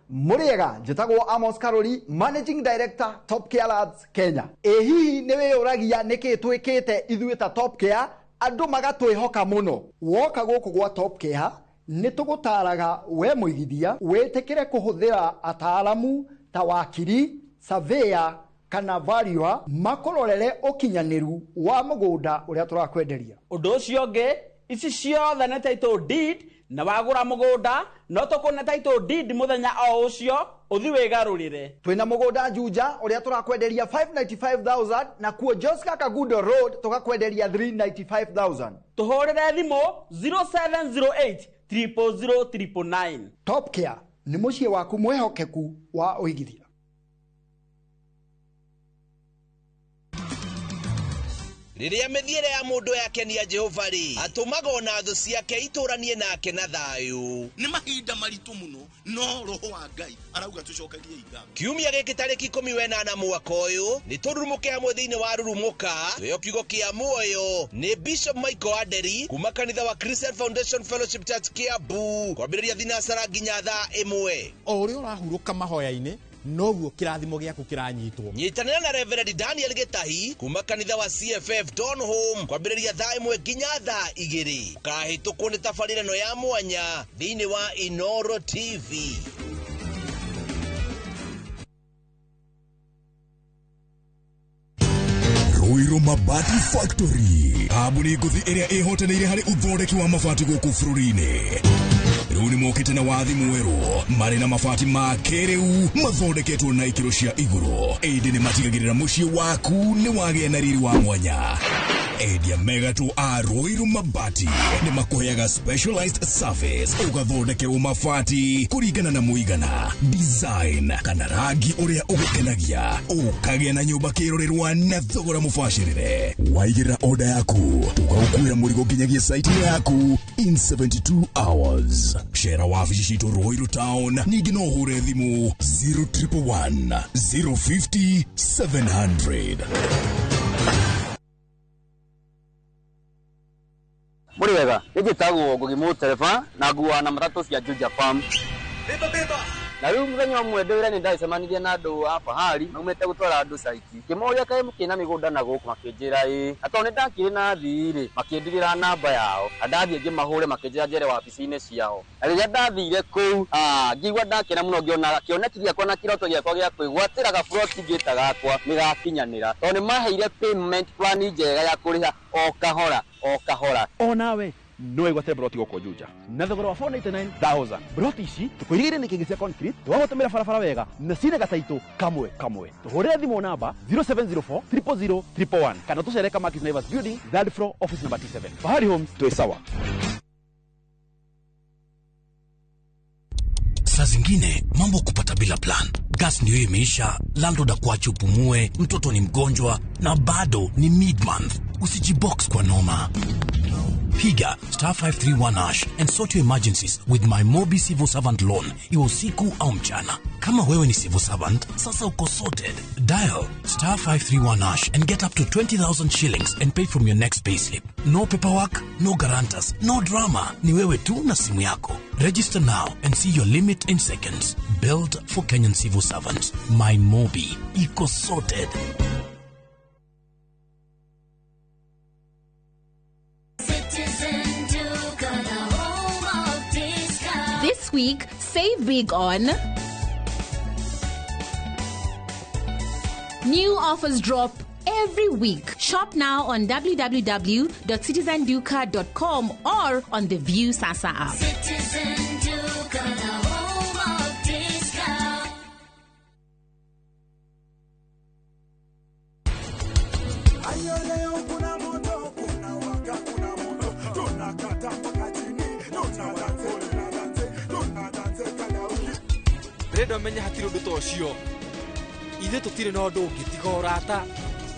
Muriega, njĩtagwo Amos Karori, Managing Director Top Care Labs Kenya. Ĩ hihi nĩ wĩyũragia nĩkĩ twĩkĩte ithuĩ ta Top Care andũ magatwĩhoka mũno? Woka gũkũ gwa Top Care nĩ tũgũtaraga we mũigithia wĩtĩkĩre kũhũthĩra ataaramu ta wakiri, surveyor kana valuer makũrorere ũkinyanĩru wa mũgũnda ũrĩa tũrakwenderia. Ũndũ ũcio ũngĩ, ici ciothe nĩ title deed, na wagũra mũgũnda no tũkũne title deed mũthenya o ũcio ũthi wĩgarũrĩre. Twĩna mũgũnda Juja ũrĩa tũrakwenderia 595,000 na kuo Joska Kagudo Road tũgakwenderia 395,000. Tũhũrĩre thimũ 0708 000 999. Top Care nĩ mũciĩ waku mwĩhokeku wa ũigithia. Rĩrĩa mĩthiĩre ya mũndũ yakenia Jehova rĩ, atũmaga ona thũ ciake itũranie nake na thayũ. Nĩ mahinda maritũ mũno, no roho wa Ngai arauga tũcokagie ngatho. Kiumia gĩkĩ tarĩki 18 mwaka ũyũ nĩ tũrurumũke hamwe thĩinĩ wa Rurumũka, twĩyo kiugo kĩa muoyo nĩ Bishop Michael Aderi kuma kanitha wa Christian Foundation Fellowship Church Kiambu, kwambĩrĩria thinacara nginya thaa 1. O ũrĩa ũrahurũka mahoya-inĩ noguo kĩrathimo gĩaku kĩranyitwo. Nyitanĩra na Reverend Daniel Gĩtahi kuma kanitha wa CFF Don Home kwambĩrĩria thaa 1 nginya thaa 2. Ũkahĩtũkwo nĩ tabarĩra ĩno ya mwanya thĩinĩ wa Inoro TV. Ruiru Mabati Factory, kambuni ngũthi ĩrĩa ĩhotanĩire harĩ ũthondeki wa mabati gũkũ bũrũri-inĩ. Rĩu nĩ mokĩte na wathi mwerũ marĩ na mabati ma kĩrĩu mathondeketwo na ikĩro cia igũrũ, ĩndĩ nĩ matigagĩrĩra mũciĩ waku nĩ wagĩa na riri wa mwanya. Endia mega tu a Ruiru Mabati nĩ makũheaga specialized service, ũgathondekerwo mabati kũringana na mũigana, design kana rangi ũrĩa ũgũkenagia, ũkagĩa na nyũmba kĩrorerwa na thogora mũbacĩrĩre. Waigĩrĩra order yaku tũgaũkuĩra mũrigo nginyagia site yaku in 72 hours. Cera wabici citũ Ruiru Town, ningĩ no ũhũre thimũ 0111 050 700. Mũrĩ wega, nĩ njĩtagwo Ngugi Mũtereba na nguaga na matatũ cia Juja Farm. Beba beba. Na rĩu mũthenya ũmwe ndĩ wĩra nĩ ndacemanirie na andũ a Fahari maumĩte gũtwara andũ caiti. Ngĩmoria kaĩ mũkĩna mĩgũnda na gũkũ, makĩnjĩra ĩĩ. Na tondũ nĩ ndakĩrĩ na thii rĩ, makĩndigĩra namba yao. Na ndathiĩ ngĩmahũre makĩnjĩra njere wabici-inĩ ciao. Na rĩrĩa ndathire kũu, ngĩigua ndakena mũno ngĩona kĩoneki gĩakwa na kĩroto gĩakwa gĩa kwĩgwatĩra gaburoti ngĩta gakwa nĩ gakinyanĩra. Tondũ nĩ maheire payment plan njega ya kũrĩha o kahora o kahora. Onawe no wĩgwatĩre broti gũkũ Juja na thogora wa 499,000. Broti ici tũkũirigĩire nĩ kĩngĩ cia concrete, twagũtũmĩra barabara wega na cina gataitũ kamwe kamwe. Tũhũrĩre thimũ namba 0704 000 111 kana tũcere Kamakis Naivas Building, third floor, office number T7. Fahari Homes, twĩ sawa. Saa zingine mambo kupata bila plan. Gas ndio imeisha, landlord akuache upumue, mtoto ni mgonjwa na bado ni mid-month. Usijibox kwa noma. Piga star 531 hash and sort your emergencies with my Mobi Civil Servant Loan, iwe usiku au mchana. Kama wewe ni civil servant, sasa uko sorted. Dial star 531 hash and get up to 20,000 shillings and pay from your next payslip. No paperwork, no guarantors, no drama. Ni wewe tu na simu yako. Register now and see your limit in seconds. Built for Kenyan civil servants. My Mobi. Iko sorted. This week, save big on new offers drop every week. Shop now on www.citizenduka.com or on the View Sasa app. Citizen Duka, the home of discount. Ndĩrenda ũmenye hatirĩ ũndũ ta ũcio. Ithuĩ tũtirĩ na ũndũ ũngĩ tiga ũrata.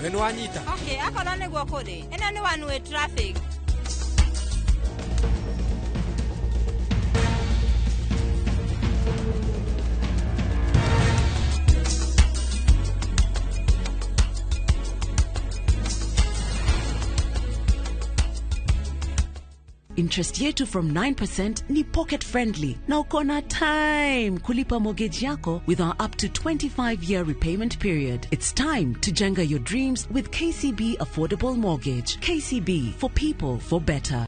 We nĩ wanyita? Okay, akorwo nĩguo kũrĩ, ĩno nĩ one way traffic. Interest yetu from 9% ni pocket friendly na uko na time kulipa mortgage yako with our up to 25-year repayment period. It's time to jenga your dreams with KCB Affordable Mortgage. KCB, for people, for better.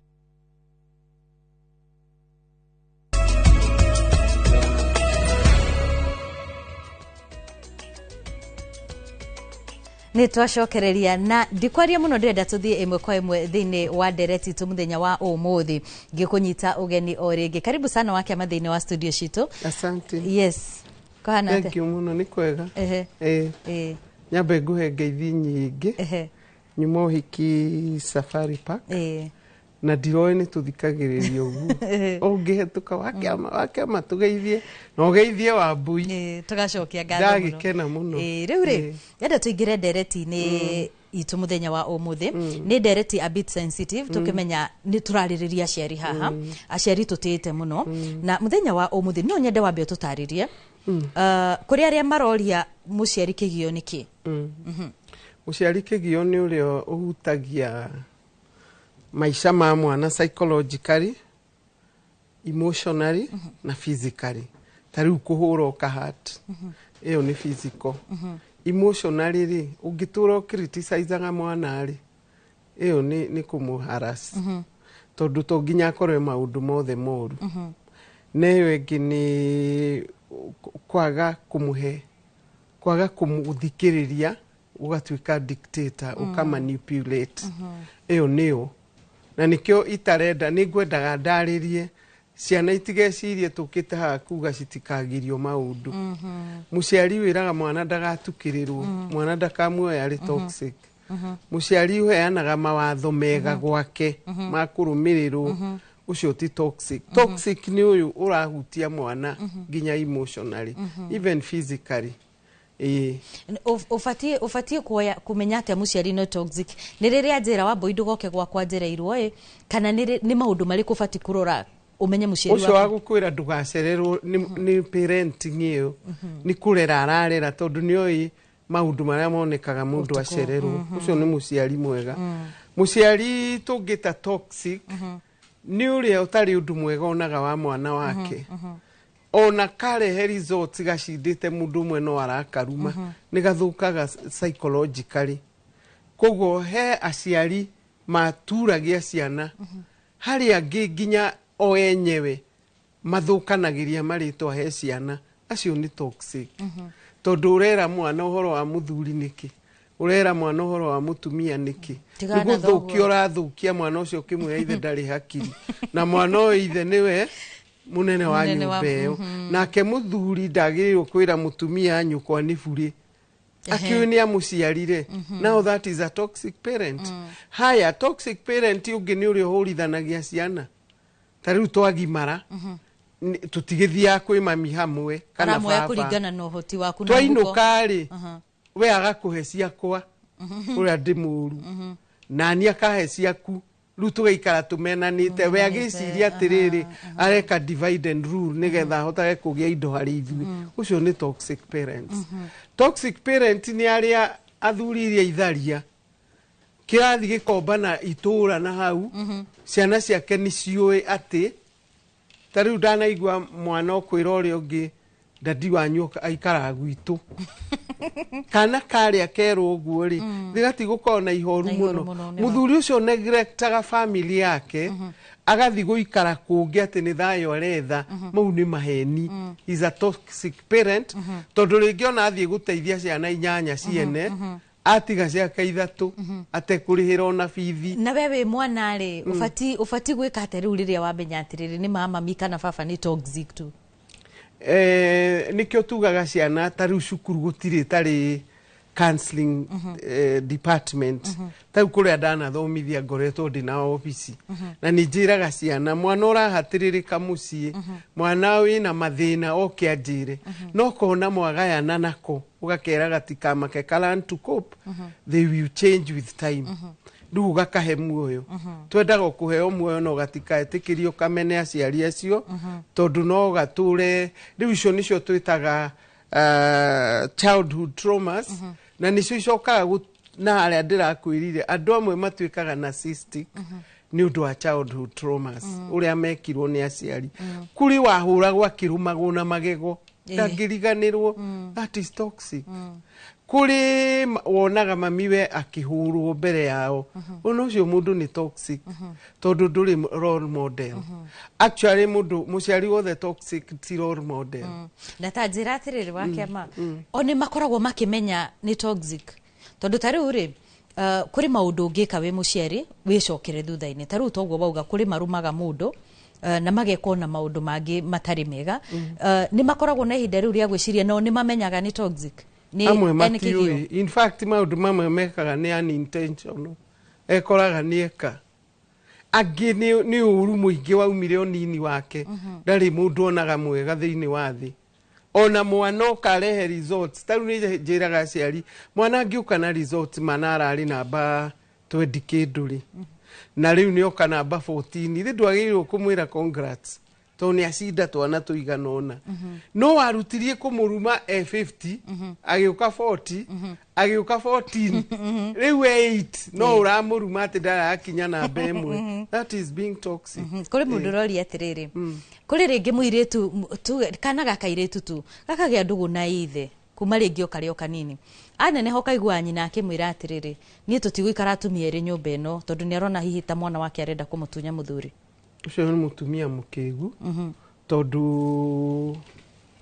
Nä twacokereria na ndikwaria muno, ndĩrenda tũthiĩ ĩmwe kwa ĩmwe thĩinĩ wa ndereti itũ mũthenya wa ũmũthĩ, ngĩkũnyita ũgeni o rĩngĩ. Karibu sana Wakĩama thĩinĩ wa studio citũ. Asante. Yes, kũhana atĩa? Thank you mũno, nĩ kwega. Nyambe nguhe ngeithi nyingĩ. Nyuma ũhiki Safari Park. Na ndiroĩ nĩ tũthikagĩrĩria ũguo. Ũngĩhetũka Wakĩama, Wakĩama tũgeithie na ũgeithie Wambui. Tũgacokia ngatho mũno. Ndagĩkena mũno. Rĩu rĩ, enda tũingĩre ndereti-inĩ itũ mũthenya wa ũmũthĩ. Nĩ ndereti a bit sensitive, tũkĩmenya nĩ tũrarĩrĩria aciari haha, aciari tũtĩĩte mũno. Na mũthenya wa ũmũthĩ no nyende wambe ũtũtarĩrie kũrĩ arĩa maroria, mũciari kĩgio nĩ kĩ? Mũciari kĩgio nĩ ũrĩa ũhutagia maica ma mwana psychologically, emotionally na physically. Ta rĩu kũhũra ũkahat, ĩyo nĩ physical. Emotionally rĩ, ũngĩtũra ũcriticizaga mwana rĩ, ĩyo nĩ kũmũharass, tondũ to nginya akorwo maũndũ mothe moru. Na ĩyo ĩngĩ nĩ kwaga kũmũhe, kwaga kũmũthikĩrĩria, ũgatuĩka dictator, ũkamanipulate. Ĩyo nĩyo, na nĩkĩo itarenda, nĩ ngwendaga ndarĩrie ciana itigecirie tũkĩte haha kuga citikagirio maũndũ. Mũciari wĩraga mwana ndagatukĩrĩrwo, mwana ndakamuoya arĩ toxic. Mũciari ũheanaga mawatho mega gwake ma kũrũmĩrĩrwo, ũcio ti toxic. Toxic nĩ ũyũ ũrahutia mwana nginya emotionally, even physically, ĩĩ. Ũbatiĩ kuoya kũmenya atĩa mũciari no toxic? Nĩ rĩrĩa njĩra Wambui ndũgoke gwakwa njereirwo ĩ, kana nĩ maũndũ marĩkũ ũbatiĩ kũrora ũmenye mũciari ũcio wa waku? Gũkwĩra ndũgacererwo nĩ parenting, ĩyo nĩ kũrera ararera, tondũ nĩ oĩ maũndũ marĩa monekaga mũndũ Ũtukũ. acererwo. Ũcio nĩ mũciari mwega. Mũciari tũngĩta toxic nĩ ũrĩa ũtarĩ ũndũ mwega onaga wa mwana wake, ona karehe results gacindĩte mũndũ ũmwe no arakaruma, nĩ gathũkaga psychologically. Koguo he aciari maturagia ciana, harĩ angĩ nginya o enyewe mathũkanagĩria marĩtwa he ciana, acio nĩ toxic, tondũ ũrera mwana ũhoro wa mũthuri nĩkĩ, ũrera mwana ũhoro wa mũtumia nĩkĩ? Tigana Nĩ na gũthũkia thoguo. Ũrathũkia mwana ũcio ũkĩmwĩra ithe ndarĩ hakiri, na mwana ũyũ ithe nĩwe mũnene wa Mũnene wa- nyũmba ĩyo. Nake mũthuri ndagĩrĩirwo kwĩra mũtumia nyũkwa nĩ burĩ, akiũĩ nĩ amũciarire. Now that is a toxic parent. Haya, toxic parent ũngĩ nĩ ũrĩa ũhũrithanagia ciana. Ta rĩu twagimara, tũtigĩthiaga kwĩ mami hamwe kana Aramoya baba. kũringana na ũhoti waku na mũhuko. Twainũka rĩ, we agakũhe ciakwa ũrĩa ndĩ mũru, nani akahe ciaku, rĩu tũgaikara tũmenanĩte. We agĩciria atĩrĩrĩ, areka divide and rule nĩgetha ahotage kũgĩa indo harĩ ithuĩ. Ũcio nĩ toxic parents. Toxic parent nĩ arĩa athuri iria itharia kĩrathi gĩkombana itũũra na hau ciana ciake nĩ ciũĩ atĩ ta rĩu ndanaigua mwana ũkwĩra ũrĩa ũngĩ, "Dadi wanyu aikaraga gwitũ." Kana karĩa kerwo ũguo rĩ, gati gũkorwo na ihoru Na ihoru mũno. Mũno, nĩ ma. Mũthuri ũcio neglectaga family yake, agathi gũikara kũngĩ atĩ nĩ thayũ aretha, mau nĩ maheni. Is a toxic parent, tondũ rĩngĩ ona athiĩ gũteithia ciana inyanya ciene, atiga ciake ithatũ atekũrĩhĩra ona bithi. Na we wĩ mwana rĩ, ũbati gwĩka atĩa rĩu rĩrĩa wamenya atĩrĩrĩ nĩ ma mami kana baba nĩ toxic tu? Nĩkĩo tugaga ciana ta rĩu cukuru gũtirĩ tarĩ Counseling department ta rĩu kũrĩa ndanathomithia ngoretwo ndĩ na obici na nĩ njĩraga ciana, mwana ũrahatĩrĩrĩka mũciĩ, mwana wĩna mathĩna, oke anjĩre. No kona mwagayana nako ũgakera gatikamake, ka learn to cope, they will change with time. Rĩu ũgakahe muoyo, twendaga kũheo muoyo, no gatikaetĩkĩrio kamene aciari acio, tondũ no gatũre. Rĩu icio nĩcio twĩtaga childhood traumas, na nĩcio icokaga na harĩa ndĩrakwĩrire andũ amwe matuĩkaga narcissistic nĩ ũndũ wa childhood traumas, ũrĩa mekirwo nĩ aciari. Kũrĩ wahũragwo akĩrũmagwo na magego, ndangĩriganĩrwo, that is toxic. Kũrĩ wonaga mamiwe akĩhũrwo mbere yao, ona ũcio mũndũ nĩ toxic, tondũ ndũrĩ role model. Actually, mũndũ mũciari wothe toxic ti role model. Na ta njĩra atĩrĩrĩ, wakĩama o nĩ makoragwo makĩmenya nĩ toxic, tondũ ta rĩu rĩ, kũrĩ maũndũ ũngĩka wĩ mũciari wĩcokere thutha-inĩ. Ta rĩu toguo wauga, kũrĩ marumaga mũndũ na mageka ona maũndũ mangĩ matarĩ mega. Nĩ makoragwo na ihinda rĩu rĩa gwĩciria, no nĩ mamenyaga nĩ toxic? Nĩ Amwe ene kĩgio? Matiũĩ. In fact, maũndũ mamwe mekaga nĩ unintentional, ekoraga nĩ eka. Angĩ nĩ ũru mũingĩ waumire ũnini wake, ndarĩ mũndũ onaga mwega thĩinĩ wa thĩ. Ona mwana ũkarehe results, ta rĩu nĩ njĩraga aciari, mwana angĩũka na results mana ararĩ namba 20 kĩndũ rĩ, na rĩu nĩ oka namba 14, ithe ndwagĩrĩirwo kũmwĩra congrats, tondũ nĩ acinda twana tũigana ũna. No warutirie kũmũruma e 50, agĩũka 40, agĩũka 14, rĩu e 8, no ũramũruma atĩ ndarakinya namba 1. That is being toxic. Kũrĩ mũndũ ũroria atĩrĩrĩ, kũrĩ rĩngĩ mũirĩtu tuge kana gakairĩtu tu gakagĩa ndũgũ na ithe kuma rĩngĩ o karĩ o kanini, aneneha ũkaigua nyina akĩmwĩra atĩrĩrĩ, niĩ tũtigũikara atumia erĩ nyũmba ĩno, tondũ nĩ arona hihi ta mwana wake arenda kũmũtunya mũthuri. Ũcio nĩ mũtumia mũkĩgu, tondũ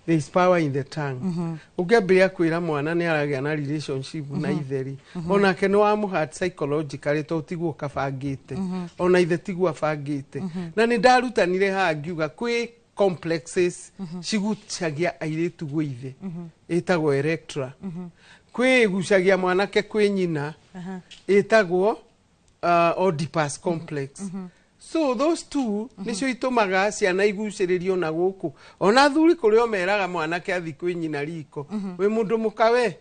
there is power in the tongue. Ũngĩambĩrĩria kwĩra mwana nĩ aragĩa na relationship na itheri, onake nĩ wamũhat psychologically, tondũ tiguo kabangĩte, ona ithe tiguo abangĩte. Na nĩ ndarutanire haha ngiuga kwĩ complexes cigucagia airĩtu gwĩ ithe, ĩtagwo Electra. Kwĩ ĩgucagia mwanake kwĩ nyina, ĩtagwo Oedipus complex. So those two nĩcio itũmaga ciana igucĩrĩrio na gũkũ. Ona athuri kũrĩ o meraga mwanake athi kwĩ nyina riko, wĩ mũndũ mũka we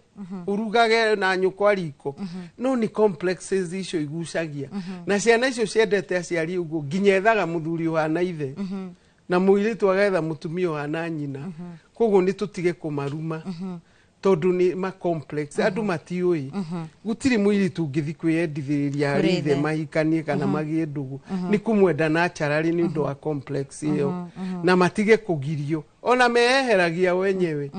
ũrugage na nyũkwa riko. No nĩ complexes icio igucagia, na ciana icio ciendete aciari ũguo nginya ethaga mũthuri ũhana ithe, na mũirĩtu agetha mũtumia ũhana nyina. Koguo nĩ tũtige kũmaruma, tondũ nĩ ma complex, andũ matiũĩ. Gũtirĩ mũirĩtu ũngĩthi kwĩyendithĩrĩria harĩ Kũrĩ ithe ithe. mahikanie kana magĩe ndũgũ, nĩ kũmwenda naturally nĩ ũndũ wa complex ĩyo. Na matige kũgirio, ona meyeheragia wenyewe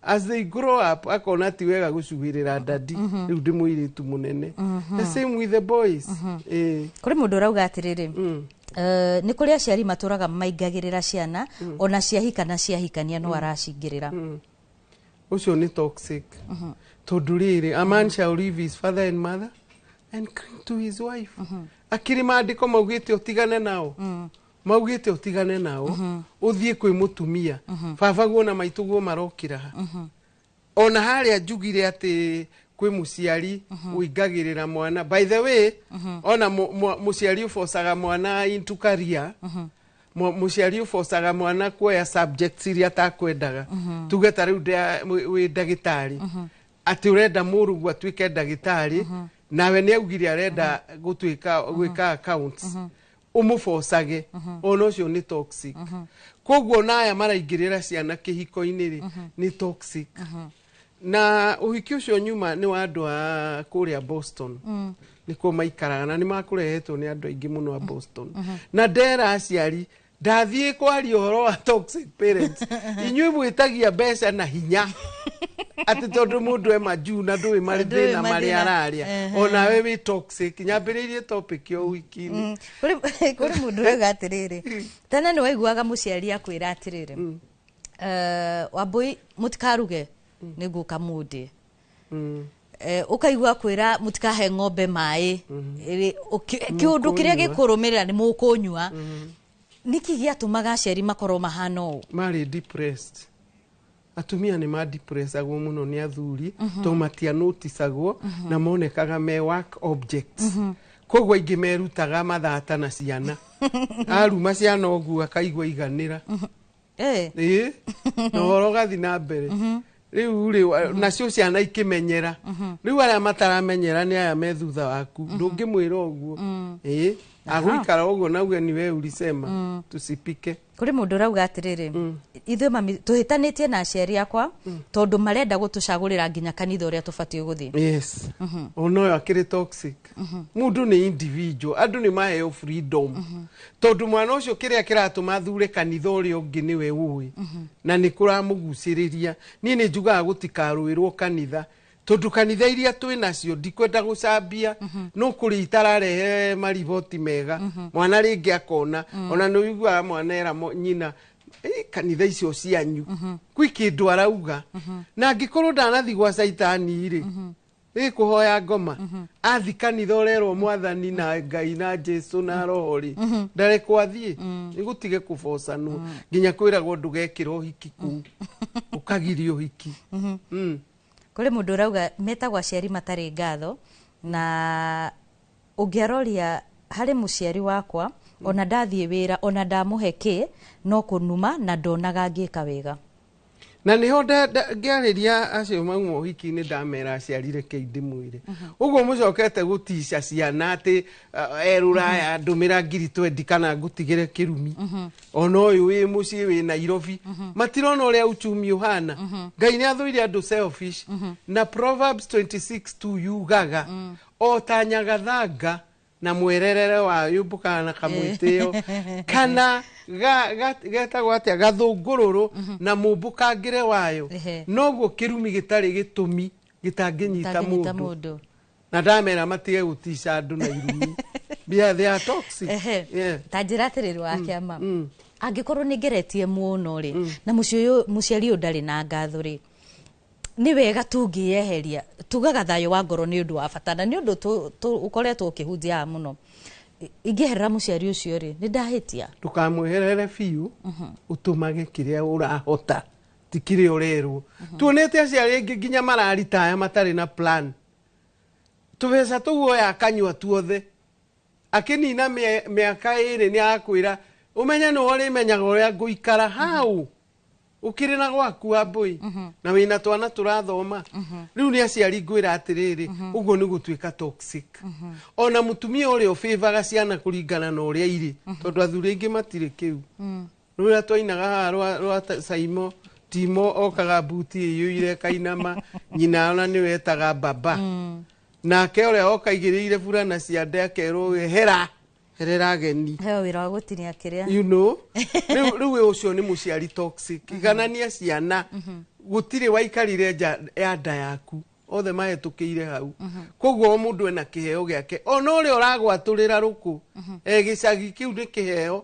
as they grow up, akona ti wega gũcuhĩrĩra daddy, rĩu ndĩ mũirĩtu mũnene. The same with the boys. Kũrĩ mũndũ ũrauga atĩrĩrĩ, nĩ kũrĩ aciari matũraga maingagĩrĩra ciana, ona ciahika na ciahikania no aracingĩrĩra. Ũcio nĩ toxic, tondũ rĩrĩ, a man shall leave his father and mother and cling to his wife. Akĩrĩ maandĩko maugĩte ũtigane nao, maugĩte ũtigane nao ũthiĩ kwĩ mũtumia. Baba guo na maitũ guo marokĩra ha? Ona harĩa njugire atĩ kwĩ mũciari ũingagĩrĩra mwana. By the way, ona mũciari ũbocaga mwana into career, mũciari ũbocaga mwana kuoya subjects iria atakwendaga, tuge ta rĩu wĩ ndagĩtarĩ, atĩ ũrenda mũrũguo atuĩke ndagĩtarĩ, nawe nĩ augire arenda gũtuĩka gwĩka accounts, ũmũbocage, ona ũcio nĩ toxic. Koguo ona aya maraingĩrĩra ciana kĩhiko-inĩ rĩ, nĩ toxic. Na ũhiki ũcio nyuma nĩ wa andũ a kũrĩa Boston, nĩkuo maikaraga, na nĩ makũrehetwo nĩ andũ aingĩ mũno a Boston. Na ndera aciari, ndathiĩ kwaria ũhoro wa toxic parents, inyuĩ mwĩtagia mbeca na hinya, atĩ tondũ mũndũ e majuu na ndũĩ marĩ Ndũĩ thĩna marĩa mathĩna. ararĩa, onawe wĩ toxic. Nyambĩrĩirie topic ya ũhiki-inĩ. Kũrĩ mũndũ ũrauga atĩrĩrĩ, tene nĩ waiguaga mũciari akwĩra atĩrĩrĩ, "Wambũi, mũtikaruge, nĩ ngũka mũndĩ." Ũkaigua kwĩra mũtikahe ng'ombe maĩ. Kĩũndũ kĩrĩa Mũkũnyua. gĩkũrũmĩrĩra nĩ mũkũnyua. Nĩkĩ gĩatũmaga aciari makorwo mahana ũũ? Marĩ depressed. Atumia nĩ madepressagwo mũno nĩ athuri tondũ matianoticagwo na monekaga me work objects. Koguo aingĩ merutaga mathata na ciana, aruma ciana ũguo akaigua iganĩra. Ĩĩ, na ũhoro ũgathiĩ na mbere. Rĩu rĩ, nacio ciana ikĩmenyera. Rĩu arĩa mataramenyera nĩ aya me thutha waku, ndũngĩmwĩra ũguo. Ĩĩ, agũikara ũguo nauge ni we ulisema tusipike. Kũrĩ mũndũ ũrauga atĩrĩrĩ, ithuĩ mami tũhĩtanĩtie na aciari akwa tondũ marenda gũtũcagũrĩra nginya kanitha ũrĩa tũbatiĩ gũthiĩ. Yes, ona ũyũ akĩrĩ toxic. Mũndũ nĩ individual, andũ nĩ maheo freedom, tondũ mwana ũcio kĩrĩa kĩratũma athure kanitha ũrĩa ũngĩ nĩwe ũĩ na nĩ kũramũgucĩrĩria. Niĩ nĩ njugaga gũtikarũĩrwo kanitha, tondũ kanitha iria twĩ nacio, ndikwenda gũcambia, no kũrĩ itararehe mariboti mega. Mwana rĩngĩ akona, ona nĩ ũiguaga mwana era nyina, "Ĩ, kanitha icio cianyu kwĩ kĩndũ arauga." Na angĩkorwo ndanathi gwa caitani rĩ, ĩ kũhoya ngoma, athi kanitha ũrerwo Mwathani na Ngai na Jesu na roho rĩ, ndarekwo athiĩ. Nĩ gũtige kũbocanwo nginya kwĩragwo ndũgekĩra ũhiki kũu, ũkagiria ũhiki. Kũrĩ mũndũ ũrauga metagwo aciari matarĩ ngatho, na ũngĩaroria harĩ mũciari wakwa, ona ndathiĩ wĩra, ona ndamũhe kĩ, no kũnuma na ndonaga ngĩka wega. Na niho ngĩarĩria acio mauma ũhiki-inĩ, ndamera aciari reke ndĩmwĩre ũguo mũcokete gũtica ciana atĩ erũraya ndũmĩra 20,000 kana ngũtigĩre kĩrumi. Ona ũyũ wĩ mũciĩ wĩ Nairobi, matirona ũrĩa uchumi ũhana. Ngai nĩ athũire andũ selfish, na Proverbs 26:2 yugaga o ta nyagathanga na mwererere wayo yũmbũkaga na kamwĩtĩo, kana getagwo atĩa, gathũngũrũrũ na mũmbũkangĩre wayo, noguo kĩrumi gĩtarĩ gĩtũmi gĩtangĩnyita Gĩtangĩnyita mũndũ. Mũndũ. Na ndamera matige gũtica andũ na irumi. Yeah, they are toxic. Yeah. Ta njĩra atĩrĩrĩ, wa kĩama, angĩkorwo nĩ ngeretie mũno rĩ, na mũciĩ ũyũ, mũciari ũyũ ndarĩ na ngatho rĩ, nĩ wega tũngĩyeheria? Tugaga thayũ wa ngoro nĩ ũndũ wa bata, na nĩ ũndũ ũkoretwo ũkĩhunjia haha mũno. Ingĩeherera mũciari ũcio rĩ, nĩ ndahĩtia? Ndũkamweherere biũ, ũtũmage kĩrĩa ũrahota, ti kĩrĩa ũrerwo. Tuonete aciari aingĩ nginya mararitaya matarĩ na plan. Tũbeca tũu oya akanyua tuothe, akĩnina mĩaka 2 nĩ akwĩra ũmenye nĩwe ũrĩmenyaga ũrĩa ngũikara hau ũkĩrĩ na gwaku wambũi na wĩna twana tũrathoma. Rĩu nĩ aciari ngwĩra atĩrĩrĩ, ũguo nĩ gũtuĩka toxic. Ona mũtumia ũrĩa ũbĩvaga ciana kũringana na ũrĩa irĩ, tondũ athuri aingĩ matirĩ kĩu. Rũrĩa twainaga haha rwa Saimo Timo, okaga mbuti ĩiyũire kainama, nyina ona nĩ wetaga baba, nake ũrĩa oka igĩrĩire burana cia nde akerwo hera herera ageni. Heo wĩra wa gũtinia kĩrĩa. Rĩu ũcio nĩ mũciari toxic. Iganania ciana, gũtirĩ waikarire nja ya nda yaku, othe mahĩtũkĩire hau. Koguo o mũndũ ena kĩheo gĩake, ona ũrĩa ũragwatũrĩra rũkũ e gĩcagi, kĩu nĩ kĩheo,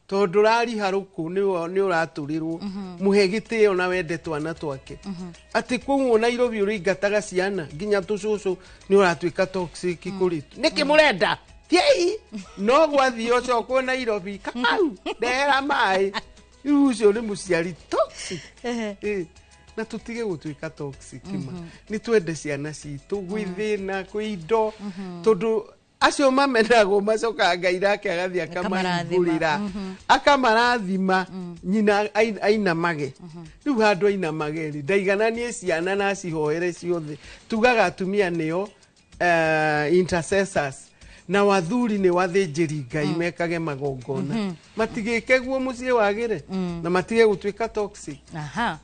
tondũ ũrariha rũkũ nĩ ũratũrĩrwo. Mũhe gĩtĩo na wende twana twake. Atĩ kũu Nairobi ũrĩingataga ciana nginya tũcũcũ, nĩ ũratuĩka toxic kũrĩ nĩkĩ mũrenda thiĩi, no gwathiĩ ũcokwo Nairobi, Kamau ndehera maĩ. Rĩu ũcio nĩ mũciari toxic. Ĩ, na tũtige gũtuĩka toxic ma. Nĩ twende ciana citũ gwĩ thĩna kwĩ indo, tondũ acio mamenagwo macokaga Ngai nake agathiĩ akamahingũrĩra, akamarathima. Nyina ainamage rĩu handũ ainamage rĩ, ndaigananie ciana na acihoere ciothe. Tugaga atumia nĩo intercessors na wathuri nĩ wathĩnjĩri Ngai, mekage magongona, matigĩke guo mũciĩ wagĩre na matige gũtuĩka toxic. Aha.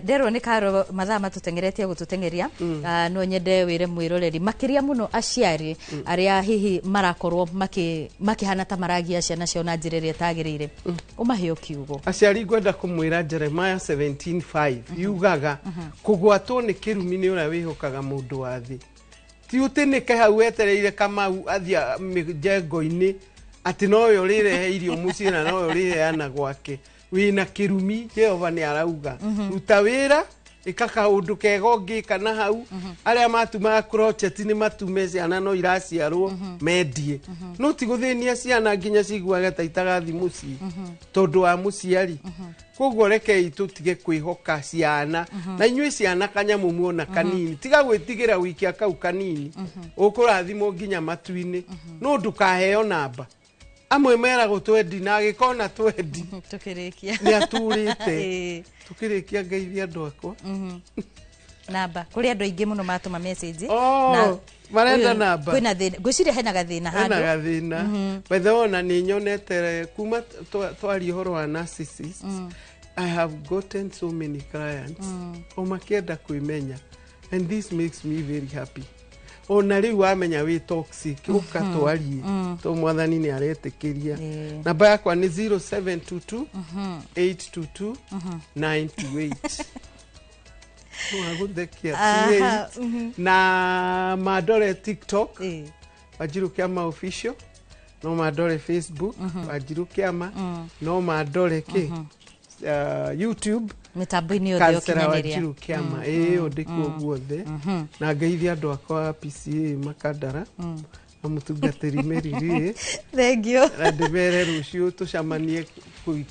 Nderwo nĩ karo mathaa matũteng'eretie gũtũteng'eria. Ah, no nyende wĩre mwĩroreri, makĩria mũno aciari arĩa hihi marakorwo makĩhana ta maragia ciana ciao na njĩra ĩrĩa ĩtagĩrĩire, ũmahe kiugo. Aciari ngwenda kũmwĩra Jeremiah 17:5 yugaga kũgwatwo nĩ kĩrumi nĩ ũrĩa wĩhokaga mũndũ wa thĩ. Ti ũtĩnĩke hau wetereire Kamau athiĩ mĩjengo-inĩ atĩ nowe ũrĩrehe irio mũciĩ na nowe ũrĩheana gwake, wĩna kĩrumi. Jehova nĩ arauga ruta wĩra. Ĩka kaũndũ kega ũngĩka na hau. Arĩa matumaga crochet nĩ matume, ciana no iraciarwo mendie, no ti gũthĩnia ciana nginya ciguage ta itagathi mũciĩ tondũ wa mũciari. Koguo rekei tũtige kwĩhoka ciana. Na inyuĩ ciana, kanyamũ muona kanini, tiga gwĩtigĩra wikia kau kanini, ũkũrathimwo nginya matu-inĩ. No ndũkaheo namba. Amwe meragwo twendi na agĩkona twendi. Tukĩrĩkia. Nĩ aturĩte. Tukĩrĩkia, ngeithia andũ akwa. Namba kũrĩ andũ aingĩ mũno matũma message. Oh, Na marenda ũyũ- namba. Kwĩna thĩna, ngwĩciria hena gathĩna Hena handũ. gathĩna. By the way, ona nĩ nyonete kuma twaria ũhoro wa narcissist, I have gotten so many clients o makĩenda kwĩmenya, and this makes me very happy. Ona rĩu wamenya wĩ toxic, ũka twarie, to mwathani nĩ aretĩkĩria. Namba yakwa nĩ 0722 822 928. Wagũthekia. 28. Na mandore TikTok, Wanjiru Kĩama Official, no mandore Facebook, Wanjiru Kĩama, no mandore kĩ YouTube. Mĩtambo-inĩ yothe ya Kansera ũkinyanĩria. Wanjiru Kĩama, ĩyo ndĩkuo guothe. Na ngeithia andũ akwa a PCA Makandara na mũtungatĩri Mary Lee. Thank you. Na ndĩmere rũciũ tũcemanie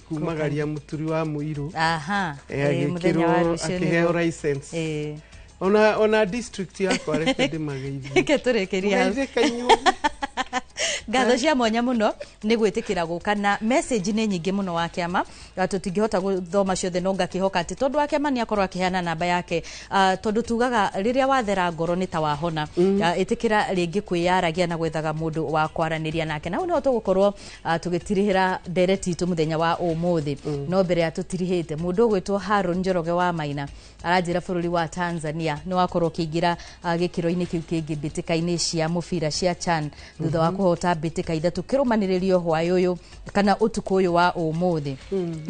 kumagaria mũturi wa mũirũ. Mũthenya wa Agĩkĩrwo rũciũ akĩheo nĩguo. license. Ona district yakwa, reke ndĩmageithie. Reke tũrĩkĩrie hau. Mũgeithĩke inyuothe. Ngatho cia mwanya mũno nĩ gwĩtĩkĩra gũka, na message nĩ nyingĩ mũno wa kĩama. Tũtingĩhota gũthoma ciothe, no ngakĩhoka atĩ tondũ wa kĩama nĩ akorwo akĩheana namba yake, tondũ tugaga rĩrĩa wathera ngoro nĩ ta wahona. Ĩtĩkĩra rĩngĩ kwĩyaragia na gwethaga mũndũ wa kwaranĩria nake, na hau nĩho tũgũkorwo tũgĩtirihĩra ndereti itũ mũthenya wa ũmũthĩ. No mbere ya tũtirihĩte, mũndũ ũgwĩtwo Haron Njoroge wa Maina aranjĩra bũrũri wa Tanzania nĩ wakorwo ũkĩingĩra gĩkĩro-inĩ kĩu kĩngĩ mbĩtĩka-inĩ cia mũbira cia CHAN thutha wa kũhota mbĩtĩka ithatũ kĩrũmanĩrĩrio hwaĩ ũyũ kana ũtukũ ũyũ wa ũmũthĩ,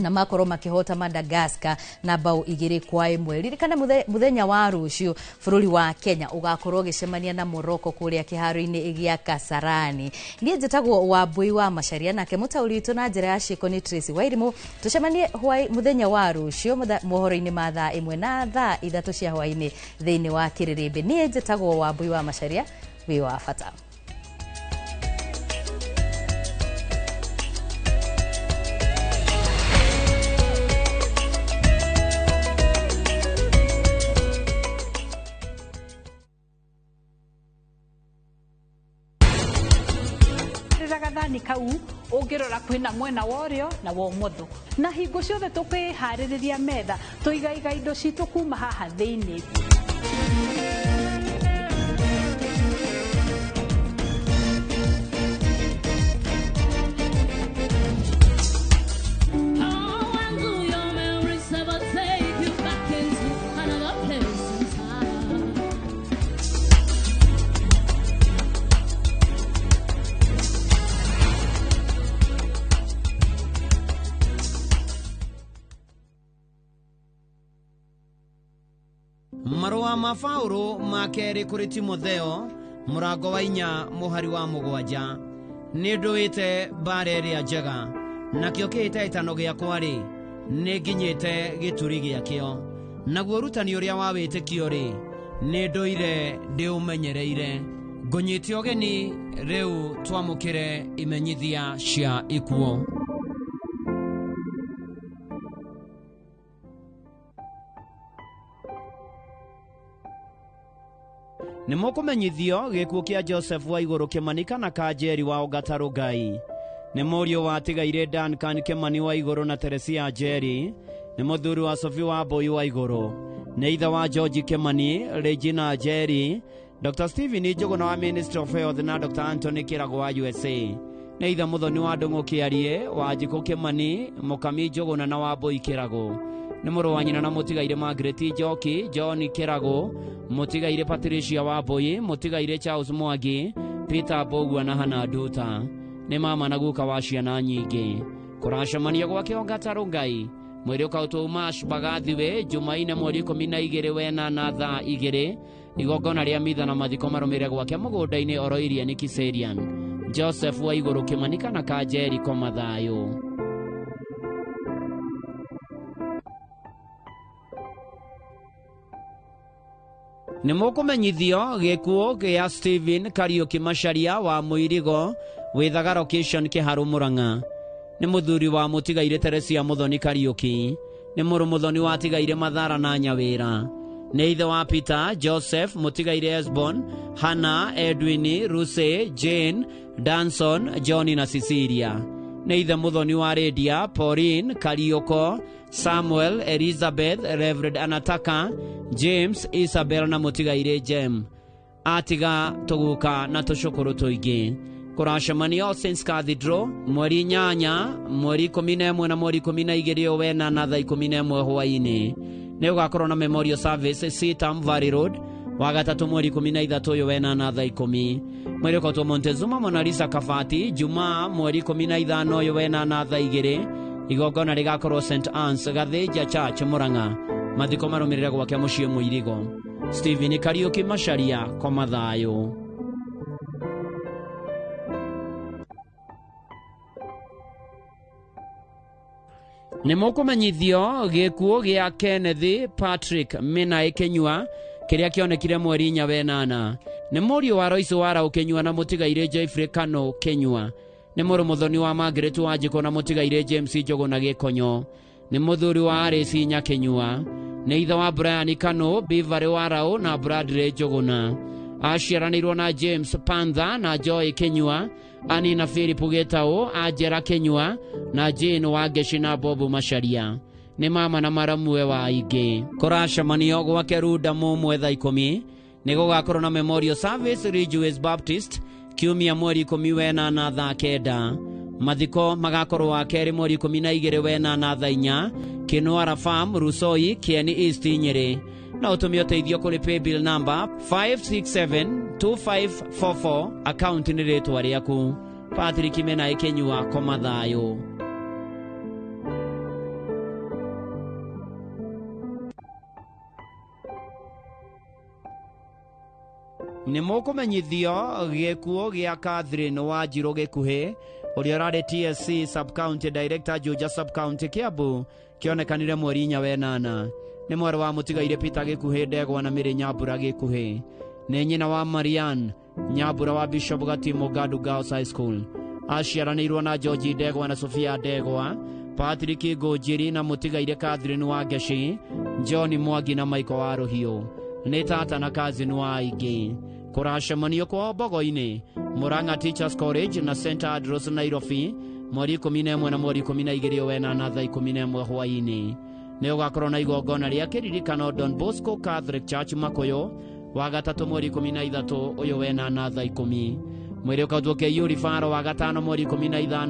na makorwo makĩhota Madagascar na bao 2-1. Ririkana mũthenya wa rũciũ bũrũri wa Kenya ũgakorwo ũgĩcemania na Morocco kũrĩa kĩharo-inĩ gĩa Kasarani. Niĩ njĩtagwo Wambui wa Macaria, nake mũtaũri witũ na njĩra ya ciĩko nĩ Tracy Wairimũ. Tũcemanie hwaĩ mũthenya wa rũciũ mohoro-inĩ ma thaa 1 na thaa 3 cia hwaĩ-inĩ thĩinĩ wa Kĩrĩrĩmbĩ. Niĩ njĩtagwo Wambui wa Macaria, wĩ wa bata. Rĩra gathani kau ũngĩrora kwĩna mwena wa ũrĩo na wa ũmotho, na hingo ciothe tũkĩharĩrĩria metha tũigaiga indo citũ kuma haha thĩinĩ. Oh, and do your memories ever take you back into another place in time? Marũa ma Baũrũ ma kerĩ kũrĩ Timotheo, mũrango wa 4 mũhari wa 7. Nĩ ndũĩte mbara ĩrĩa njega, nakĩo kĩhĩtahĩtano gĩakwa-rĩ, nĩ nginyĩte gĩturi gĩakĩo, naguo ũrutani ũrĩa wa wĩtĩkio-rĩ, nĩ ndũire ndĩũmenyereire. Ngũnyite ũgeni rĩu twamũkĩre imenyithia cia ikuũ. Nĩ mũkũmenyithio gĩkuũ kĩa Joseph wa Igũrũ Kĩmani kana Kanjeri wa Ũgatarũ Ngai. Nĩ mũriũ wa tigaire Duncan Kĩmani wa Igũrũ na Teresia Njeri. Nĩ mũthuri wa Sophie wa Mbũi wa Igũrũ. Nĩ ithe wa George Kĩmani, Regina Njeri, Dr. Stephen Njũgũna wa Ministry of Health na Dr. Anthony Kĩrago wa USA. Nĩ ithe mũthoni wa Ndũng'ũ Kĩarie, wa Njikũ Kĩmani, Mũkami Njũgũna na wa Mbũi Kĩrago. Nĩ mũrũ wa nyina na mũtigaire Margaret Njoki, John Kĩrago, mũtigaire Patricia wa Mbũi, mũtigaire Charles Mwangi, Peter Mbũgua na Hannah Nduta. Nĩ mama na guka wa ciana nyingĩ. Kũracemania gwake Ongata Ngai mwĩrĩ ũkautwo Umash Bagathiwe Jumaine mweri 12 wena na thaa 2. Igongona rĩa mitha na mathiko marũmĩrĩre gwake mũgũnda-inĩ oroirie nĩ Kiserian. Joseph wa Igũrũ Kĩmani kana Kanjeri koma thayũ. Nĩ mũkũmenyithio gĩkuũ gĩa Stephen Kariuki Macharia wa Mũirigo wĩthaga location Kĩharũ Mũrang'a. Nĩ mũthuri wa mũtigaire Teresia Mũthoni Kariuki. Nĩ mũrũ Mũthoni watigaire Mathara na Nyawĩra. Nĩ ithe wa Peter, Joseph, mũtigaire Esbon, Hannah, Edwin, Ruse, Jane, Danson, John na Cecilia. Nĩ ithe Mũthoni wa Lydia, Pauline, Kariuko, Samuel, Elizabeth, Reverend Anataka, James, Isabel na mũtigaire Jem. Atiga tũguka na tũcũkũrũ tũingĩ. Kũracemanio Saints Cathedral mweri 8, mweri 11 na mweri 12 wena na thaa 11 hwaĩ-inĩ. Nĩ ũgakorwo na memorial service Sitam Valley Road wa gatatũ mweri 13 ũyũ wena na thaa 10. Mweri ũkotwo Montezuma Mona Lisa Kabati Jumaa mweri 15 ũyũ wena na thaa 2. Igongona rĩgakorwo St Anne's Gathĩnja Church Murang'a. Mathiko marũmĩrĩre gwake mũciĩ Mũirigo. Stephen Kariuki Macharia koma thayũ. Nĩ mũkũmenyithio gĩkuũ gĩa Kenneth Patrick Minae Kĩnyua kĩrĩa kĩonekire mweri 4 wenana. Nĩ mũriũ wa Royce Warau Kĩnyua na mũtigaire Jeffrey Kano Kĩnyua. Nĩ mũrũ Mũthoni wa Margaret Wanjikũ na mũtigaire James Njũgũ na Gĩkonyo. Nĩ mũthuri wa Alice Nyakĩnyua. Nĩ ithe wa Brian Kano, Beverly Warau na Bradley Njũgũna. Aciaranĩirwo na James Panther na Joy Kĩnyua, Annie na Philip Gĩtaũ, Angela Kĩnyua na Jane Wangeci na Bob Macharia. Nĩ mama na maramue wa aingĩ. Kũracemanio gwake Runda Mũmwe thaa 10. Nĩ gũgakorwo na memorial service Ridgeways Baptist kiumia mweri 10 wena na thaa 9. Mathiko magakorwo wa kerĩ mweri 12 wena na thaa 4 Kinwara Farm Rusoi Kieni East Nyeri. Na ũtũmie ũteithio kũrĩ paybill number 5672544 account nĩ rĩtwa rĩaku. Patrick Minae Kĩnyua koma thayũ. Nĩ mũkũmenyithio gĩkuũ gĩa Catherine Wanjirũ Gĩkuhĩ ũrĩa ũrarĩ TSC Sub-County Director Juja Sub-County Kiambu kĩonekanire mweri 4 wenana. Nĩ mwarĩ wa mũtigaire Peter Gĩkuhĩ Ndegwa na Mĩrĩ Nyambura Gĩkuhĩ. Nĩ nyina wa Marianne Nyambura wa Bishop Gatimu Ngadu Girls High School. Aciaranĩirwo na George Ndegwa na Sofia Ndegwa, Patrick Ngũnjiri na mũtigaire Catherine Wangeci, John Mwangi na Michael wa Rũhiũ. Nĩ tata na cousin wa aingĩ. Kũracemanio kwao Mbogo-inĩ, Murang'a Teachers College na St Andrews Nairobi mweri 11 na mweri 12 wena na thaa 11 hwaĩ-inĩ. Nĩ ũgakorwo na igongona rĩa kĩririkano Don Bosco Catholic Church Makoyo wa gatatũ mweri 13 ũyũ wena na thaa 10. Mwĩrĩ ũkautwo KU Ribaro wa gatano mweri 15.